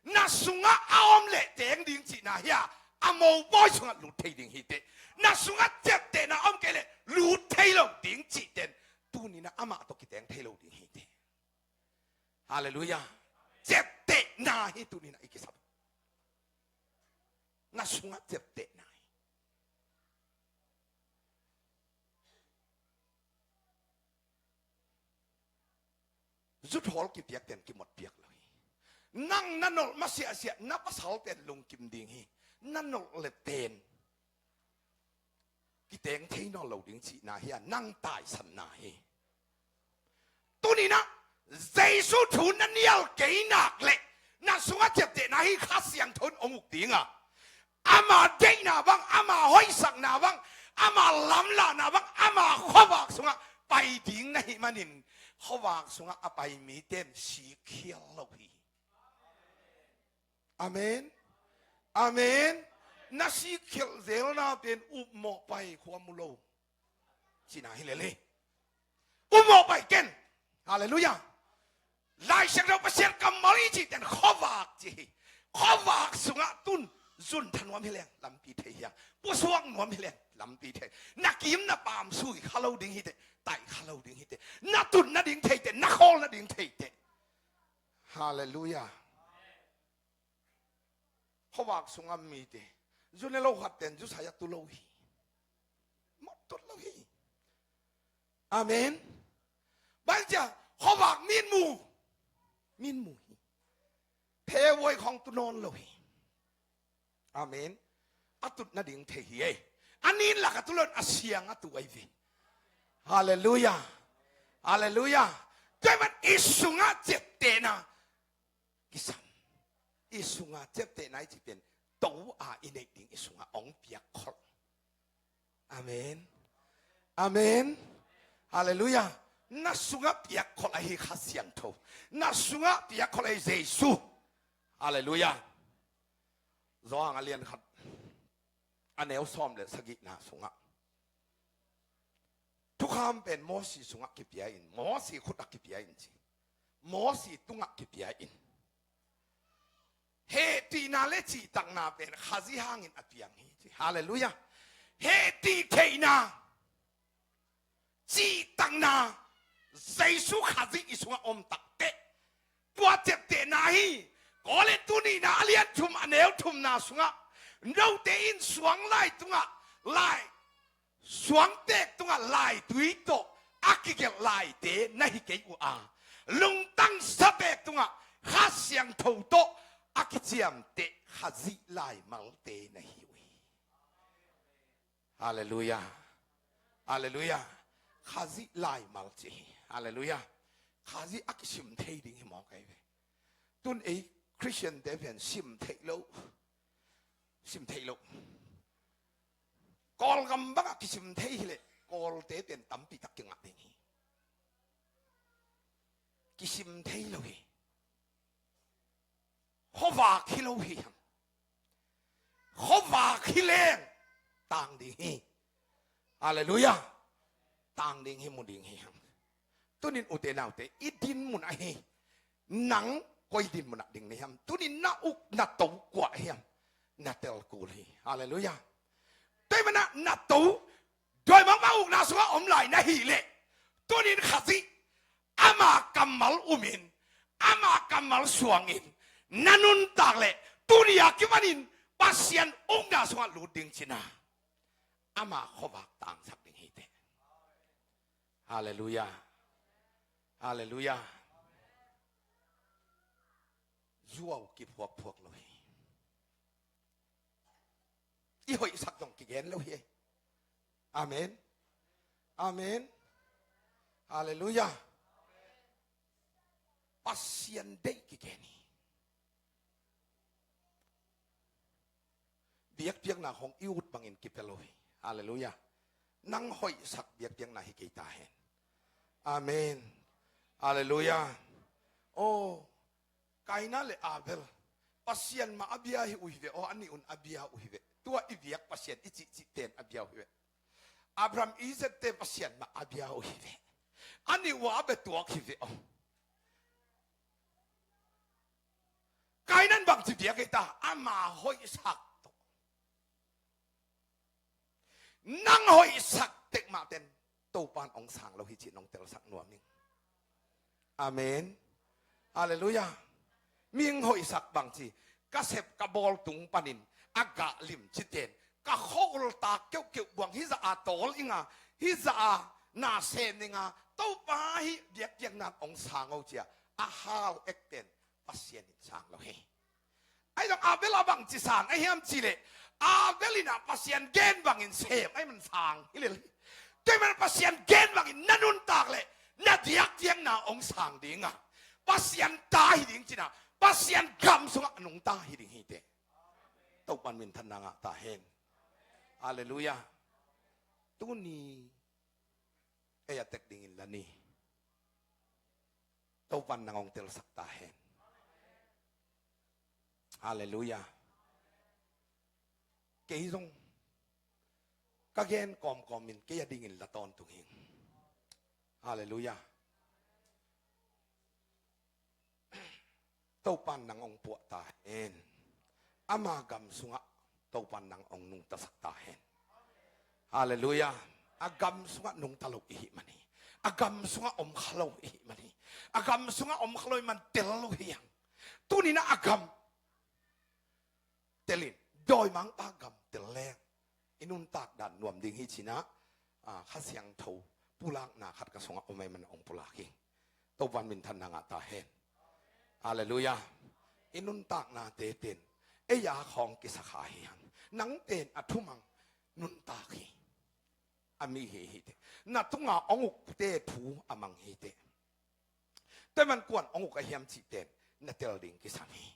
na sungah a om leh teng ding cihna hi a, a mopawi sungah lut thei ding hi teh. Na sungah ciaptehna om kei leh lut thei lo ding cih ten, tuni-in ah amah tawh kiteng thei lo ding hi teh. Halleluiah. Ciaptehna hi tuni-in ah i kisap. Na sungah ciaptehna hi. Zuthawl kipiak ten kimot piak lo hi. Nang na nolh masiahsiah, na pasal ten lungkim ding hi. Na nolh le ten kiteng thei nawn lo ding cihna hi a, nang taisanna hi. Tuni-in ah Jesu thu na nial kei nak leh, na sungah ciaptehna hi. Kha Siangtho in hong uk ding a, ama deihna bang, ama hoihsakna bang, ama lamlahna bang, ama khuavak sungah pai ding na hih manin, khuavak sungah a pai mite in sikkhial lo hi. Amen. Amen. Na sikkhialh zelna pen upmawh pai, khua mu lo cihna hi lel hi. Upmawh pai ken. Halleluiah. Lai Siangtho Pasian kammal i cih ten khuavak ci hi. Khuavak sungah tun zun tha nuam hi leng lampi thei hi a, pusuak nuam hi leng lampi thei. Na kim na paam sui kha lo ding hi teh, tai kha lo ding hi teh. Na tut nading thei teh, na khawl nading thei teh. Halleluiah. Khuavak sungah mite, zu ne lo khat ten zu sai a tu lo hi. Mawh tut lo hi. Amen. Bang hang hiam cih leh khuavak min mu, min mu hi. Phevuai khawng tu nawn lo hi. Amen. A tut nading thei hi ei. A nin lak a tu lo in a siang a tu ahi ve. Halleluiah. Halleluiah. Tua ahih manin i sungah ciaptehna kisam. I sungah ciaptehna i cih pen to a i neih ding i sungah hong piak khol. Amen. Amen. Halleluiah. Na sungah piak khol ahi Kha Siangtho. Na sungah piak khol ahi Jesu. Halleluiah. Johan a lian khat, a neu sawm le sagihna sungah, thukham pen Mosi sungah kipia in, Mosi khutah kipia in ci. Mosi tungah kipia in. Hehpihna le cihtakna pen Khazih hangin a piang hi ci. Halleluiah. Hehpih theihna, cihtakna, Jesu Khazih i sungah om takteh, tua ciaptehna hi. Korin tu nihna a lian thum a neu thumna sungah, note in suang lai tungah, lai, suangteek tungah laitui tawh a kigelh laite na hi kei uh a, lungtang sapek tungah Kha Siangtho tawh a kiciamteh Khazih laimalte na hi uh hi. Halleluiah. Halleluiah. Khazih laimal ci hi. Halleluiah. Khazih a kisim thei ding hi mawk ahi ve. Tun ei Khristiante pen sim theih loh, sim theih loh. Kawlgam bangah kisim thei hileh Kawlte pen tampi tak kingah ding hi. Kisim thei lo hi. Khuavak hi lo hi hang. Khuavak hi leng tang ding hi. Halleluiah. Tang ding hi, mu ding hi hang. Tunin ute naute, i dinmun ahi. Nang koi dinmun ah ding na hiam? Tunin na uk na to kua hiam? Na tel kul hi. Halleluiah. Tua ahih manin na to, dawimangpa ukna sungah om lai na hileh, tunin Khazih ama kammal umin, ama kammal suangin na nuntak leh, tuni a kipanin Pasian ukna sungah lut ding cihna, ama khuavak tangsak ding hi teh. Halleluiah. Halleluiah. Zuau kiphuakphuak lo hi. I hoihsak zong kigen lo hi. Amen. Amen. Halleluiah. Pasian deih kigen hi. Biakpiakna khong i ut bangin kipia lo hi. Halleluiah. Nang hoihsak biakpiakna hi kei ta hen. Amen. Halleluiah. Oh, Kaina le Abel, Pasian mah a bia hi uh hi ve aw, a nih un a bia uh hi ve. Tua i biak Pasian i cihcih ten a bia uh hi ve. Abraham, Isaac te Pasian mah a bia uh hi ve. A nih uh a bia tuak hi ve aw. Kaina in bangci biak ei ta, ama hoihsak tawh. Nang hoihsak tekmah ten Topan hong sang lo hi cih nong telsak nuam ing. Amen. Halleluiah. Mihing hoihsak bangci, ka sep ka bawl tung panin a gah limci ten, ka khua-ul tak keuhkeuh buang, hih zah a tawl ing a, hih zah a na sem ing a, Topa hih biakpiakna in hong sang o ci a, a hal ek ten Pasian in sang lo hi. Ahi zong Abel a bangci sang ahi hiam cih leh, Abel in ah Pasian gen bangin sem ahih man sang hi lel hi. Tua ahih man Pasian gen bangin na nuntak leh na biakpiakna hong sang ding a, Pasian ta hi ding cihna, Pasian gam sungah a nungta hi ding hi teh. Topan minthanna ngah ta hen. Halleluiah. Tuni ei a tek dingin la ni. Topan nang hong telsak ta hen. Halleluiah. Kei zong ka gen kawmkawm in kei a dingin la tawntung hing. Halleluiah. Topan nang hong puah ta hen. Ama gam sungah Topan nang hong nungtasak ta hen. Halleluiah. A gam sungah nungta lo i hih man hi. A gam sungah om kha lo i hih man hi. A gam sungah om kha lo i man tel lo hi hang. Tuni-in a gam telin, dawimangpa gam tel leng i nuntak dan nuam ding hi ci-in ah, Kha Siangtho pulakna khat ka sungah om ahih man hong pulak hi. Topa'n minthanna ngah ta hen. Halleluiah. I nuntaknate pen ei a khawng kisa kha hi hang. Nang pen a thumang nuntak hi. A mi hi hi teh. Na tunga hong ukte thu a mang hi teh. Tua ahih man kua'n hong uk a hiam cih pen na tel ding kisam hi.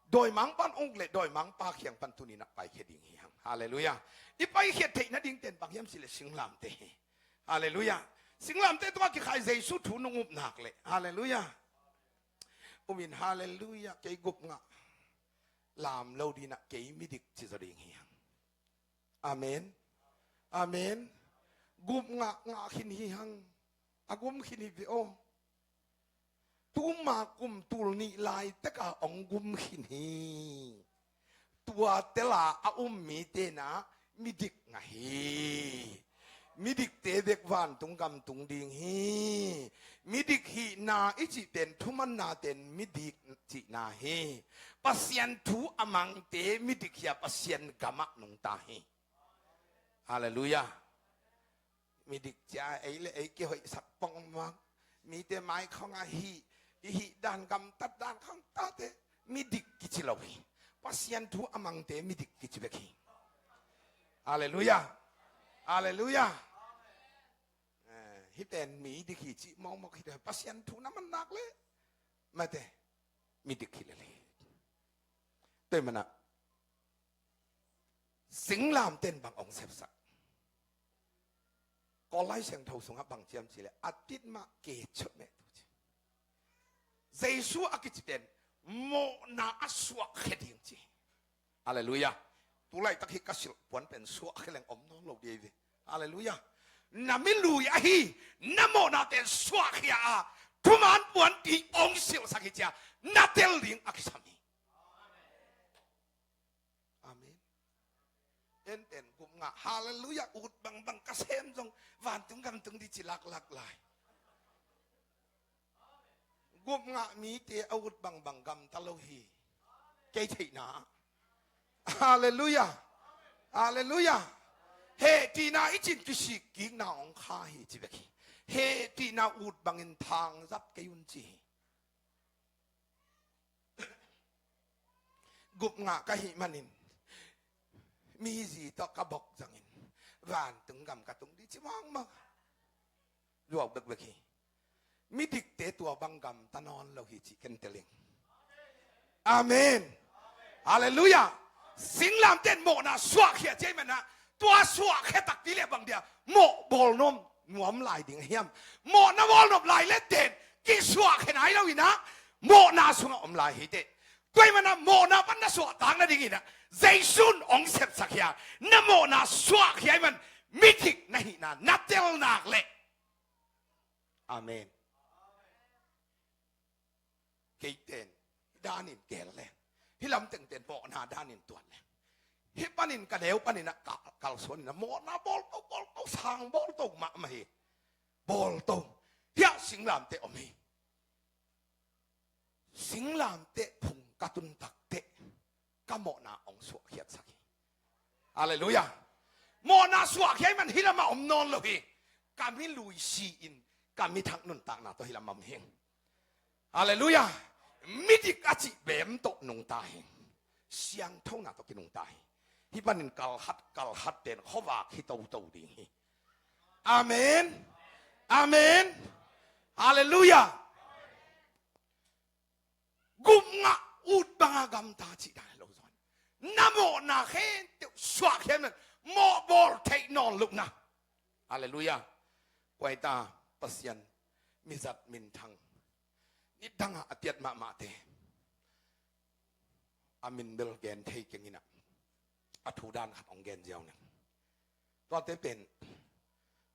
Dawimangpa'n hong uk leh dawimangpa kiang pan tuni-in ah paikhia ding hi hang. Halleluiah. I paikhiat theih nading pen bang hiam cih leh singlamteh hi. Halleluiah. Singlamteh tungah kikhai Jesu thu nong up nak leh. Halleluiah. Um in, halleluiah. Kei gupngah lam lo ding in ah kei midik ci zaw ding hi hang. Amen. Amen. Gupngah ngah khin hi hang. A gum khin hi ve aw. Tuma kum tul nih laitak a hong gum khin hi. Tua tel a a um mite in ah midik ngah hi. Midikte bek vantung gam tung ding hi. Midik hihna i cih pen thumanna ten midik cihna hi. Pasian thu a mangte midik hi a, Pasian gamah nungta hi. Halleluiah. Midik ci-a ei leh ei kihoihsak pongmawk. Mite mai khawng a hih, i hih dan, gamtat dan khawng tate midik kici lo hi. Pasian thu a mangte midik kici bek hi. Halleluiah. Halleluiah. Eh, hih pen midik hi cih mawkmawk hi. Pasian thu na man nak leh mate, midik hi lel hi. Tua ahih man ah singlamteh in bang hong sepsak? Kawl Lai Siangtho sungah bang ci hiam cih leh, a tit mah ke cot meh tu ci. Jesu a kici pen mawhna a suahkhia ding ci. Halleluiah. Tu laitak hih ka silh puan pen suahkhia leng om nawn lo ding hi ve. Halleluiah. Na milui ahi, na mawhna pen suahkhia a, thuman puanpi hong silhsak hi ci-a na tel ding a kisam hi. Amen. En pen gupngah, halleluiah, ut bangbang ka sem zong vantung gam tung ding ci laklak lai. Gupngah mite a ut bangbang gamta lo hi. Kei theihna. Halleluiah. Halleluiah. Hehpihna i cih in kisik kikna hong kha hi ci bek hi. Hehpihna ut bangin thangzap kei un ci hi. Gupngah ka hih manin mizi tawh ka bok zangin vantung gam ka tung ding ci mawkmawk. Zuau bekbek hi. Midikte tua bang gamta nawn lo hi cih ken tel ing. Amen. Halleluiah. Singlamteh in mawhna suahkhia ci ahih man ah, tua suahkhia takpi leh bang dia mawh bawl nuam, nuam lai ding a hiam? Mawhna bawl nop lai leh ten kisuahkhia nai lo in ah, mawhna sungah om lai hi teh. Tua ahih man ah mawhna pan na suahtak nading in ah Jesu in hong sepsak hi a, na mawhna suahkhia ahih man midik na hihna na tel nak leh. Amen. Kei ten danin gel leng, hih lam tengten mawhna danin tuan leng, hih panin ka neu panin ah ka kalsuan in ah mawhna bawlto, bawlto, sang bawlto mahmah hi. Bawlto. Hiah singlamteh om hi. Singlamteh phung ka tun takteh ka mawhna hong suahkhiatsak hi. Halleluiah. Mawhna suahkhia ahih man hih lamah om nawn lo hi. Ka milui si-in ka mithak nuntakna tawh hih lamah om hi. Halleluiah. Midik a cih bem tawh nungta hi. Siangthona tawh kinungta hi. Hih panin kalkhat kalkhat ten khuavak hi toto ding hi. Amen. Amen. Halleluiah. Gupngah, ut banga gamta cih dan lo zaw in, na mawhna khempeuh suahkhia in, mawh bawl theih nawn lohna. Halleluiah. Kua hi ta, Pasian mizat minthang, nidangah a piat mahmahte a min bel gen thei keng in ah, a thu dan khat hong gen ziau ning. Tuate pen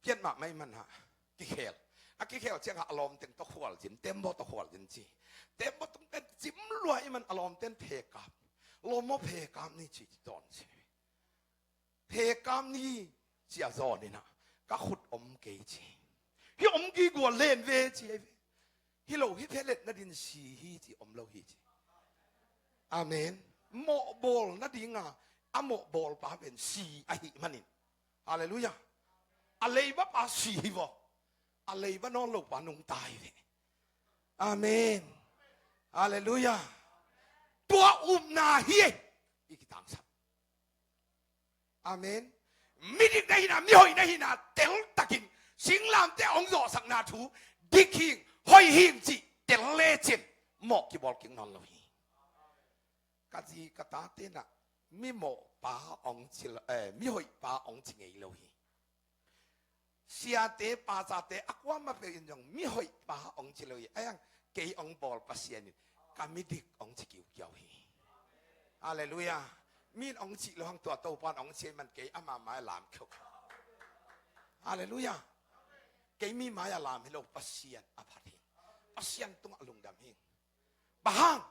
piat mahmah ahih man ah kikhel. A kikhel ciangah a lawmteng tawh khualzin, tembaw tawh khualzin ci. Tembaw tung pen cim lua ahih man a lawmten phekap, lawm aw phekap ni ci ci dawn ci. Phekap ni ci a zawn in ah, ka khut om kei ci. Hih om gigua len ve ci ahi ve. Hi lo hi phelet nadin si hi ci om lo hi ci. Amen. Mawhbawl nadinga a mawhbawlpa pen si ahih manin. Halleluiah. A leiba pa si hi vaw. A leiba nawn lopa nungta hi ve. Amen. Halleluiah. Tua upna hi ei. I kitangsap. Amen. Midik na hihna, mihoih na hihna teltakin singlamte hong zawhsakna thu dik hing, hoih hing cih tel lecin mawh kibawl kik nawn lo hi. Ka zi ka tate nah mimawhpa hong ci lo, eh, mihoihpa hong ci ngei lo hi. Siate, pastorte a kuamah peuh in zong mihoihpa hong ci lo hi. Ahi hang kei hong bawl Pasian in ka midik hong ci kiukiau hi. Halleluiah. Mi in hong cih loh hang tua Topan hong ci ahih man kei ama mai-ah lam kheukheu. Halleluiah. Kei mi mai-ah lam hi lo, Pasian a phat hi. Pasian tungah lungdam hi. Bang hang?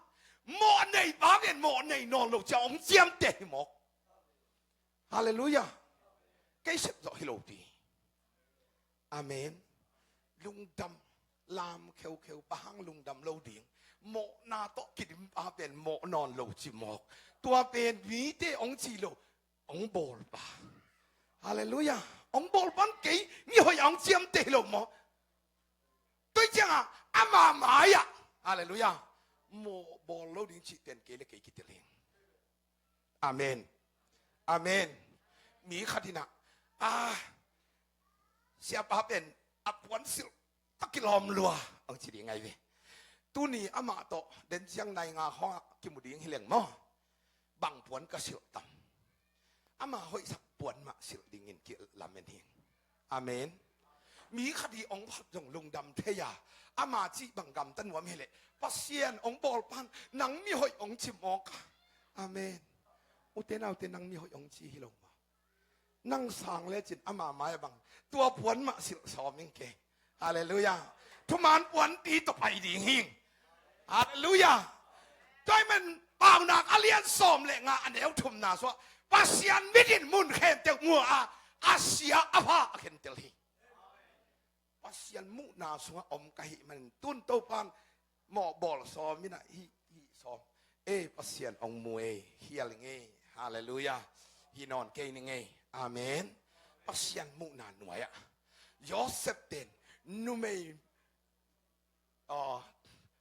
Mawh neipa pen mawh nei nawn lo ciang hong ciamteh hi mawk. Halleluiah. Kei sep zawh hi lo pi. Amen. Lungdam, lam kheukheu, bang hang lungdam lo ding? Mawhna tawh kidimpa pen mawh nawn lo ci mawk. Tua pen mite hong ci lo, hong bawlpa. Halleluiah. Hong bawlpa in kei mihoih hong ciamteh hi lo maw? Tua ciangah ama mai-ah, halleluiah, mawh bawl lo ding cih pen kei le kei kitel hi. Amen. Amen. Mi khat in ah, ah, siapa pen a puan silh tak kilawm lua, hong ci ding ahi ve. Tuni amah tawh den ciang nai nga khawngah kimu ding hi leng maw, bang puan ka silh tam? Ama hoihsak puan mah silh dingin kilamen hi. Amen. Mi khat hi hong phat zong lungdam thei a, ama cih bang gamta nuam hi leh, Pasian hong bawlpa in nang mihoih hong ci mawk a. Amen. Ute naute, nang mihoih hong ci hi lo maw? Nang sang lecin ama mai-ah bang tua puan mah silh sawm ing kei. Halleluiah. Thuman puanpi tawh pai ding hing. Halleluiah. Tua ahih man Paunak a lian sawm le nga a neu thumna sungah Pasian mit in mun khempeuh mu a, a sia a pha a khentel hi. Pasian muhna sungah om ka hih manin tun Topan mawhbawl sawm in ah hih, hih sawm. Ei, Pasian hong mu ei, khial ing ei. Halleluiah. Hi nawn kei ning ei. Amen. Pasian muhna nuai-ah Josef ten numei, aw,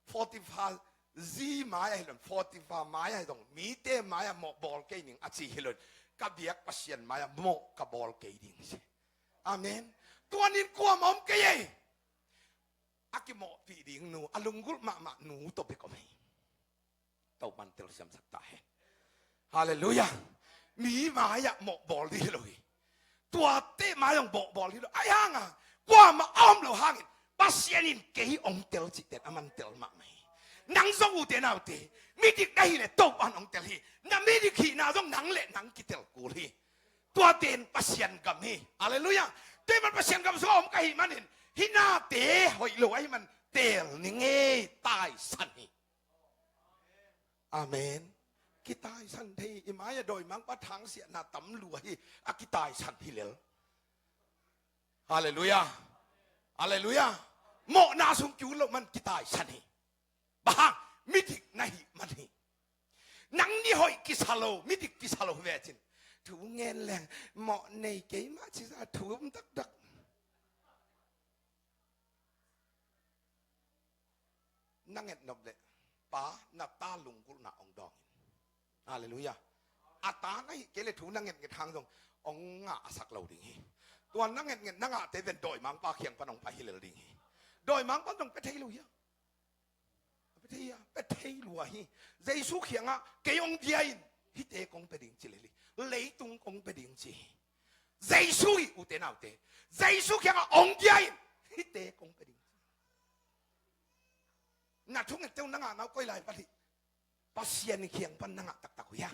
Potifar zi mai-ah hi lo in, Potifar mai-ah hi zong, mite mai-ah mawh bawl kei ning a ci hi lo in, ka biak Pasian mai-ah mawh ka bawl kei ding ci. Amen. Tua ni-in kuamah om kei ei. A kimawhpih ding nu, a lunggulh mahmah nu tawh bek om hi. Topan telsiamsak ta hen. Halleluiah. Mi mai-ah mawh bawl ding hi lo hi. Tuate mai-ah mawh bawl ding hi lo. Ahi hang a, kuamah a om loh hangin Pasian in kei hong tel cih pen aman tel mahmah hi. Nang zong, ute naute, midik na hih leh Topan hong tel hi. Na midik hihna zong nang le nang kitel kul hi. Tuate in Pasian gam hi. Halleluiah. Tua ahih man Pasian gam sungah om ka hih manin, hih nate hoih lo ahih man teel ning ei, taisan hi. Amen. Kitaisan thei, i mai-ah dawimangpa thangsiahna tam lua hi, a kitaisan hi lel. Halleluiah. Halleluiah. Mawhna sung ki-ut loh man kitaisan hi. Bang hang? Midik na hih man hi. Nang mihoih kisa lo, midik kisa lo hi ve cin, thu ngen leng mawh nei kei mah ci-a thu um taktak. Na nget nop leh, pa, na ta lunggulhna hong dawng in. Halleluiah. A ta na hih kei leh thu na ngetnget hang zong hong ngahsak lo ding hi. Tua na ngetnget na ngahte pen dawimangpa kiang pan hong pai hi lel ding hi. Dawimangpa zong pia thei lo hi a. Pia thei a, pia thei lua hi. Jesu kiangah kei hong dia in, hihte kong pia ding ci lel hi. Leitung kong pia ding ci hi. Jesu hi, ute naute. Jesu kiangah hong dia in, hihte kong pia ding ci. Na thungette uh na ngahna uh koi lai pan hi? Pasian kiang pan na ngah taktak uh hia?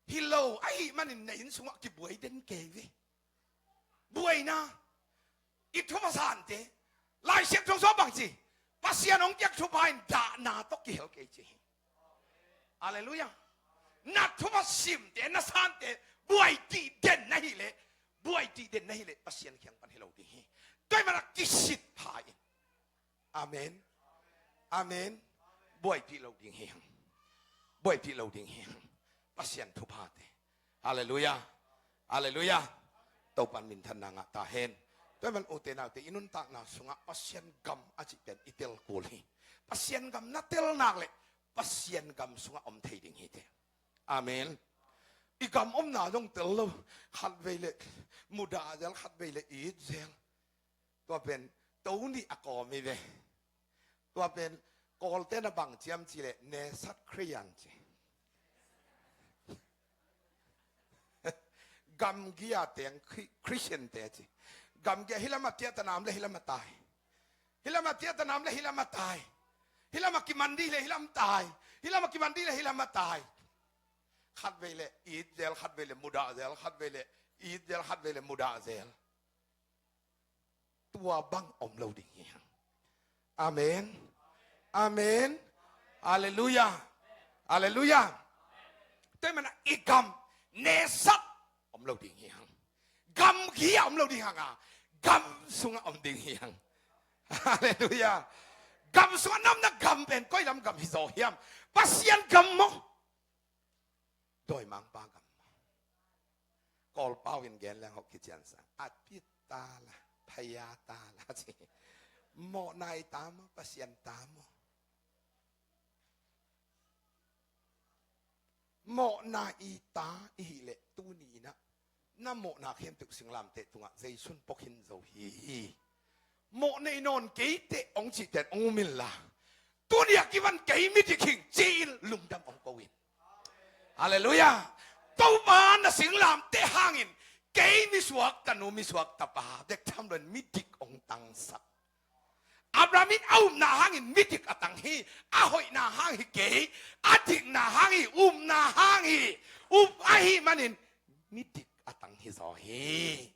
Hi lo, ahih manin na inn sungah kibuai den kei ve. Buaina, i thupha sante, Lai Siangtho sungah bang ci? Pasian hong piak thupha in dahna tawh kihel kei ci hi. Halleluiah. Na thupha simte, na sante buai kik den na hih leh, Buaipih den na hileh Pasian kiang pan hi lo ding hi. Tua ahih manin kisitpha in. Amen. Amen. Buaipih lo ding hi hang. Buaipih lo ding hi hang. Pasian thuphate. Halleluiah. Halleluiah. Topan minthanna ngah ta hen. Tua ahih manin ute naute, i nuntakna sungah Pasian gam a cih pen i tel kul hi. Pasian gam na tel nak leh Pasian gam sungah om thei ding hi te. Amen. I gam omna zong tel lo. Khatvei leh mudah zel, khatvei leh it zel. Tua pen to nih a kawm hi ve. Tua pen Kawlte na bang ciam cih leh nesat khrian ci. Gamgi a teng Khri-, Khristiante ci. Gamgi a hi lam a tiat a nam leh hi lam a tai. Hi lam a tiat a nam leh hi lam a tai. Hi lam a kiman dih leh hi lam tai. Hi lam a kiman dih leh hi lam a tai. Khatvei leh it zel, khatvei leh mudah zel, khatvei leh it zel, khatvei leh mudah zel. Tua bang om lo ding hi hang. Amen. Amen. Halleluiah. Halleluiah. Tua ahih manin i gam nesat om lo ding hi hang. Gamgi a om lo ding hang a, gam sungah om ding hi hang. Halleluiah. Gam sungah na omna gam pen koi lam gam hi zaw hiam? Pasian gam maw, dawimangpa gam maw? Kawlpau in gen leng hawh kician sa. A pit ta la, phaya ta la ci. Mawhna i ta maw, Pasian ta maw? Mawhna i ta i hih leh tuni in ah na mawhna khempeuh singlamteh tungah Jesu'n pua khin zo hi. Mawh nei nawn kei teh hong cih pen hong um inla, tuni a kipan kei midik hing ci-in lungdam hong ko in. Halleluiah. Topa na singlamteh hangin kei misuak tanu misuak tapa bek tham loin midik hong tangsak. Abraham in a upna hangin midik a tang hi. A hoihna hang hi kei, a dikna hang hi, upna hang hi. Up ahih manin midik a tang hi zaw hi.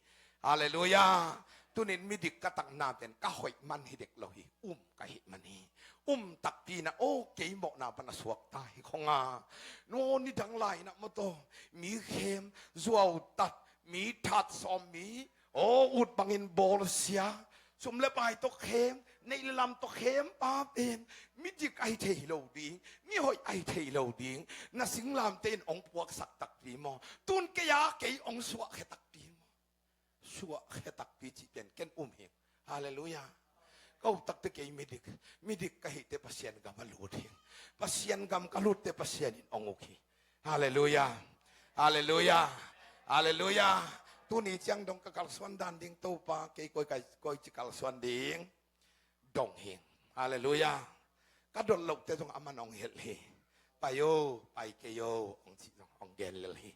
Halleluiah. Tunin midik ka takna pen ka hoih man hi dek lo hi, um ka hih man hi. Um takpi in ah, aw, kei mawhna pan a suakta hi khong a, no, nidang lai in ah mawtaw mi khem, zuautat, mi that sawm, mi, aw, ut bangin bawlsia, sum le pai tawh khem, neih le lam tawh khem pa pen midik ahi thei lo ding, mihoih ahi thei lo ding. Na singlamteh in hong puaksak takpi maw? Tun kei a kei hong suahkhia takpi maw? Suahkhia takpi cih pen ken um hi. Halleluiah. Ka up tak teh kei midik, midik ka hih teh Pasian gam a lut hi. Pasian gam ka lut teh Pasian in hong uk hi. Halleluiah. Halleluiah. Halleluiah. Tuni ciang dong ka kalsuan dan ding Topa, kei koi ka, koi ci kalsuan ding dong hi. Halleluiah. Ka dot loh teh zong aman hong hilh hi. Pai o, pai kei o, hong cih zong hong gen lel hi.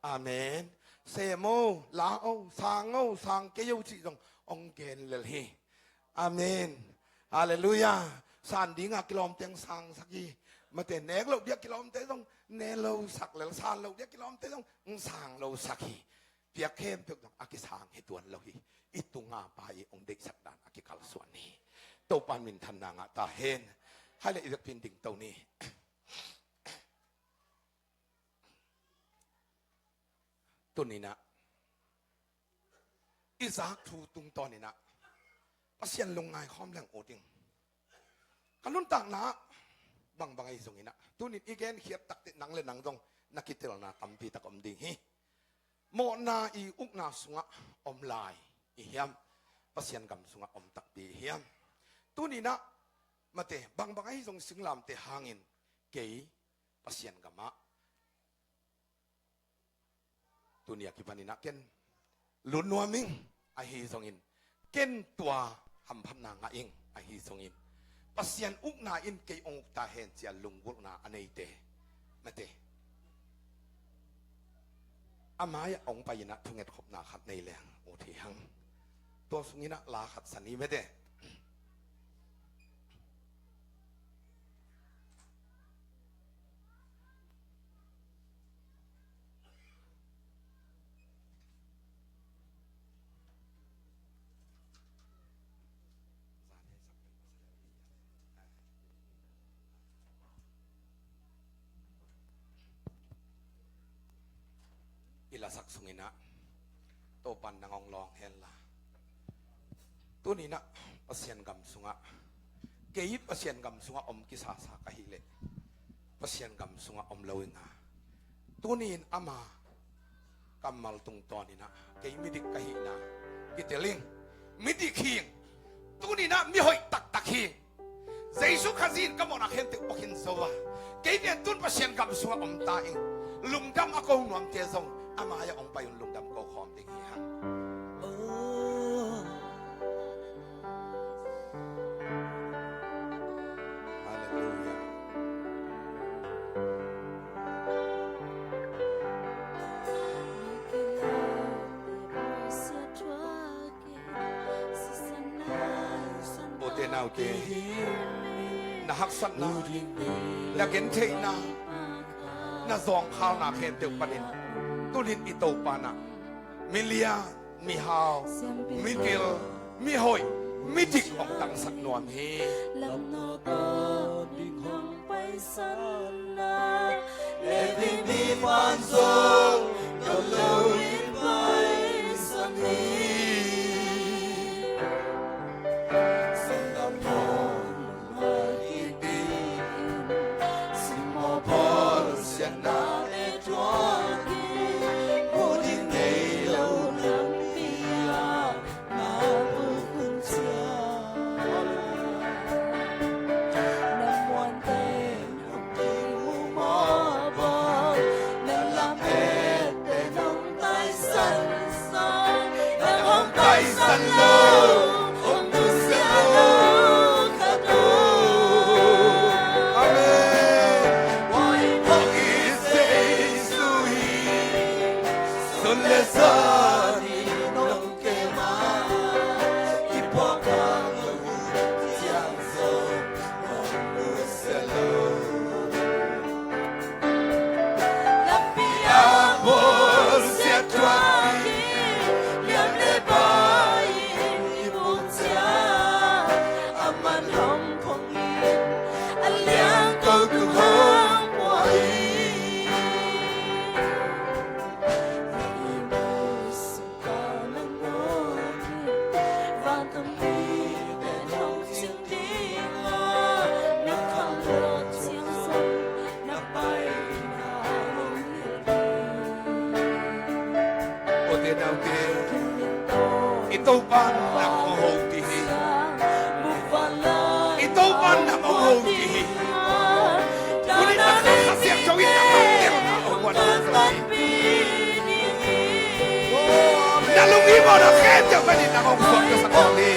Amen. Sem o, la o, sang o, sang kei o cih zong hong gen lel hi. Amen. Halleluiah. San ding a kilawm teng sangsak hi. Mate, nek loh ding a kilawm teng zong ne losak lel, san loh ding a kilawm teng zong sang losak hi. Piak khempeuh zong a kisang hi tuan lo hi. I tunga pa i hong deihsak dan a kikalsuan hi. Topa in minthanna ngah ta hen. Hai le i vekpi in ding to ni. Tuni in ah i zak thu tungtawn in ah Pasian lungngai khawm leng ut ing. Ka nuntakna bangbang ahi zongin ah, tunin i genkhiat tak teh nang le nang zong na kitelna tampi tak om ding hi. Mawhna i ukna sungah om lai i hiam? Pasian gam sungah om takpi i hiam? Tuni in ah, mate, bangbang ahi zong singlamteh hangin kei Pasian gamah tuni a kipan in ah ken lut nuam ing, ahi zongin ken tua hamphatna ngah ing, ahi zongin Pasian ukna in kei hong uk ta hen ci-a lunggulhna a neite, mate, a mai-ah hong pai in ah thungetkhopna khat nei leng ut hi hang. Tua sungin ah la khat sa ni, mate. I lasak sungin ah Topan nang hong lawng hen la. Tuni-in ah Pasian gam sungah, kei Pasian gam sungah om kisasa ka hih leh, Pasian gam sungah om lo ing a, tuni-in ama kammal tungtawnin ah kei midik ka hihna kitel ing. Midik hi ing. Tuni-in ah mihoih taktak hi ing. Jesu Khazih in ka mawhna khempeuh pua khin zo a, kei pen tun Pasian gam sungah om ta ing. Lungdam a ko nuamte zong ama mai-ah hong pai un, lungdam ko khawm ding hi hang. Halleluiah. Ute naute, na haksatna, na gentheihna, na zawngkhalna khempeuh panin tuni-in i Topa in ah milian, mihau, mipil, mihoih, midik hong tangsak nuam hi. Levi mipa'n zong tawllo in paisan hi. Sanggamthong lungdam kipia in, simmawh bawlsiatnate thuak hi. Muh ding nei lo nampi-ah na buk hun ciang, na muanten hong kimu mawk bang, na lamette'n hong taisan sawm, nang hong taisan lo, hong nusia lo khat om. Amen. Hong it Jesu hi, sun le zan in hong kem a, i puakkhak loh hun ciang zong hong nusia lo. Lampi-ah bawlsiat thuak hi, liam le bai in i puk ciang, aman hong phong in, a liangko tung hong pua hi. Ute naute, i Topa'n nang hong hopih hi. I Topa'n nang hong hopih hi. Tuni-in na kha siangtho in na kha siangtho in na kha siangtho in. Na lungsim mawhna khempeuh panin nang hong suan ka sak hi.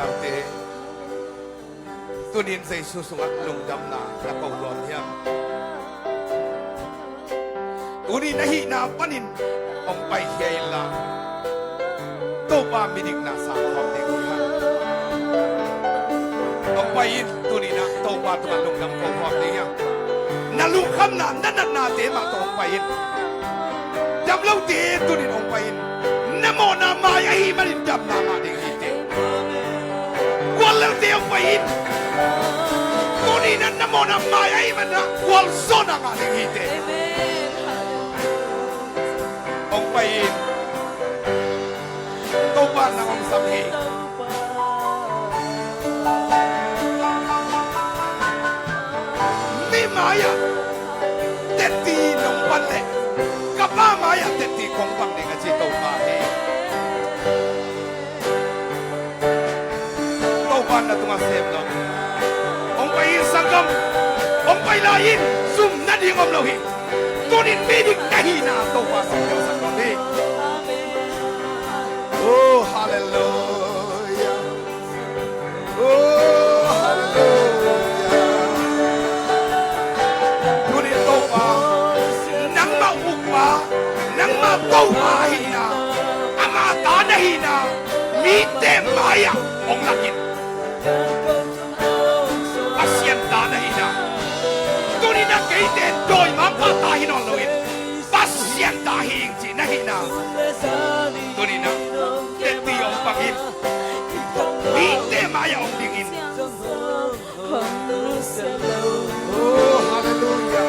Te, tunin Jesu sungah lungdamna na ko nuam hiam? Tuni na hihna panin hong paikhia inla, Topa midikna sang khawm ding hi hang. Hong pai in, tunin ah Topa tungah lungdam ko khawm ding hi hang. Na lungkhamna, na natnate mah tawh hong pai in. Damlote tunin hong pai in. Na mawhna mai ahih manin damna ngah ding hi teh. Guallelte hong pai in. Tunin ah na mawhna mai ahih manin ah gualzawhna ngah ding hi teh. Hong pai in. Topa nang hong sam hi. Mi mai-ah tetti nong pan leh ka Pa mai-ah tetti kong pan ding a ci Topa hi. Topa na tungah sem lo. Hong pai in sanggam. Hong pai lai in, zum nading om lo hi. Tunin midik na hihna Topa sangtel sang lo hi. Oh, hallelujah. Oh, hallelujah. Tunin Topa, nangmah ukpa, nangmah Topa ahihna, ama ta na hihna, mite mai-ah hong lak in. Pasian ta na hihna. Tunin ah keite dawimangpa ta hi nawn lo in, Pasian ta hi ing cih na hihna. Tunin ah tetti hong pang in. Mite mai-ah hong ding in. Oh, hallelujah.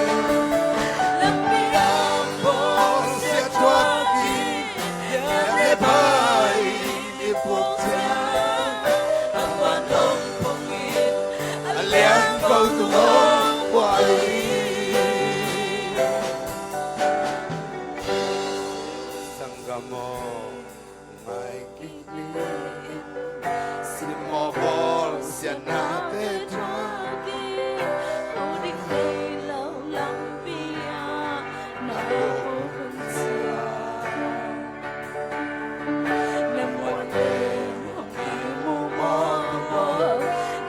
Sanggam aw, ngai kik ni. Simmawh bawlsiatnate thuakin, hoih lo lampi ah na hong hun ciang. Na muanten hong kimu mawkmawk,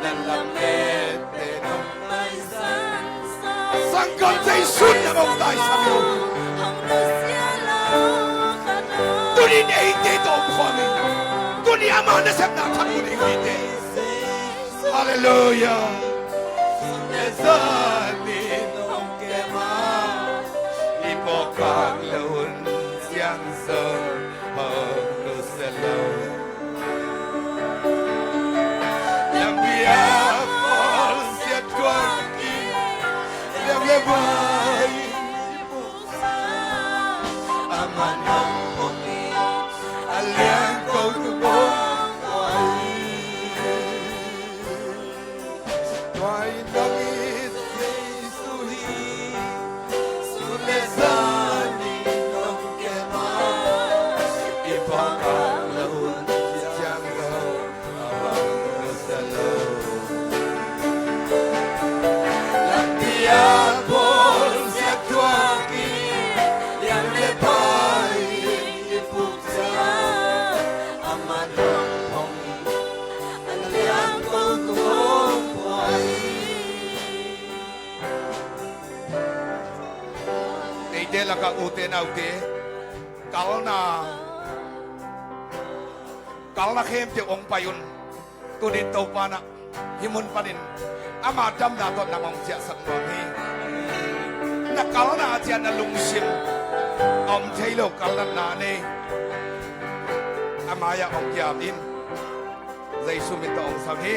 na lametten hong taisan. Sanggam, Jesu in nang hong taisan lo. Tunin eite tawh om khawm in. Tunin ama nasepna thak hun eite. Halleluiah. Sun le zan in hong kem a, i pawlkhat lo hun ciang zong hong nusia lo. Lampi ah bawlsiat thuakin, liang le vai in i puksak. Aman hong puk in, a liangko tung hong pua hi. Tua in nang it Jesu hi. Sun le zan in hong kem a, i pawlkhat lo hun ciang zong hong nusia lo. Lampi ah bawlsiat thuakin, liang le vai in i puksak. Aman hong puk in, a liangko tung hong pua hi. Eite lakah ute naute, kalna, kalna khempeuh hong pai un. Tunin Topa in ah hih mun panin ama damna tawh nang hong ciahsak nuam hi. Na kalna a ciah na lungsim a om thei lo kalnatna nei, a mai-ah hong kiam in. Jesu min tawh hong sam hi.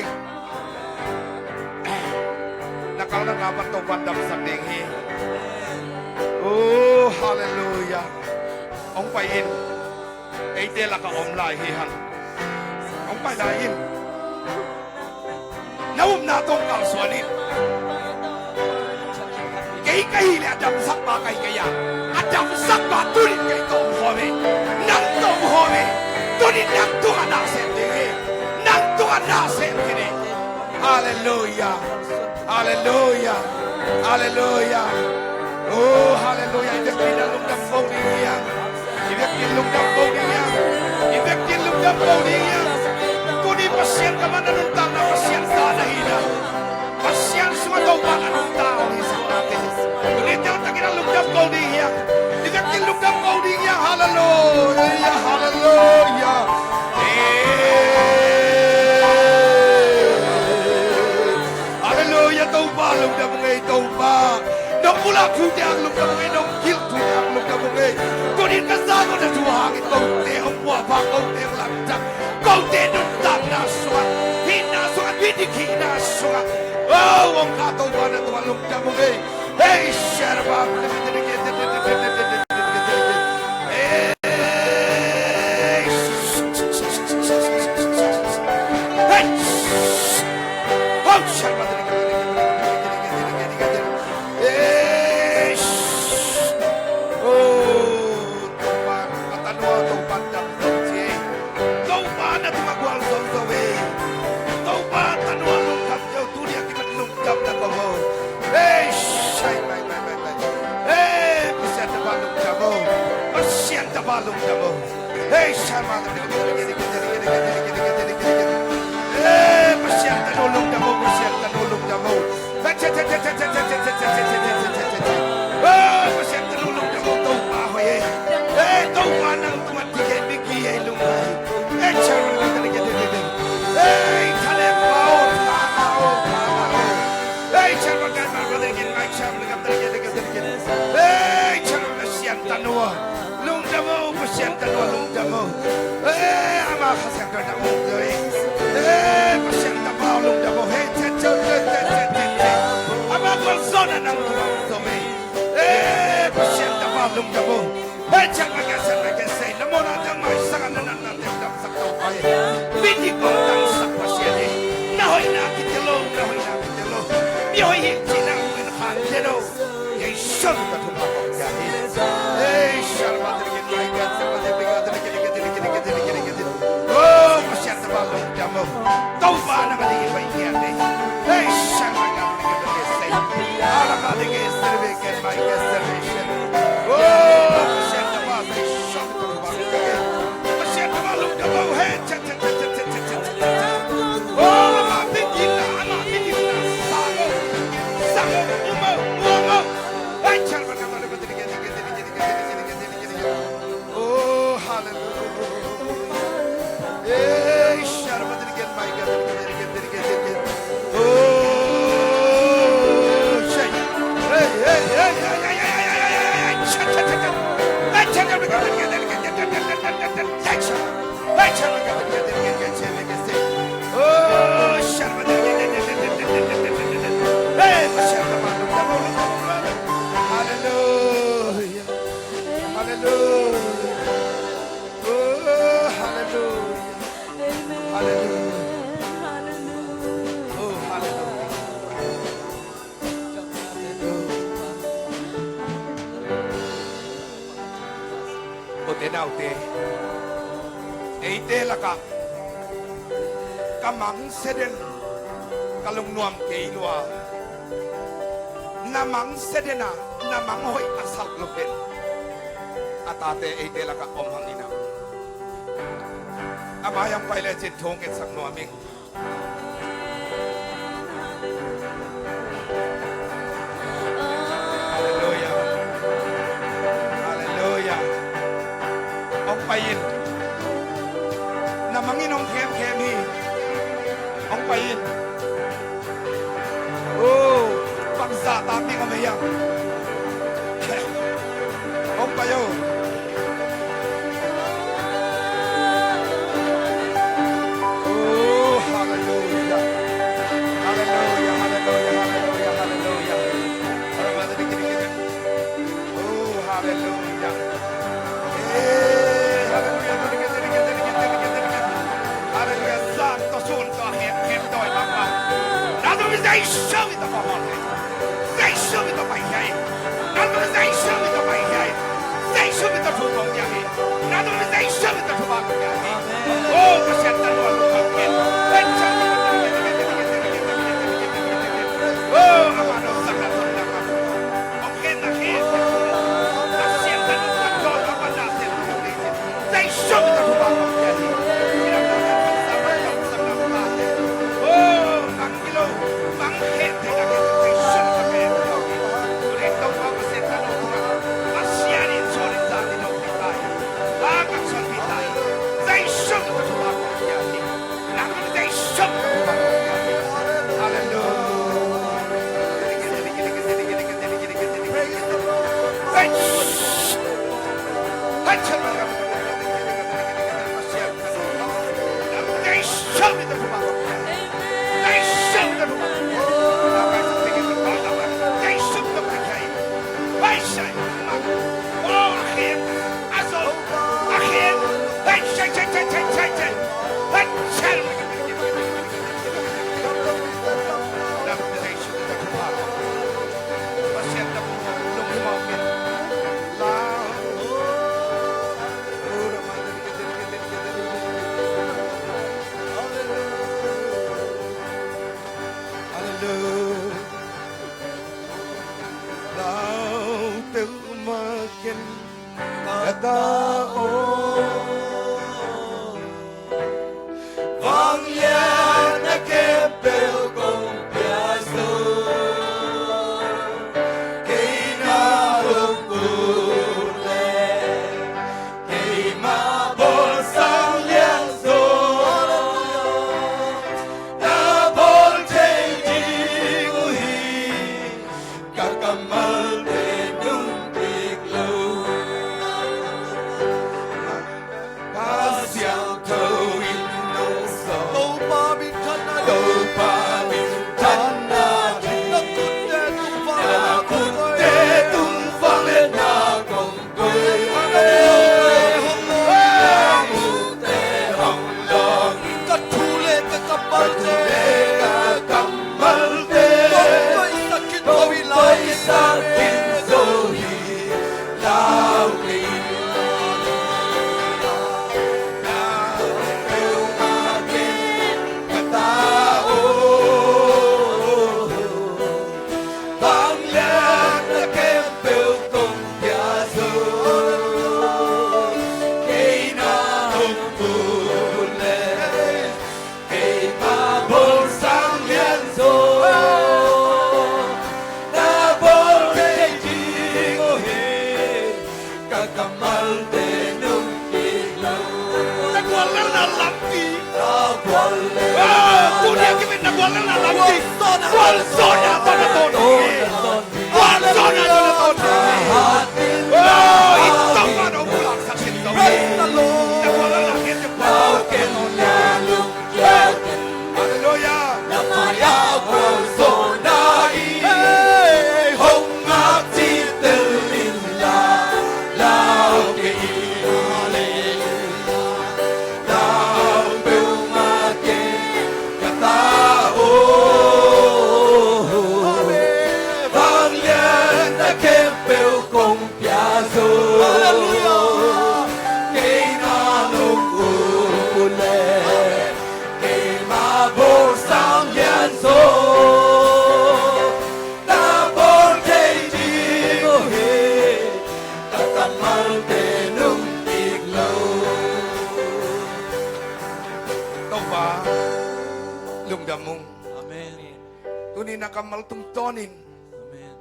Na kalnatna pan Topa in damsak ding hi. Oh, halleluiah. Hong pai in. Eite lakah om lai hi hang. Hong pai lai in. Na upna tawh kalsuan in. Kei ka hih leh a damsakpa ka hi kei a, a damsakpa tunin kei tawh om khawm hi. Nang tawh om khawm hi. Tunin nang tungah na sem ding hi. Nang tungah na sem ding hi. Halleluiah. Halleluiah. Halleluiah. Oh, halleluiah. I biakinn ah lungdam ko ding hi hang. I biakinn lungdam ko ding hi hang. I biakinn lungdam ko ding hi hang. Tuni Pasian kammal Halleluia, halleluia. Halleluia, Topa lungdam ung ei, Topa. Nong pulak thute hang lungdam ung ei, nong hilh thute hang lungdam ung ei. Tuni-in ka za ko na thu hangin kote hong puahpha, kote hong lamdang, kote nuntakna sungah, hihna sungah, midik hihna sungah, oh, hong kah Topa na tungah lungdam ung ei. Hey, Sharaba. Hey. Hey. Oh, Sharaba. Hey. Oh, Topa, ka tanu ah Topa dam zo ci ei. Topa na tungah gualzo zo ei. Topa tanu ah lungkham zo, tuni a kipan lungkham na ko vo. Ei, shai, bai, bai, bai, bai. Ei, Pasian tapa lungkham vo. Pasian tapa lungkham vo. Ei, shai, ma, ei, Pasian tanu lungkham vo, Pasian tanu lungkham vo. Ei, Pasian tanu lungkham vo, Topa hoih ei. Ei, Topa nang tungah Dik ei, miki ei, lung ei. Ei, Chairman, ka tali ke, tali ke, tali ke. Ei, tale pau, pau, pau, pau. Ei, Chairman, ka tali ke, tali ke, Mike, Chairman, ka tali ke, tali ke, tali ke. Ei, Chairman, Pasian tanu ah lungdam o, Pasian tanu ah lungdam o. Ei, ama Kha Siangtho na um zo ei. Ei, Pasian tapa lungdam o. Hei, che, che, che. Ama gualzawhna nang tungah zo ei. Ei, Pasian tapa lungdam o. Hei, ciang mai ka, ciang mai ka sei, na mawhna ciang mai sak a, na natna ciang damsak Topa hi. Midik hong tangsak Pasian hi. Na hoihna kitel lo, na hoihna kitel lo. Mi hoih hi cih na hong en kha den o. Jesu min tawh thupha kong pia hi. Hei, sharma ding in mai ka, sharma ding in mai ka, ding in, ding in, ding in. Oh, Pasian tapa lungdam o. Topa nang a ding in mai ka ding. Hei, sharma ding in mai ka, ding in, sei. Ala ka ding in, serve ka, mai ka, serve. Oh, Pasian tapa, Pasian tapa, Pasian tapa lungdam o, hey, cha, cha, cha. Oh, ama biakinn na, ama biakinn na, sang o, sang o, um o, um o. Hey, cha, cha, cha, cha. Oh, hallelujah. Hey, sharma ding in mai ka, ding in, ding in, ding in. Oh, shai. Hey, hey, hey. Oh, sharma. Hey, hallelujah. Hallelujah. Oh, hallelujah. Amen. Hallelujah. Hallelujah. Oh, hallelujah. Hallelujah. Ute naute, eite lakah ka mangsia den ka lungnuam kei lua. Na mangsia den a, na mang hoih a salh loh den a tate eite lakah om hang in a, a mai-ah hong pai lecin thu hong ngetsak nuam ing. Halleluiah. Halleluiah. Hong pai in. Na mang in hong khemkhem hi. Hong pai in. Oh, bangzah tak ding om ei hiam? Hong pai o. Oh, hallelujah. Hallelujah, hallelujah, hallelujah, hallelujah. Oh, hallelujah. Eh, hallelujah. Hallelujah. Zan tawh sun tawh hemhem dawi mahmah. Nang tawh Jesu min tawh ka hawlh hi. Jesu min tawh pai hi. Nang tawh Jesu min tawh pai hi. Jesu min tawh thu kong pia hi. Nang tawh Jesu min tawh thupha kong pia hi. Oh, Pasian tanu a lungkham kei. Oh, amah no sak na tawh na. Hong khen na khen. Na siam Hallelujah. Lau peuhmah ken ka ta aw. Vanglian na khempeuh kong pia zo. Kei na lungkul le keima bawlsang lianzaw na bawl thei ding uh hi. Ka kammalte nungkik lo. Kha Siangtho in nong sawm. Topa minthanna, Topa minthanna ding. Na khutte tung vang le na khutte tung vang le na kong koi. Hong lawng, hong lawng. Ka thu le ka kammalte, ka kammalte kong koihsak khin zo hi lai, koihsak khin zo hi. Lau kei in, lau peuhmah ken ka ta aw. Vanglian na khempeuh kong pia zo. Kei na lungkul le keima bawlsang lianzaw na bawl thei ding uh hi. Ka kammalte nungkik lo. Na guallelhna lampi. Na guallelhna. Ah, tuni a kimin na guallelhna lampi. Gualzawhna tawh na tawn hi. Gualzawhna tawh na tawn hi. Oh, i Topa nong pulaksak sin tawh. Praise the Lord. Na guallelhna khiat tawh. Hallelujah. Na mai-ah gualzawhna i hong ngak citel in la, lau kei in. Hallelujah. Lau peuhmah ken ka ta aw. Vanglian na khempeuh kong pia zo. Hallelujah. Kei na lungkul le keima bawlsang lianzaw na bawl thei ding uh hi. Ka kammalte nungkik lo. Topa, lungdam ung. Amen. Tuni na kammal tungtawnin, amen,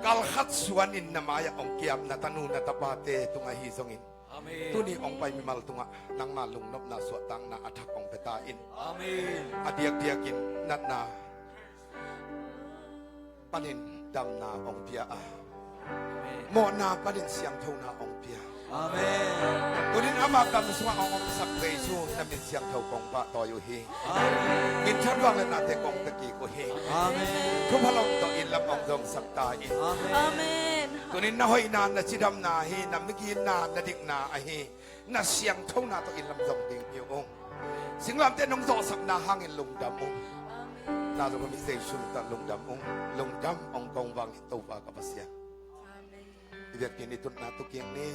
kal khat suanin na mai-ah hong kiam na tanu na tapate tungah ahi zongin, amen, tuni hong pai mimal tungah nangma lungnopna suahtakna a thak hong pia ta in. Amen. A diakdiakin natna panin damna hong pia a, amen, mawhna panin siangthona hong pia. Amen. Tunin ama kam sungah hong omsak Jesu na min siangtho kong pahtawi uh hi. Amen. Minthan vangliatnate kong pia kik uh hi. Amen. Thupha lawm tawh inn lam hong zongsak ta in. Amen. Amen. Tunin na hoihna, na cidamna hi, na migitna, na dikna ahi, na siangthona tawh inn lam zong ding hi ung. Singlamteh nong zawhsakna hangin lungdam ung. Amen. Na zawh mi Jesu min tawh lungdam ung. Lungdam hong kong vang hi Topa ka Pasian. Amen. I biakinn i tutna tu kik ni.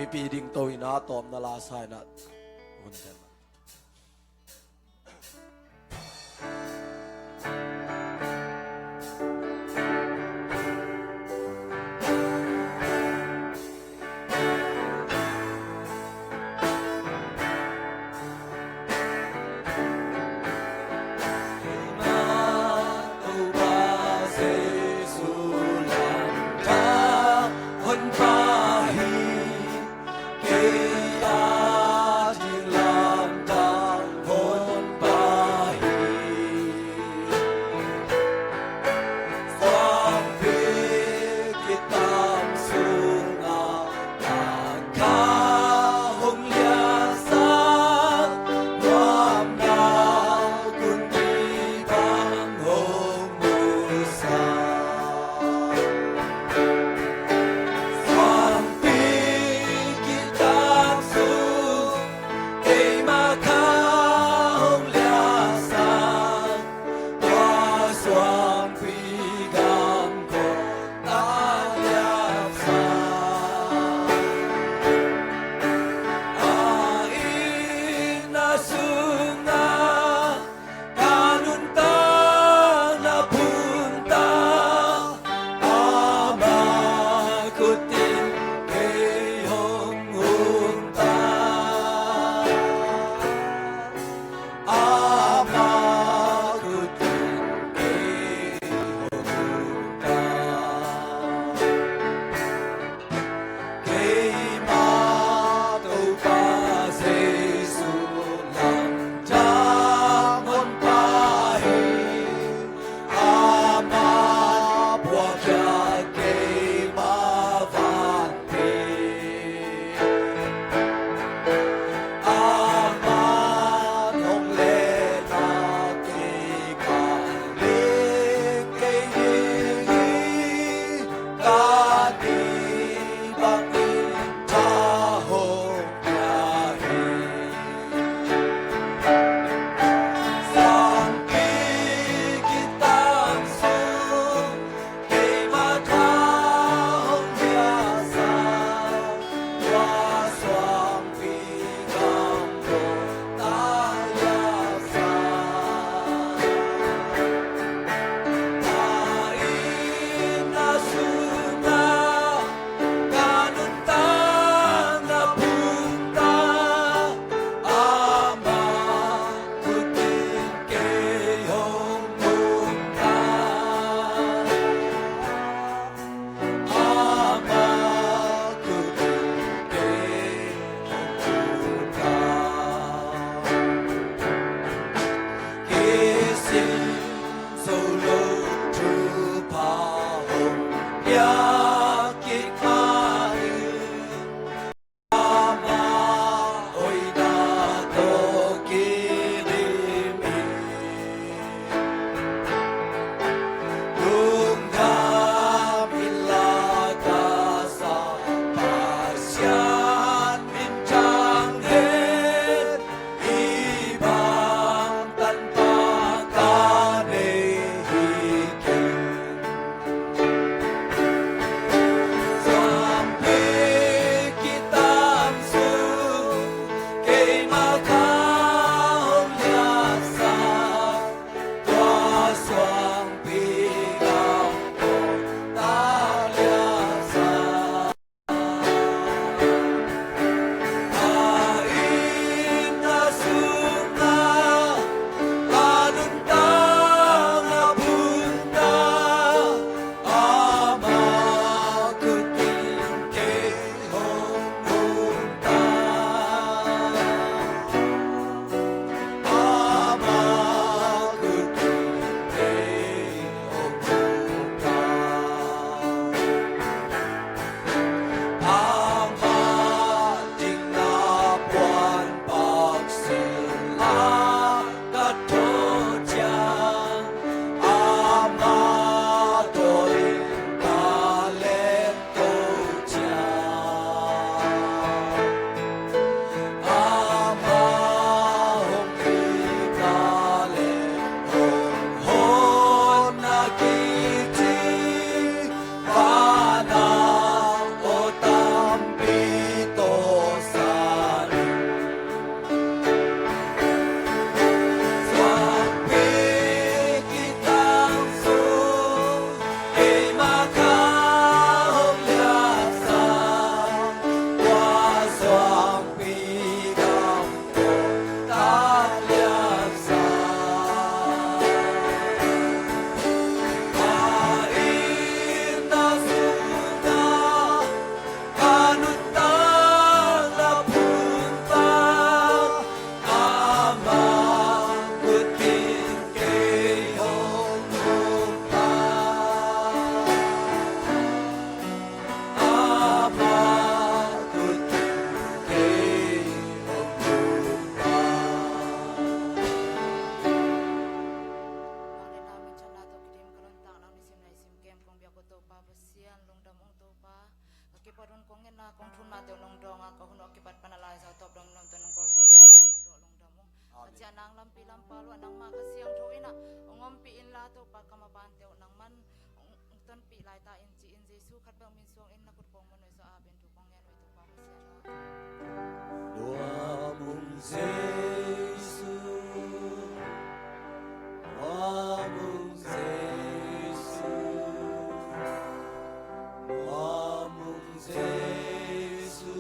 Mipi ding to in a tawm na la sa in a hun ten. Topa lua nangmah Kha Siangtho in ah hong ompih inla, Topa ka mapante uh nangman hong, hong tonpih laita in ci-in Jesu khat bek min suangin na khut kong muan uh, Jesu a pen thu kong ngen uh hi, Topa Pasian aw. Lua mung Jesu, lua mung Jesu, lua mung Jesu,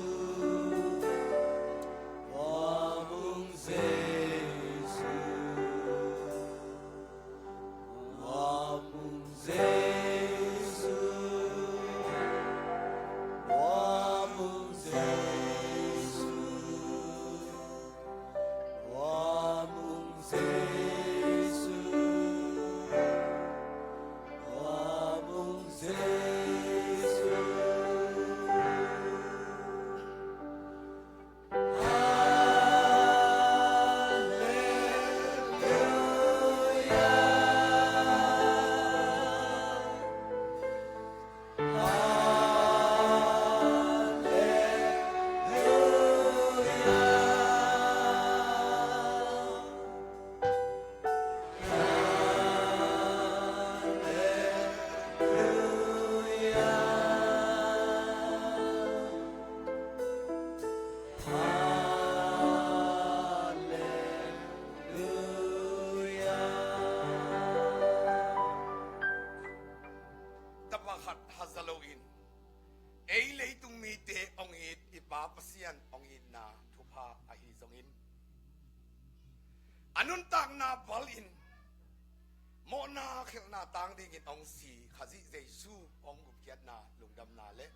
lua mung Jesu, lua mung Jesu, lua mung Jesu, lua mung Jesu, lua mung Jesu. Tapa khat haza loin, ei leitung mite hong it i Pa Pasian hong itna thupha ahi zongin, a nuntakna bal in mawhna khelhna tang dingin hong si Khazih Jesu hong gupkhiatna lungdamna le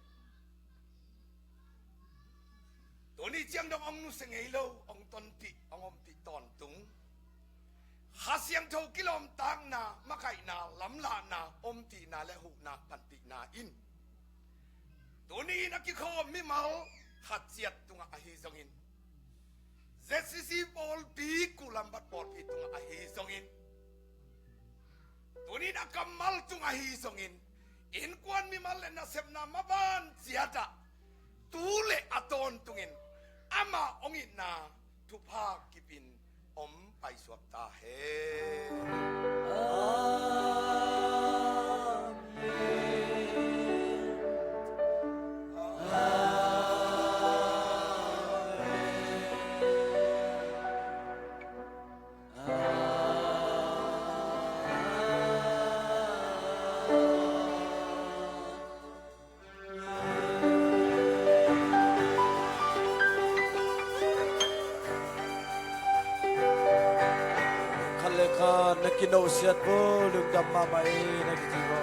tuni ciang dong hong nusia ngei lo, hong tonpih, hong ompih tawntung Kha Siangtho kilawmtatna, makaihna, lamlahna, ompihna le huhna panpihna in tuni in a kikhawm mimal khat ciat tungah ahi zongin, Z C C pawlpi, Kulambat pawlpi tungah ahi zongin, tuni in a kammal tungah ahi zongin, innkuan mimal le nasepna maban ciatah tu le a tawntungin amah hong itna thupha kipin om paisuak ta hen. Amen. Amen. Khat le khat na kinosiat bo, lungdam mahmah e, na kici bo.